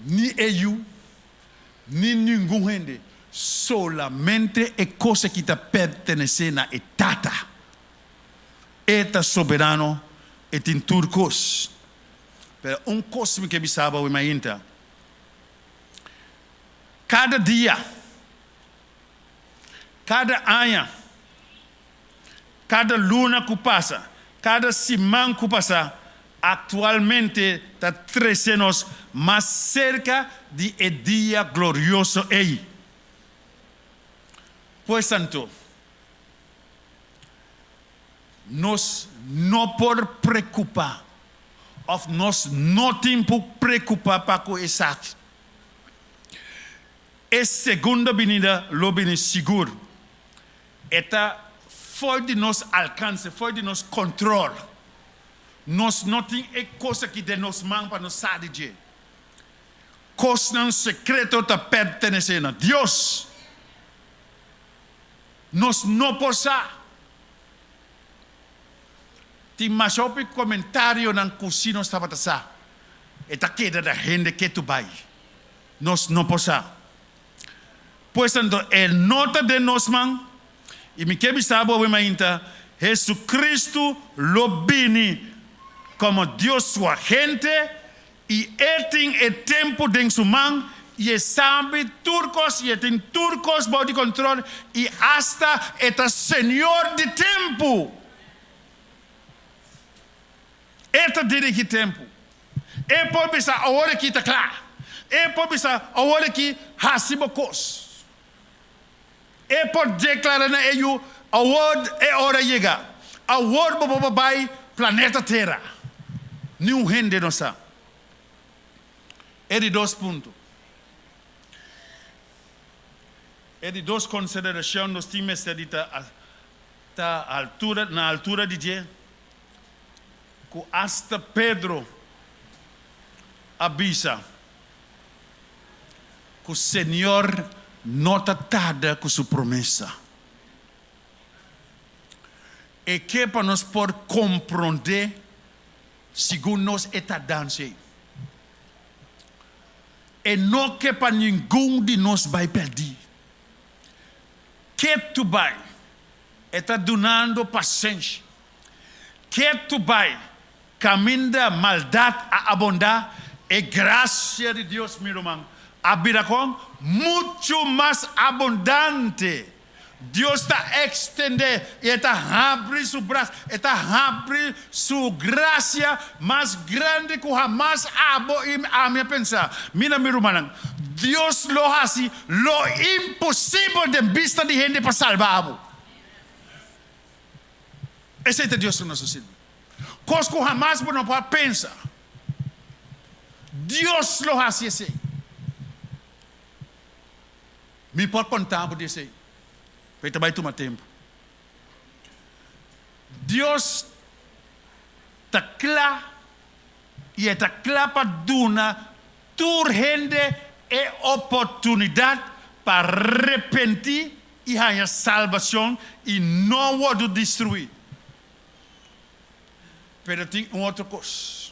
ni e Yu, ni ningun hende, solamente e kos aki ta pertenesé na e Tata. E ta soberano, e tin tur kos. Pero un kos mi ke bisa bo awe mainta, kada dia, Kada aña, kada luna ku pasa, kada siman ku pasa, aktualmente ta trese nos mas serka di e dia glorioso ei. Pues anto, nos no por preokupá òf nos no tin por preokupá pa ku esaki. E segundo binida lo bini sigur. E ta for di nos alkanse, for di nos kontrol. Nos no tin e kos aki den nos man pa nos sa di dje. Kosnan sekreto ta pertenesé na Dios. Nos no por sa. Tin masha hopi komentarionan ku si nos tabata sa, e ta keda na hende ketu bai. Nos no por sa. Pues anto e no ta den nos man, i mi ke bisa bo awe mainta, Jesucristo lo bini komo Dios su agente, i e tin e tempu den su man. i e sabi tur kos i e tin tur kos bou di kontrol i asta e ta Señor di tempu. E ta dirigí tempu. E por bisa awor aki ta kla. E por bisa awor aki hasi bo kos. E por deklará na e yu, Awor e ora a yega. Awor bo por bai planeta Tera. Niun hende no sa. E di dos punto. E di dos konsiderashon nos tin mester di ta ta altura na altura di dje ku asta Pedro a bisa ku Señor no ta tarda ku su promesa. E ke pa nos por komprondé segun nos e tardansia ei. E no ke pa ningun di nos bai pèrdí. Ketu bai, e ta dunando pasenshi. Ketu bai, kaminda maldat a abondá, e grasia di Dios, mi ruman, a bira kon? Muchu mas abundante. Dios ta ekstendé i e ta habri su bras, e ta habri su grasia mas grandi ku hamas abo i ami a pensa. Mira, mi rumannan, Dios lo hasi lo imposibel den bista di hende pa salba abo. Esei ta Dios ku nos ta sirbi. Kos ku hamas bo no por a pensa. Dios lo hasi esei. Mi por konta bo di esei, pero e ta bai tuma tempu. Dios ta kla i e ta kla pa duna tur hende e oportunidat pa repentí i haña salbashon i no wòrdu destruí. Pero tin un otro kos,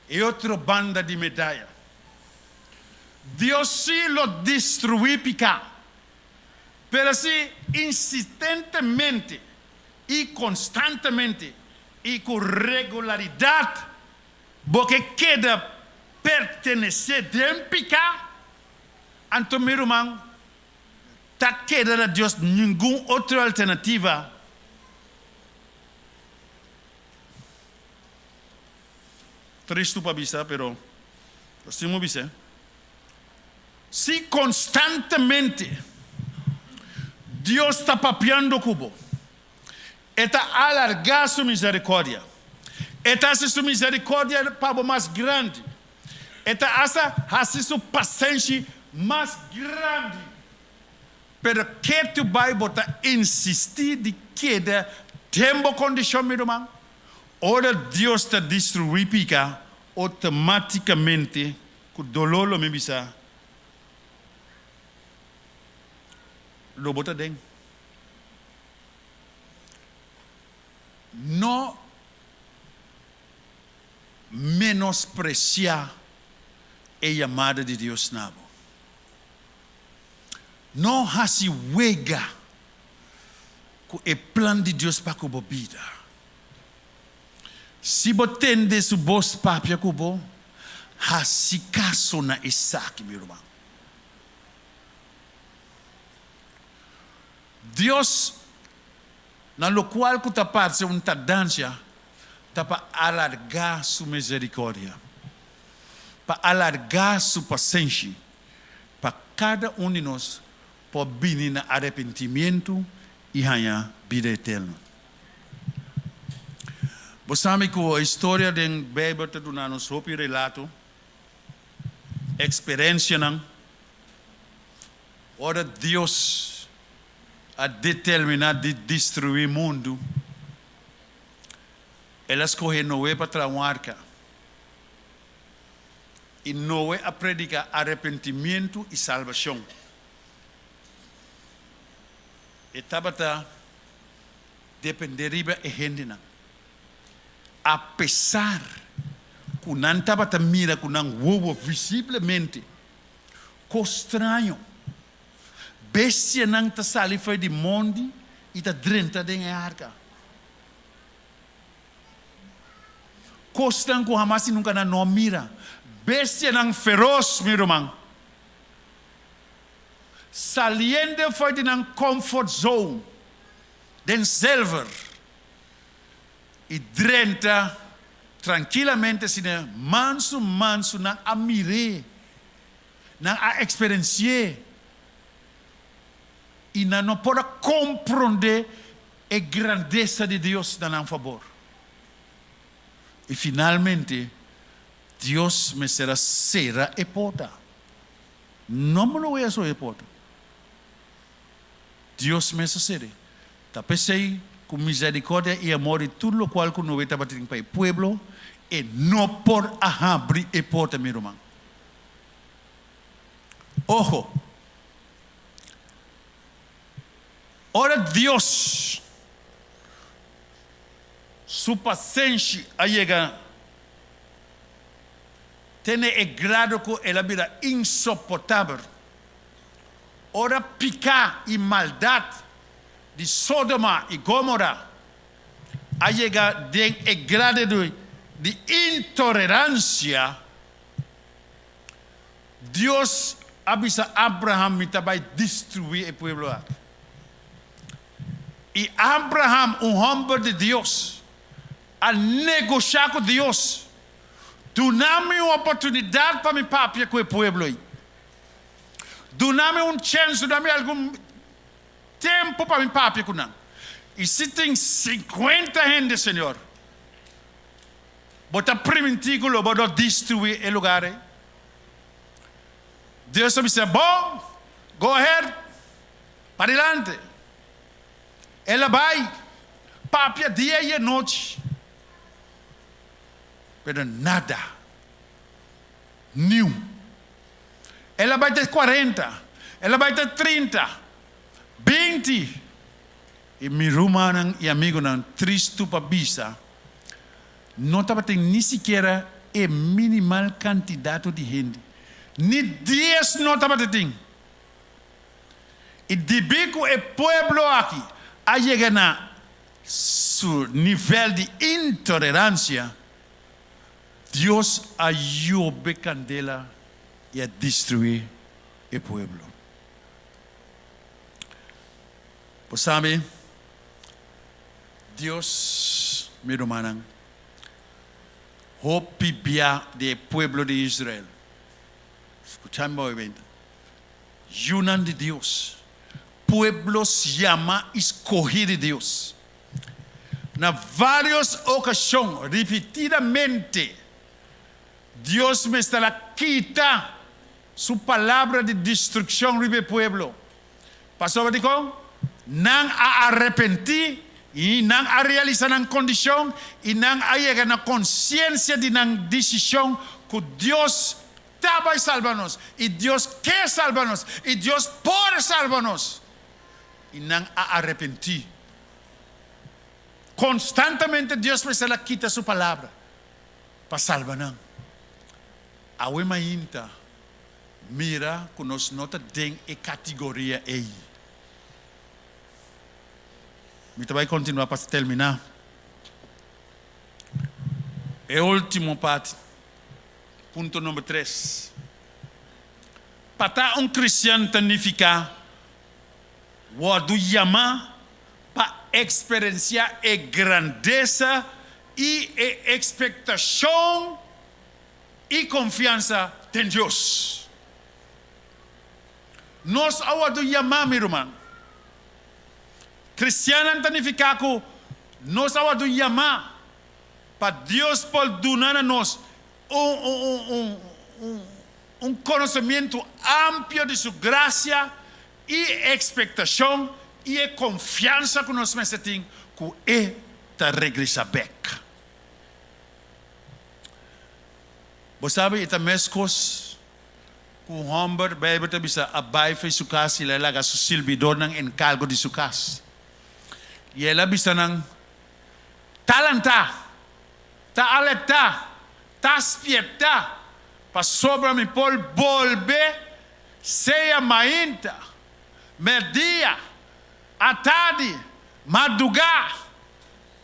e otro banda di medaya. Dios sí lo destruí piká, pero si insistentemente i konstantemente i ku regularidat bo ke keda pertenesé den piká, anto mi ruman, ta keda na Dios ningun otro alternativa. Tristu pa bisa, pero nos tin mu bis'é. Si konstantemente Dios ta papiando ku bo, E ta alargá Su miserikòrdia. E ta hasi Su miserikòrdia pa bo mas grandi. E ta asta hasi Su pasenshi mas grandi. Pero ke tu bai bo ta insistí di keda den bo kondishon, mi ruman? Ora Dios ta destruí piká, outomátikamente, ku doló lo mi bisa, lo bo ta den. No menospresiá e yamada di Dios na bo. No hasi wega ku e plan di Dios pa ku bo bida. Si bo tende su bos papia ku bo, hasi kaso na esaki, mi ruman. Dios, na lokual ku ta parse un tardansia, ta pa alargá su miserikòrdia, pa alargá su pasenshi, pa kada un di nos por bini na arepentimientu i haña bida eterno. Bo sabi ku e historia den Beibel ta duna nos hopi relato, eksperensianan, ora Dios a determiná di destruí mundu, El a skohe Noe pa traha un arka. I Noe a prediká arepentimientu i salbashon. E tabata dependé riba e hendenan. Apesar ku nan tabata mira ku nan wowo visiblemente kos straño, bestianan ta sali for di mondi i ta drenta den e arka. Kosnan ku hamas i nunka nan no a mira. Bestianan feros, mi ruman. Saliendo for di nan comfort zone den zilver y drenta trankilamente asina mansu mansu nan a mir'é, nan a experenci'é y nan no por a comprende e grandesa di Dios na nan fabor. Y finalmente Dios mester a cera e porta. No mi lo wea so e porta. Dios mes a cere. Ta p'esey cu misericordia y amor di tur locual cu Noe tabatin pa e pueblo, e no por a habri e porta, mi ruman. Ojo! Ora Dios su pasenshi a yega te na e grado ku el a bira insoportabel, ora piká i maldat di Sodoma i Gomora a yega den e grado di intoleransia, Dios a bisa Abraham, Mi ta bai destruí e pueblo aki. I Abraham, un hòmber di Dios, a negoshá ku Dios, Duna mi un oportunidat pa mi papia ku e pueblo ei. Duna mi un chèns, duna mi algun tempu pa mi papia ku nan. I si tin sinkuenta hende, Señor, Bo ta primintí ku lo bo no destruí e lugar ei? Dios a bisa, Bon, go ahead, padilanti. El a bai papia dia i anochi, pero nada, niun. El a bai te kuarenta, el a bai te trinta, binti. I mi rumannan i amigunan, tristu pa bisa, no tabatin ni sikiera e minimal kantidat di hende, ni dies no tabatin. I debí ku e pueblo aki a yega na su nivel di intoleransia, Dios a yobe kandela i a destruí e pueblo. Bo sabi, Dios, mi rumannan, hopi bia di e pueblo di Israel. Skucha mi bon benta. Yunan di Dios, pueblo yama i skohí di Dios. Na vários okashon, ripitidamente, Dios mester a kita su palabra di destrukshon riba e pueblo. Pasobra dikon? Nan a arepentí i nan a realisá nan kondishon i nan a yega na konsiensia di nan desishon ku Dios ta bai salba nos i Dios ke salba nos i Dios por salba nos. I nan a arepentí. Konstantemente Dios mester a kita su palabra pa salba nan. Awe mainta Mira ku nos no ta den e kategoria ei. Mi ta bai kontinuá pa terminá e último parti, punto number tres. Pa ta un kristian ta nifiká wòrdu yamá pa eksperensiá e grandesa i e ekspektashon i konfiansa den Dios. Nos a wòrdu yamá, mi ruman. Kristiannan ta nifiká ku nos a wòrdu yamá pa Dios por duna na nos un un un un konosementu amplio di su grasia i ekspektashon i e konfiansa ku nos mester tin ku e ta regresá bèk. Bo sabi e ta meskos ku un hòmber, Beibel ta bisa, a bai for su kas i el a laga su sirbidornan enkargo di su kas. I el a bisa nan, Ta lantá, ta alertá, ta spiertá, pasobra mi por bolbe sea mainta, mèrdia, atardi, mardugá.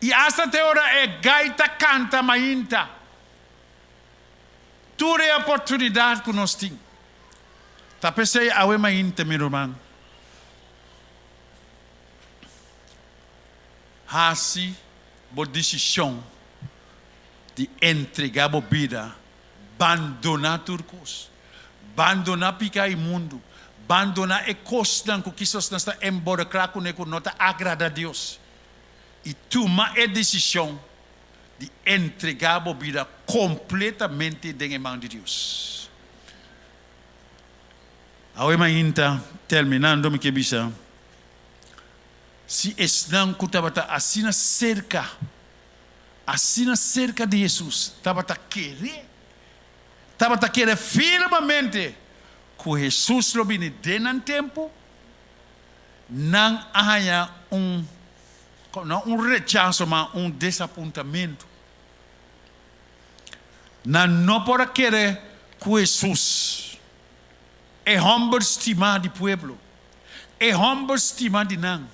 I asta te ora e gai ta kanta mainta. Tur e oportunidat ku nos tin. Ta p'esei awe mainta, mi ruman, hasi bo desishon di entregá bo bida, bandoná tur kos, bandoná piká i mundu, bandoná e kosnan ku kisas nos ta emborokrá kuné ku no ta agradá Dios, i tuma e desishon di entregá bo bida kompletamente den e man di Dios. Awe mainta, terminando, mi ke bisa, si esnan ku tabata asina serka, asina serka di Hesus, tabata kere, tabata kere firmemente ku Hesus lo bini den nan tempu, nan a haña un, no un rechaso, ma un desapuntamentu. Nan no por a kere ku Hesus, e hòmber stimá di pueblo, e hòmber stimá di nan,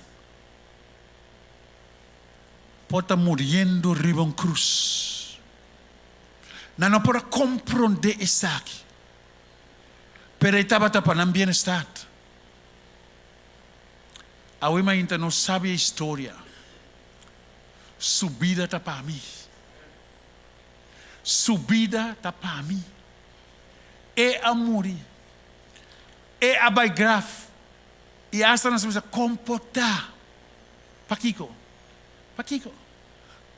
por ta muriendo riba un krus. Nan no por a komprondé esaki, pero e tabata pa nan bienestar. Awe mainta nos sabi e historia. Su bida ta pa mi. Su bida ta pa mi. E a muri. E a bai graf. I asta nos a bisa, Kon por ta? Pakiko? Pakiko?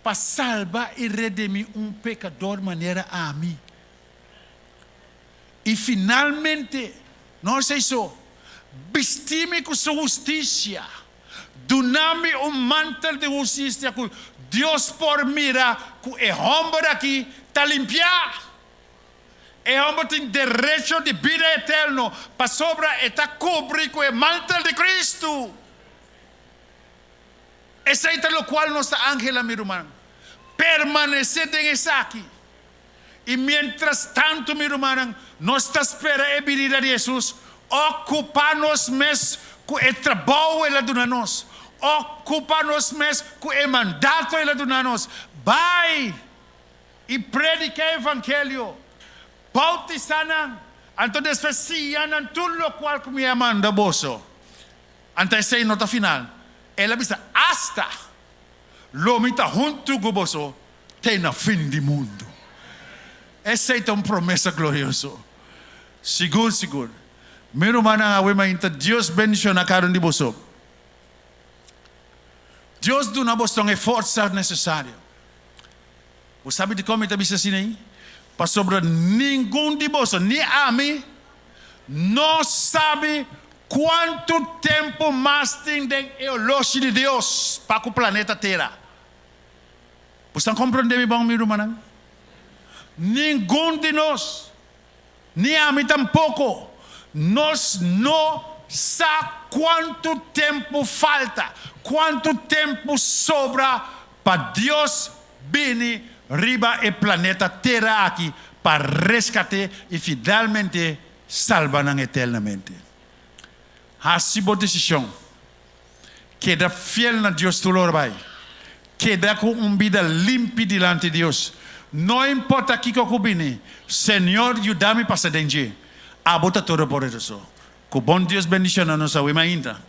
Pa salba i redimí un pekador manera ami. I finalmente, no esei so, bisti mi ku su hustisia, duna mi un mantel di hustisia ku Dios por mira ku e hòmber aki ta limpiá. E hòmber tin derecho di bida eterno pasobra e ta kubri ku e mantel di Kristu. Esei ta lokual nos ta anhela, mi ruman. Permanesé den esaki. I miéntras tantu, mi rumannan, nos ta spera e binida di Hesus, okupá nos mes ku e trabou el a duna nos, okupá nos mes ku e mandato el a duna nos, bai i prediká e evangelio, boutisá nan, anto despues siña nan tur lokual ku mi a manda boso. Anto esei no ta final. El a bisa, Asta lo mi ta huntu ku boso te na fin di mundu. Esei ta un promesa glorioso. Sigur, sigur. Mi rumannan awe mainta, Dios bendiciona cada un di boso. Dios duna boso e forsa necesario. Bo sabi dikon mi ta bisa asina ei? Pasobra ningun di boso, ni ami, no sabi kuantu tempu mas tin den e oloshi di Dios pa ku planeta Tera. Bo stan komprondé mi bon, mi rumannan? Ningun di nos, ni ami tampoko, nos no sa kuantu tempu falta, kuantu tempu sobra pa Dios bini riba e planeta Tera aki pa reskat'é i finalmente salba nan eternamente. Hasi bo desishon. Keda fiel na Dios tur ora bai. Keda ku un bida limpi dilanti Dios. No importa kiko ku bini, Señor yuda mi pasa den dje. Abo ta Todopoderoso. Ku bon Dios bendiciona nos awe mainta.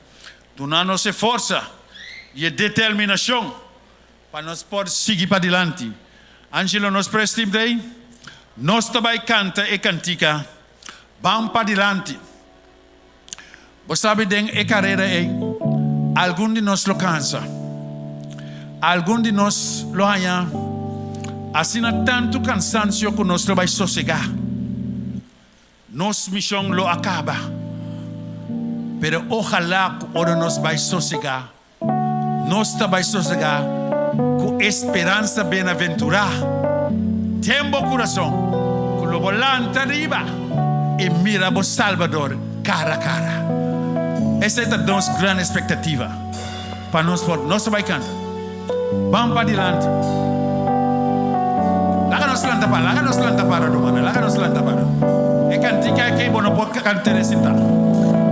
Duna nos e forsa y e determinacion pa nos por sigui padilanti. Angelo nos praise team ta ey? Nos ta bay canta e cantica Ban Padilanti. Bo sabi den e carera ey algun di nos lo cansa. Algun di nos lo haña asina tantu cansancio cu nos lo bay sosega. Nos mision lo a caba. Pero ojalá cu ora nos bay sosega, nos ta bay sosega cu e speransa benaventurá den bo curason cu lo bo lanta riba i mira bo Salbador cara cara. Esei ta nos gran expectativa pa nos por. Nos ta bay canta. Ban padilanti. Laga nos lanta para, laga nos lanta para, rumannan, laga nos lanta para. E kantika aki bo no por kant'é sintá.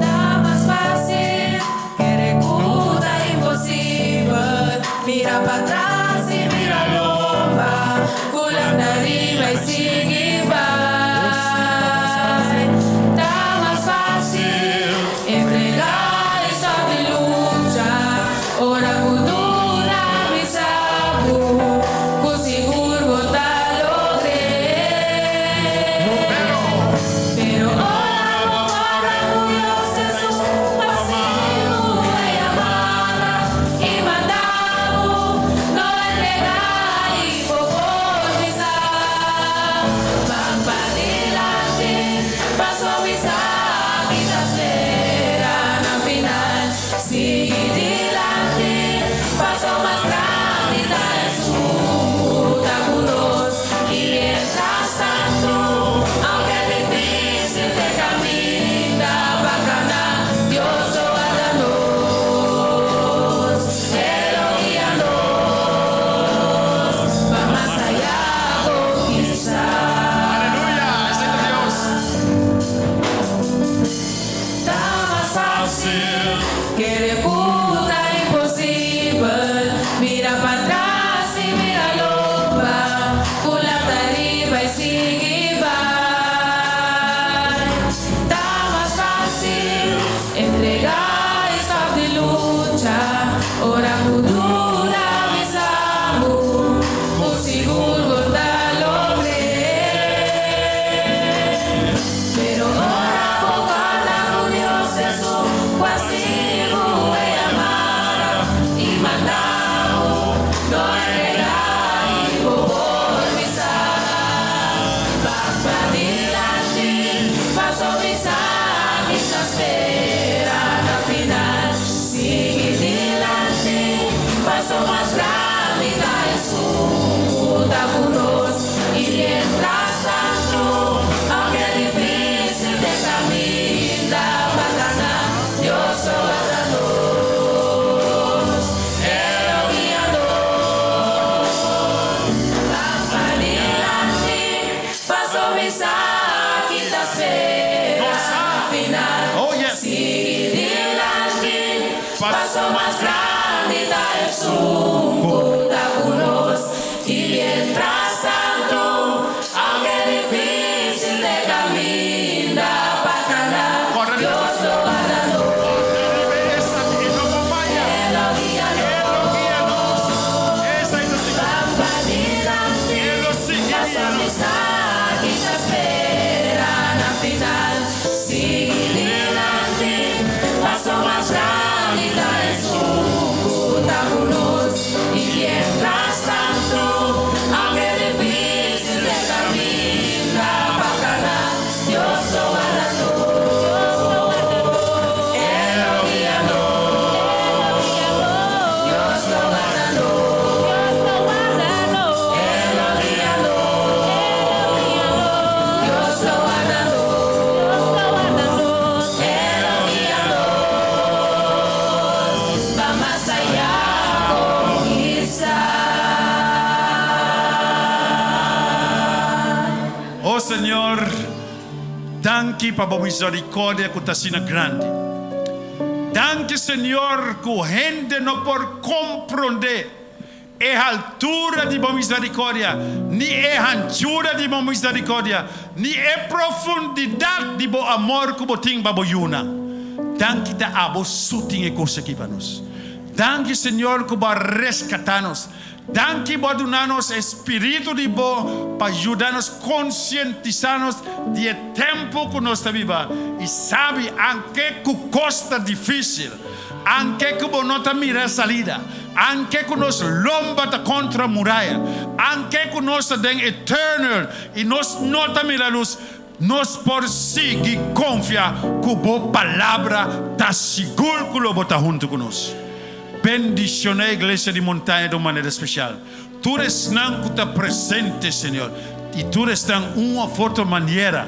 Ta mas fácil kere ku ta imposibel mira patras i mira lomba ku lanta riba i sigui bai. Ta mas fácil. mi sa ki ta spera na final. Oh, yes. Sigui dilanti, paso mas grandi ta esun ku ta ku nos. I mientras tantu, aunke difísil t'e kaminda pa kana, Dios lo warda nos. E lo guia nos. Ban pa dilanti, paso mi sa ki ta spera na final. Sigui dilanti, paso mas grandi ta esun ku ta ku nos. I mientras tantu, aunke difísil t'e kaminda pa kana, Dios lo warda nos. E lo guia nos. Dios lo warda nos. E lo guia nos. Dios lo warda nos. E lo guia nos. Pa mas ayá konkistá. O Señor, danki pa bo misericordia cu ta asina grandi. Danki, Señor, cu hende no por comprende e haltura di bo misericordia, ni e hanchura di bo misericordia, ni e profundidad di bo amor cu bo tin pa bo yunan. Danki ta abo so tin e cos aki pa nos. Danki, Señor, cu bo a rescata nos. Danki bo a duna nos e spiritu di bo pa yuda nos konsientisá nos di e tempu ku nos ta biba i sabi anke ku kos ta difísil, anke ku bo no ta mira salida, anke ku nos lomba ta kontra muraya, anke ku nos ta den e tùnel i nos no ta mira lus, nos por sigui konfia ku bo Palabra ta sigur ku lo bo ta huntu ku nos. Bendiciona e Iglesia di Montaña di un manera special. Tur esnan cu ta presente, Señor, y tur esnan un of otro manera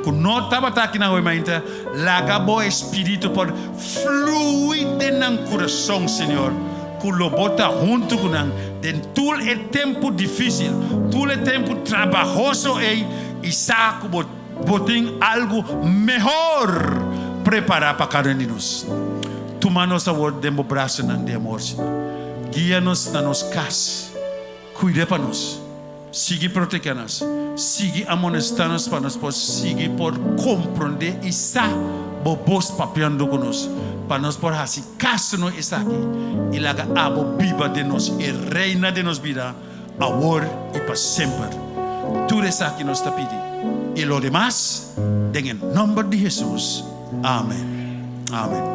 cu no tabata aki na hoy-mainta, laga Bo Espiritu por flui den nan curason, Señor, cu lo Bo ta hunto cu nan den tur e tempo dificil, tur e tempo trabahoso ey, y sa cu Bo Bo tin algu mehor prepará pa kada un di nos. Tuma nos awor den bo brasanan di amor, Señor. Guia nos na nos kas. Kuida pa nos. Sigui protegé nos. Sigui amonestá nos pa nos por sigui por komprondé i sa bo bos papiando ku nos, pa nos por hasi kaso no esaki i laga abo biba den nos i reina den nos bida. awor i pa semper. Tur esaki nos ta pidi i lo demas den e nomber di Hesus. Amen. Amen.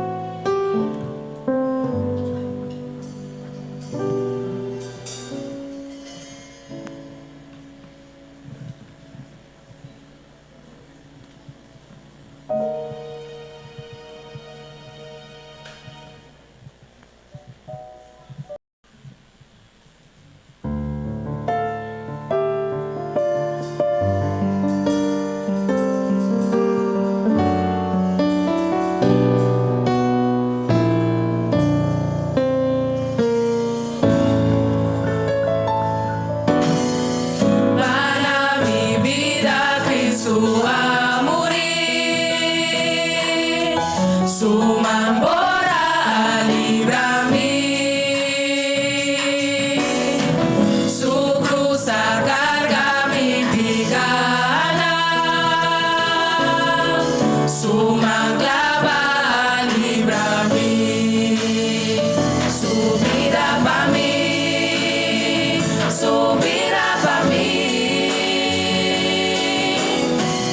Pa na mi bida Cristo a muri, Su man bora a libra mi. Su cruz a carga mi picanan, Su man claba a libra mi. Su bida pa mi, Su bida pa mi.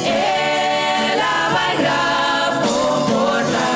El a bay graf con porta.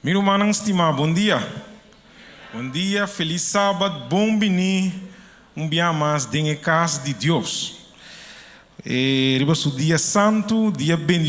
Mi rumannan stimá, bon dia. Bon dia, felis sabat, bon biní un biaha mas den kas di Dios. Riba su dia santu, dia bendishoná.